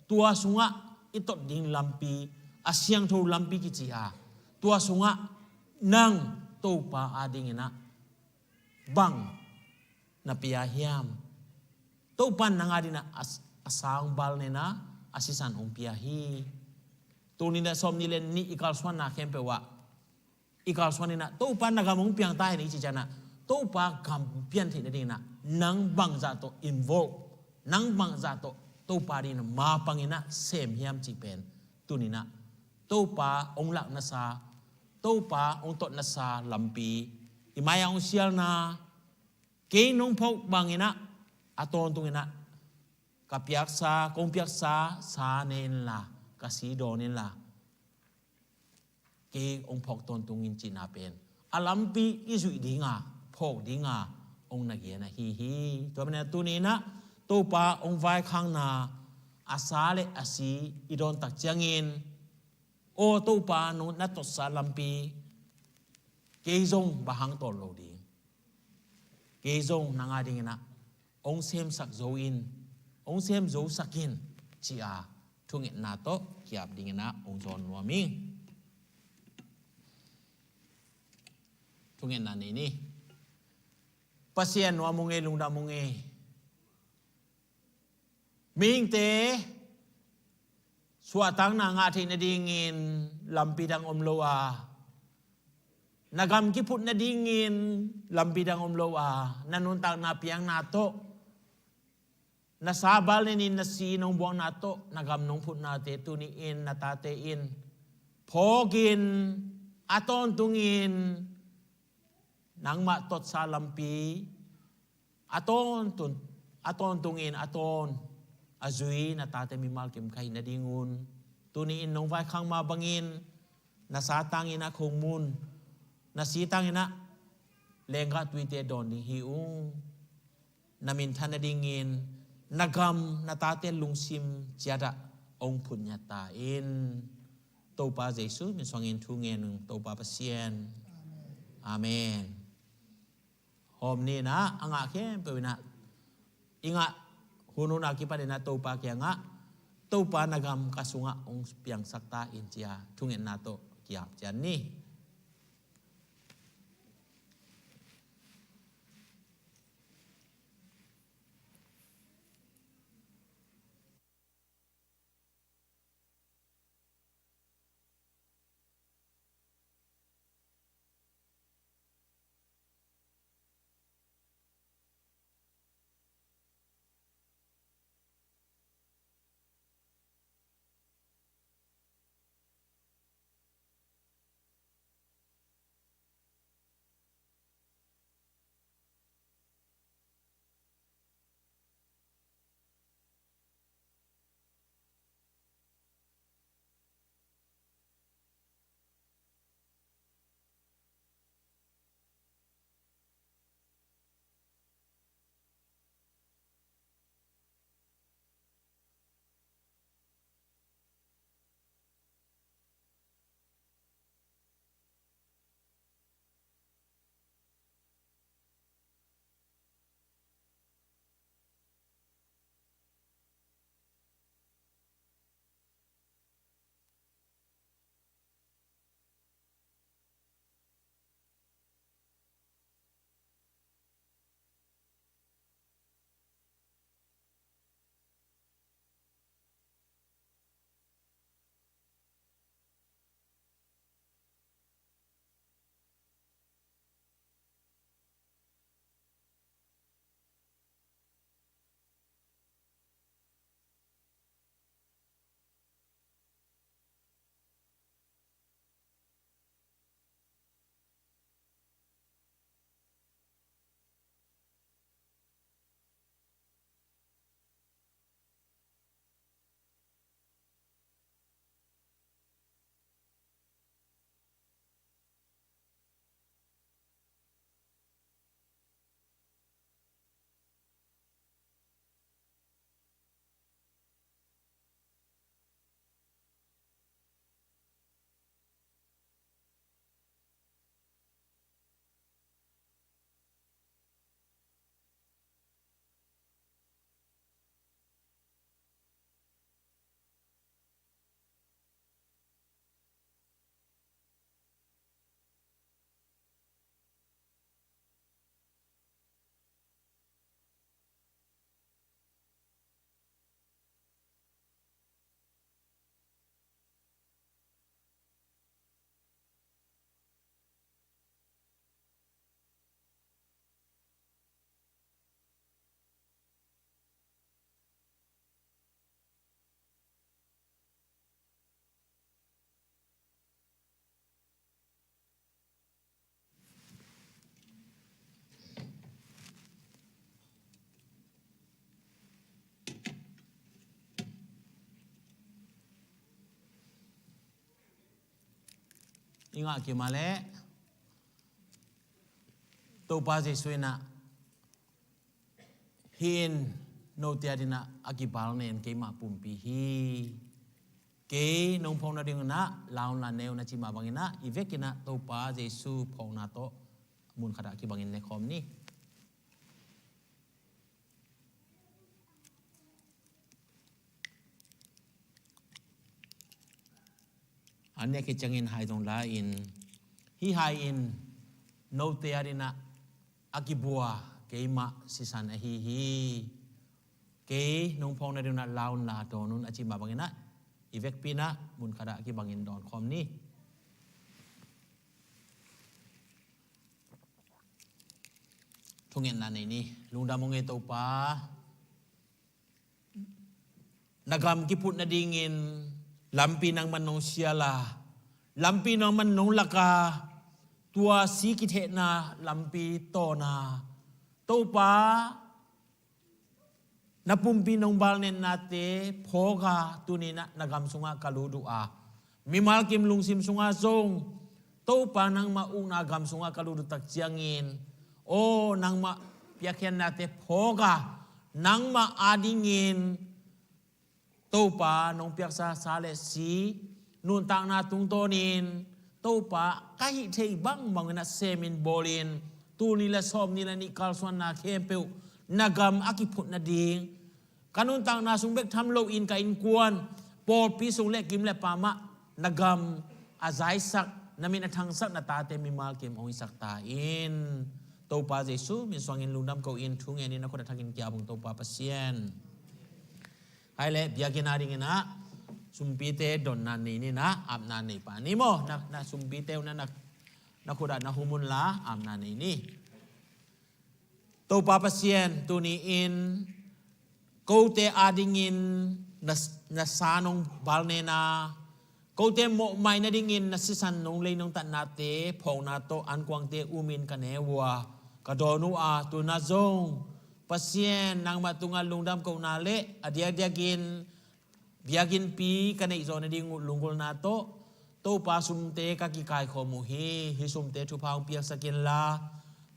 tua sungah i tot ding lampi, a siangtho lampi kici a, tua sungah nang Topa a dinginah bang na pia hiam? Topa in nang a dinah a, a sa hong bal nena, a sisan hong pia hi. Tul nih le sawm nih le nih i kalsuanna khempeuh ah i kalsuan inah Topa na gam hong piang ta hen i cih cianah Topa gam pian theih nadinginah nang bangzah tawh involve, nang bangzah tawh Topa dinginah mapang inah sem hiam cih pen tuninah Topa hong lak nasa, Topa hong tot nasa lampi, i mai-ah hong sialna, kei nong phawk banginah a tawntunginah ka piaksa, kong piaksa sa ne inla, ka si dawn inla, kei hong phawk tawntungin cihna pen a lampi i zuih dinga, phawk dinga hong na gen ahi hi. Tua maninah tuninah Topa hong vaikhakna a sa le a si i dawntak ciangin, aw Topa, nong na totsa lampi kei zong bang hang tawn lo ding, kei zong nang a dinginah hong semsak zo in, hong sem zosak in, ci-a thungetna tawh kiap dinginah hong zawn nuam ing. Thungetna nei ni. Pasian nuam ung ei, lungdam ung ei. Mihingte suahtakna ngah theih nadingin lampi dang om lo a, Na gam kiphut nadingin lampi dang om lo a, na nuntakna piakna tawh, na sabal nenin na si nong buakna tawh, na gam nong phutnate tuni-in na tate in phawkin, a tawntungin nangmah totsa lampi a tawntun, a tawntungin a tawn a zui na tate mimal kim ka hih nadingun, tuni-in nong vaikhak mah bangin na satang inn ah khomun, na sitang inn ah lenggah tuite dawn ding hi ung. Na minthan nadingin na gam na tate lungsim ciat ah hong phut ngiat ta in. Topa Jesu min suangin thu ngen ung, Topa Pasian. Amen. Hawm ni in ah, a ngah khempeuh in ah, i ngah hun hun a kipan in ah Topa kiangah, Topa na gam ka sungah hong piangsak ta in ci-a thungetna tawh kiap ciat ni. I ngah kim a leh Topa Jesu in ah, "Hih in note adingin ah a kibal nen keima pumpi hi. Kei nong phawk nadingin ah la un la, ne un," a cih mah bangin ah, i vekin ah Topa Jesu phawkna tawh mun khatah kibangin ne khawm ni. A nek khit ciangin hai zong la in, "Hih hai in note adingin ah a kibua keima sisan ahi hi. Kei nong phawk nadingin ah la un la, dawn un," a cih mah bangin ah, i vekpi in ah mun khatah kibangin dawn khawm ni. Thungetna nei ni. Lungdam ung ei Topa. Na gam kiphut nadingin lampi nangman nong sial a, lampi nangman nong lak a, tua si kithehna lampi tawn a, Topa, na pumpi nong balnetnate phawk a, tuni-in ah na gam sungah ka lut uh a, mimal kim lungsim sungah zong Topa, nangmah ukna gam sungah ka lut uh tak ciangin, aw, nangmah piakkhiatnate phawk a, nangmah adingin Topa nong piaksa sa le si, nuntakna tungtawnin Topa, ka hih theih bangbangin ah semin bawlin, tul nih le sawmnih le nih kalsuanna khempeuh na gam a kiphut nading, ka nuntakna sung bek tham loin ka innkuan, pawlpi sung le kim le pam ah na gam a zaisak, na min a thangsak na tate mimal kim hong hisak ta in. Topa Jesu min suangin lungdam ko-in, thungen in, na khut a thakin ki-ap ung Topa Pasian. Hai le, biakinn a dingin ah sumpite donna nei ni, na apna nei pah ni maw. Na, na sumpite uh na, na, na khut ah na hum un la, apna nei ni. Topa Pasian, tuni-in kote adingin na, na sa nong balnen a, kote mawhmai nadingin na sisan nong lei nong tatnate phawkna tawh ankuangte umin ka ne uh a, ka dawn uh a, tu-in ah zong Pasian, nangmah tungah lungdam kohna le a diakdiakin biakinnpi ka neih zawh nading uh lunggulhna tawh Topa, sumte ka kikaikhawm uh hi. Hih sumte thupha hong piaksak inla,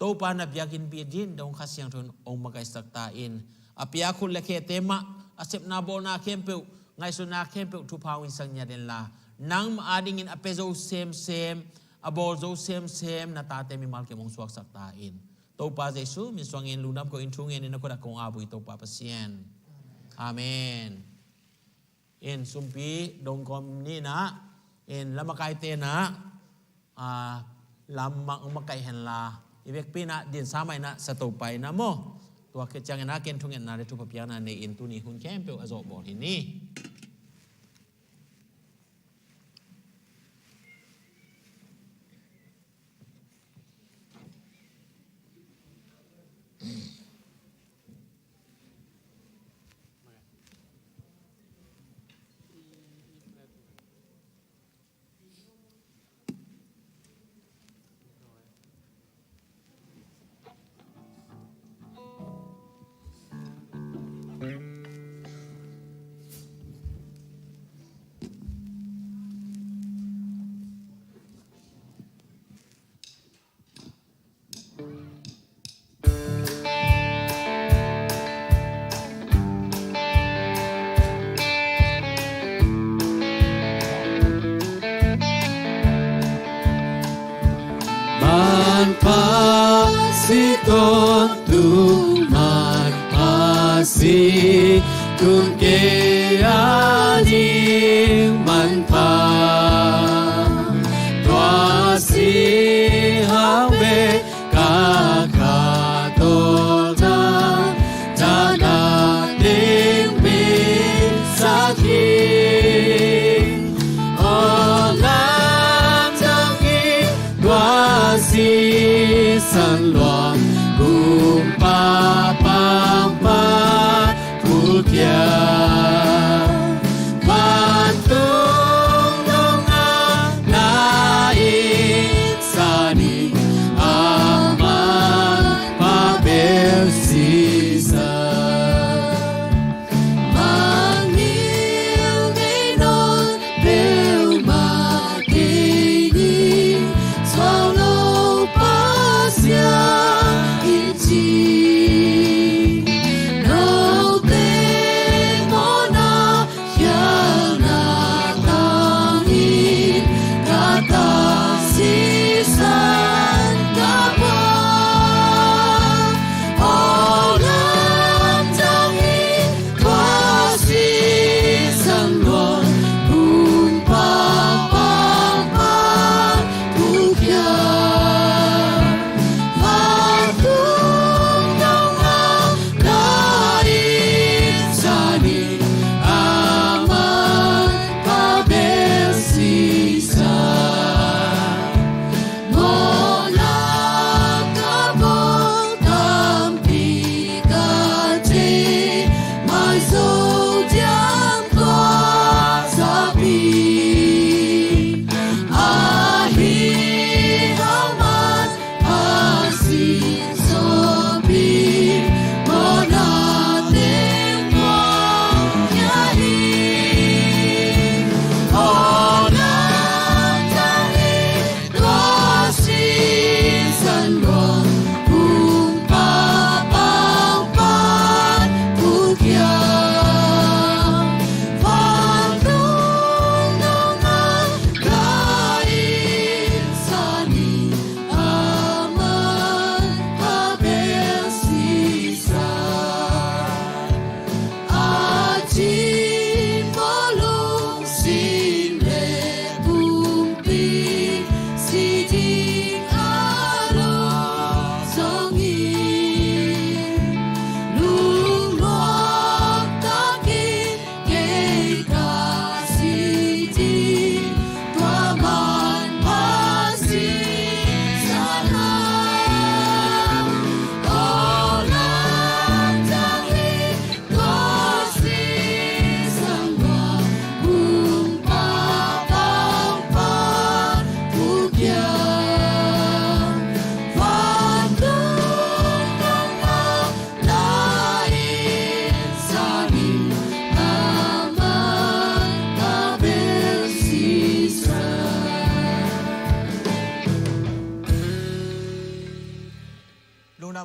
Topa, na biakinnpi a din dong Kha Siangtho in hong makaihsak ta in. A pia khut le khete mah, a sepna bawlna khempeuh, ngaihsutna khempeuh thupha hong hisak ngiat inla, nangmah adingin a pia zo semsem, a bawl zo semsem na tate mimal kim hong suaksak ta in. Topa Jesu min suangin lungdam ko-in, thungen in, na khut ah kong ap uh hi Topa Pasian. Amen. In sumpi dong kawm ni, na in lamakaite na, ah, lam mah hong makaih henla, i vekpi in ah dinsa mah in ah sa to pah in ah maw. Tua khit ciangin ah ken thungetna le thupha piakna nei-in tuni hun khempeuh a zawh bawl hi ni. Manpha si tawntung, manpha si tung, kei ading manpha. Tua si hang bek ka khat tawh na, na na ding mi sak hi. Aw lamdang in tua sisan luang, kumpa pampa pulkia. Vantung dong a na insa ni, a manpha bel sisan. Mangngilh nei nawn peuhmah kei ni, sau lo Pasian.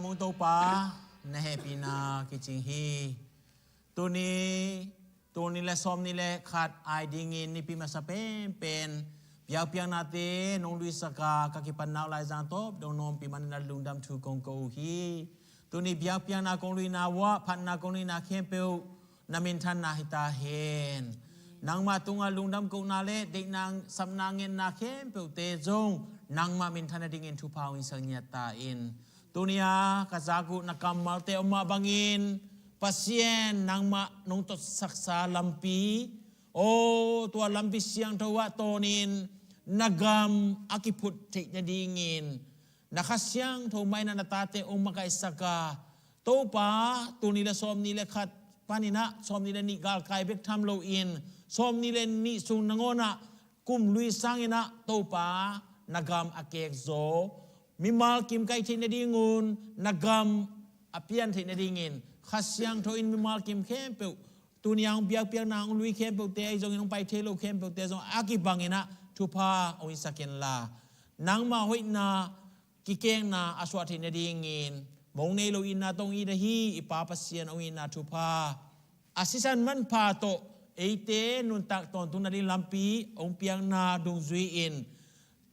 Mong Topa, na hehpihna kicing hi. Tuni, tul nih le sawmnih le khat ai dingin nipi masa penpen biakpiaknate nong luisak a, ka kipan nau laizang tawp dong nawmpi manin na lungdam thu kong ko uh hi. Tuni biakpiakna kong luina uah phatna kong luina khempeuh na minthanna hi ta hen. Nangmah tungah lungdam kohna le deihna, sapna, ngetna khempeuhte zong nangmah minthan nadingin thupha hong sak ngiat ta in. Tuni-a ka zak uh na kammalte om mah bangin Pasian nangmah nong totsaksa lampi, aw, tua lampi siangtho ah tawnin na gam a kiphut theih nadingin na Kha Siangtho mah in ah na tate hong makaihsak a, Topa, tul nih le sawmnih le khat panin ah sawmnih le nih galkai bek tham loin sawmnih le nih sung nangawn ah kum lui sangin ah Topa, na gam a kekzaw, mimal kim ka hih theih nadingun na gam a pian theih nadingin Kha Siangtho in mimal kim khempeuh, tuni a hong biakpiakna hong lui khempeuhte ahi zongin hong pai thei lo khempeuhte zong a kibangin ah thupha hong hisak inla, nangmah hoihna, kikekna a suah theih nadingin mong nei lo itna tawh hong it ahi i Pa Pasian hong itna thupha, a sisan manpha tawh eite nuntak tawntung nading lampi hong piakna dungzui-in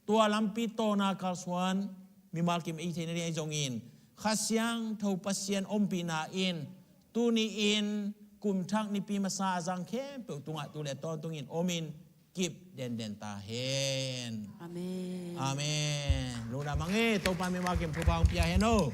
tua lampi tawna kalsuan mimal kim ei theih nading ahi zongin Kha Siangtho Pasian ompihna in tuni-in kumthak nipi masa a zang khempeuh tungah tu le tawntungin omin kip denden ta hen. Amen. Amen. Lungdam hang e, Topa mimal kim thupha hong pia hen o.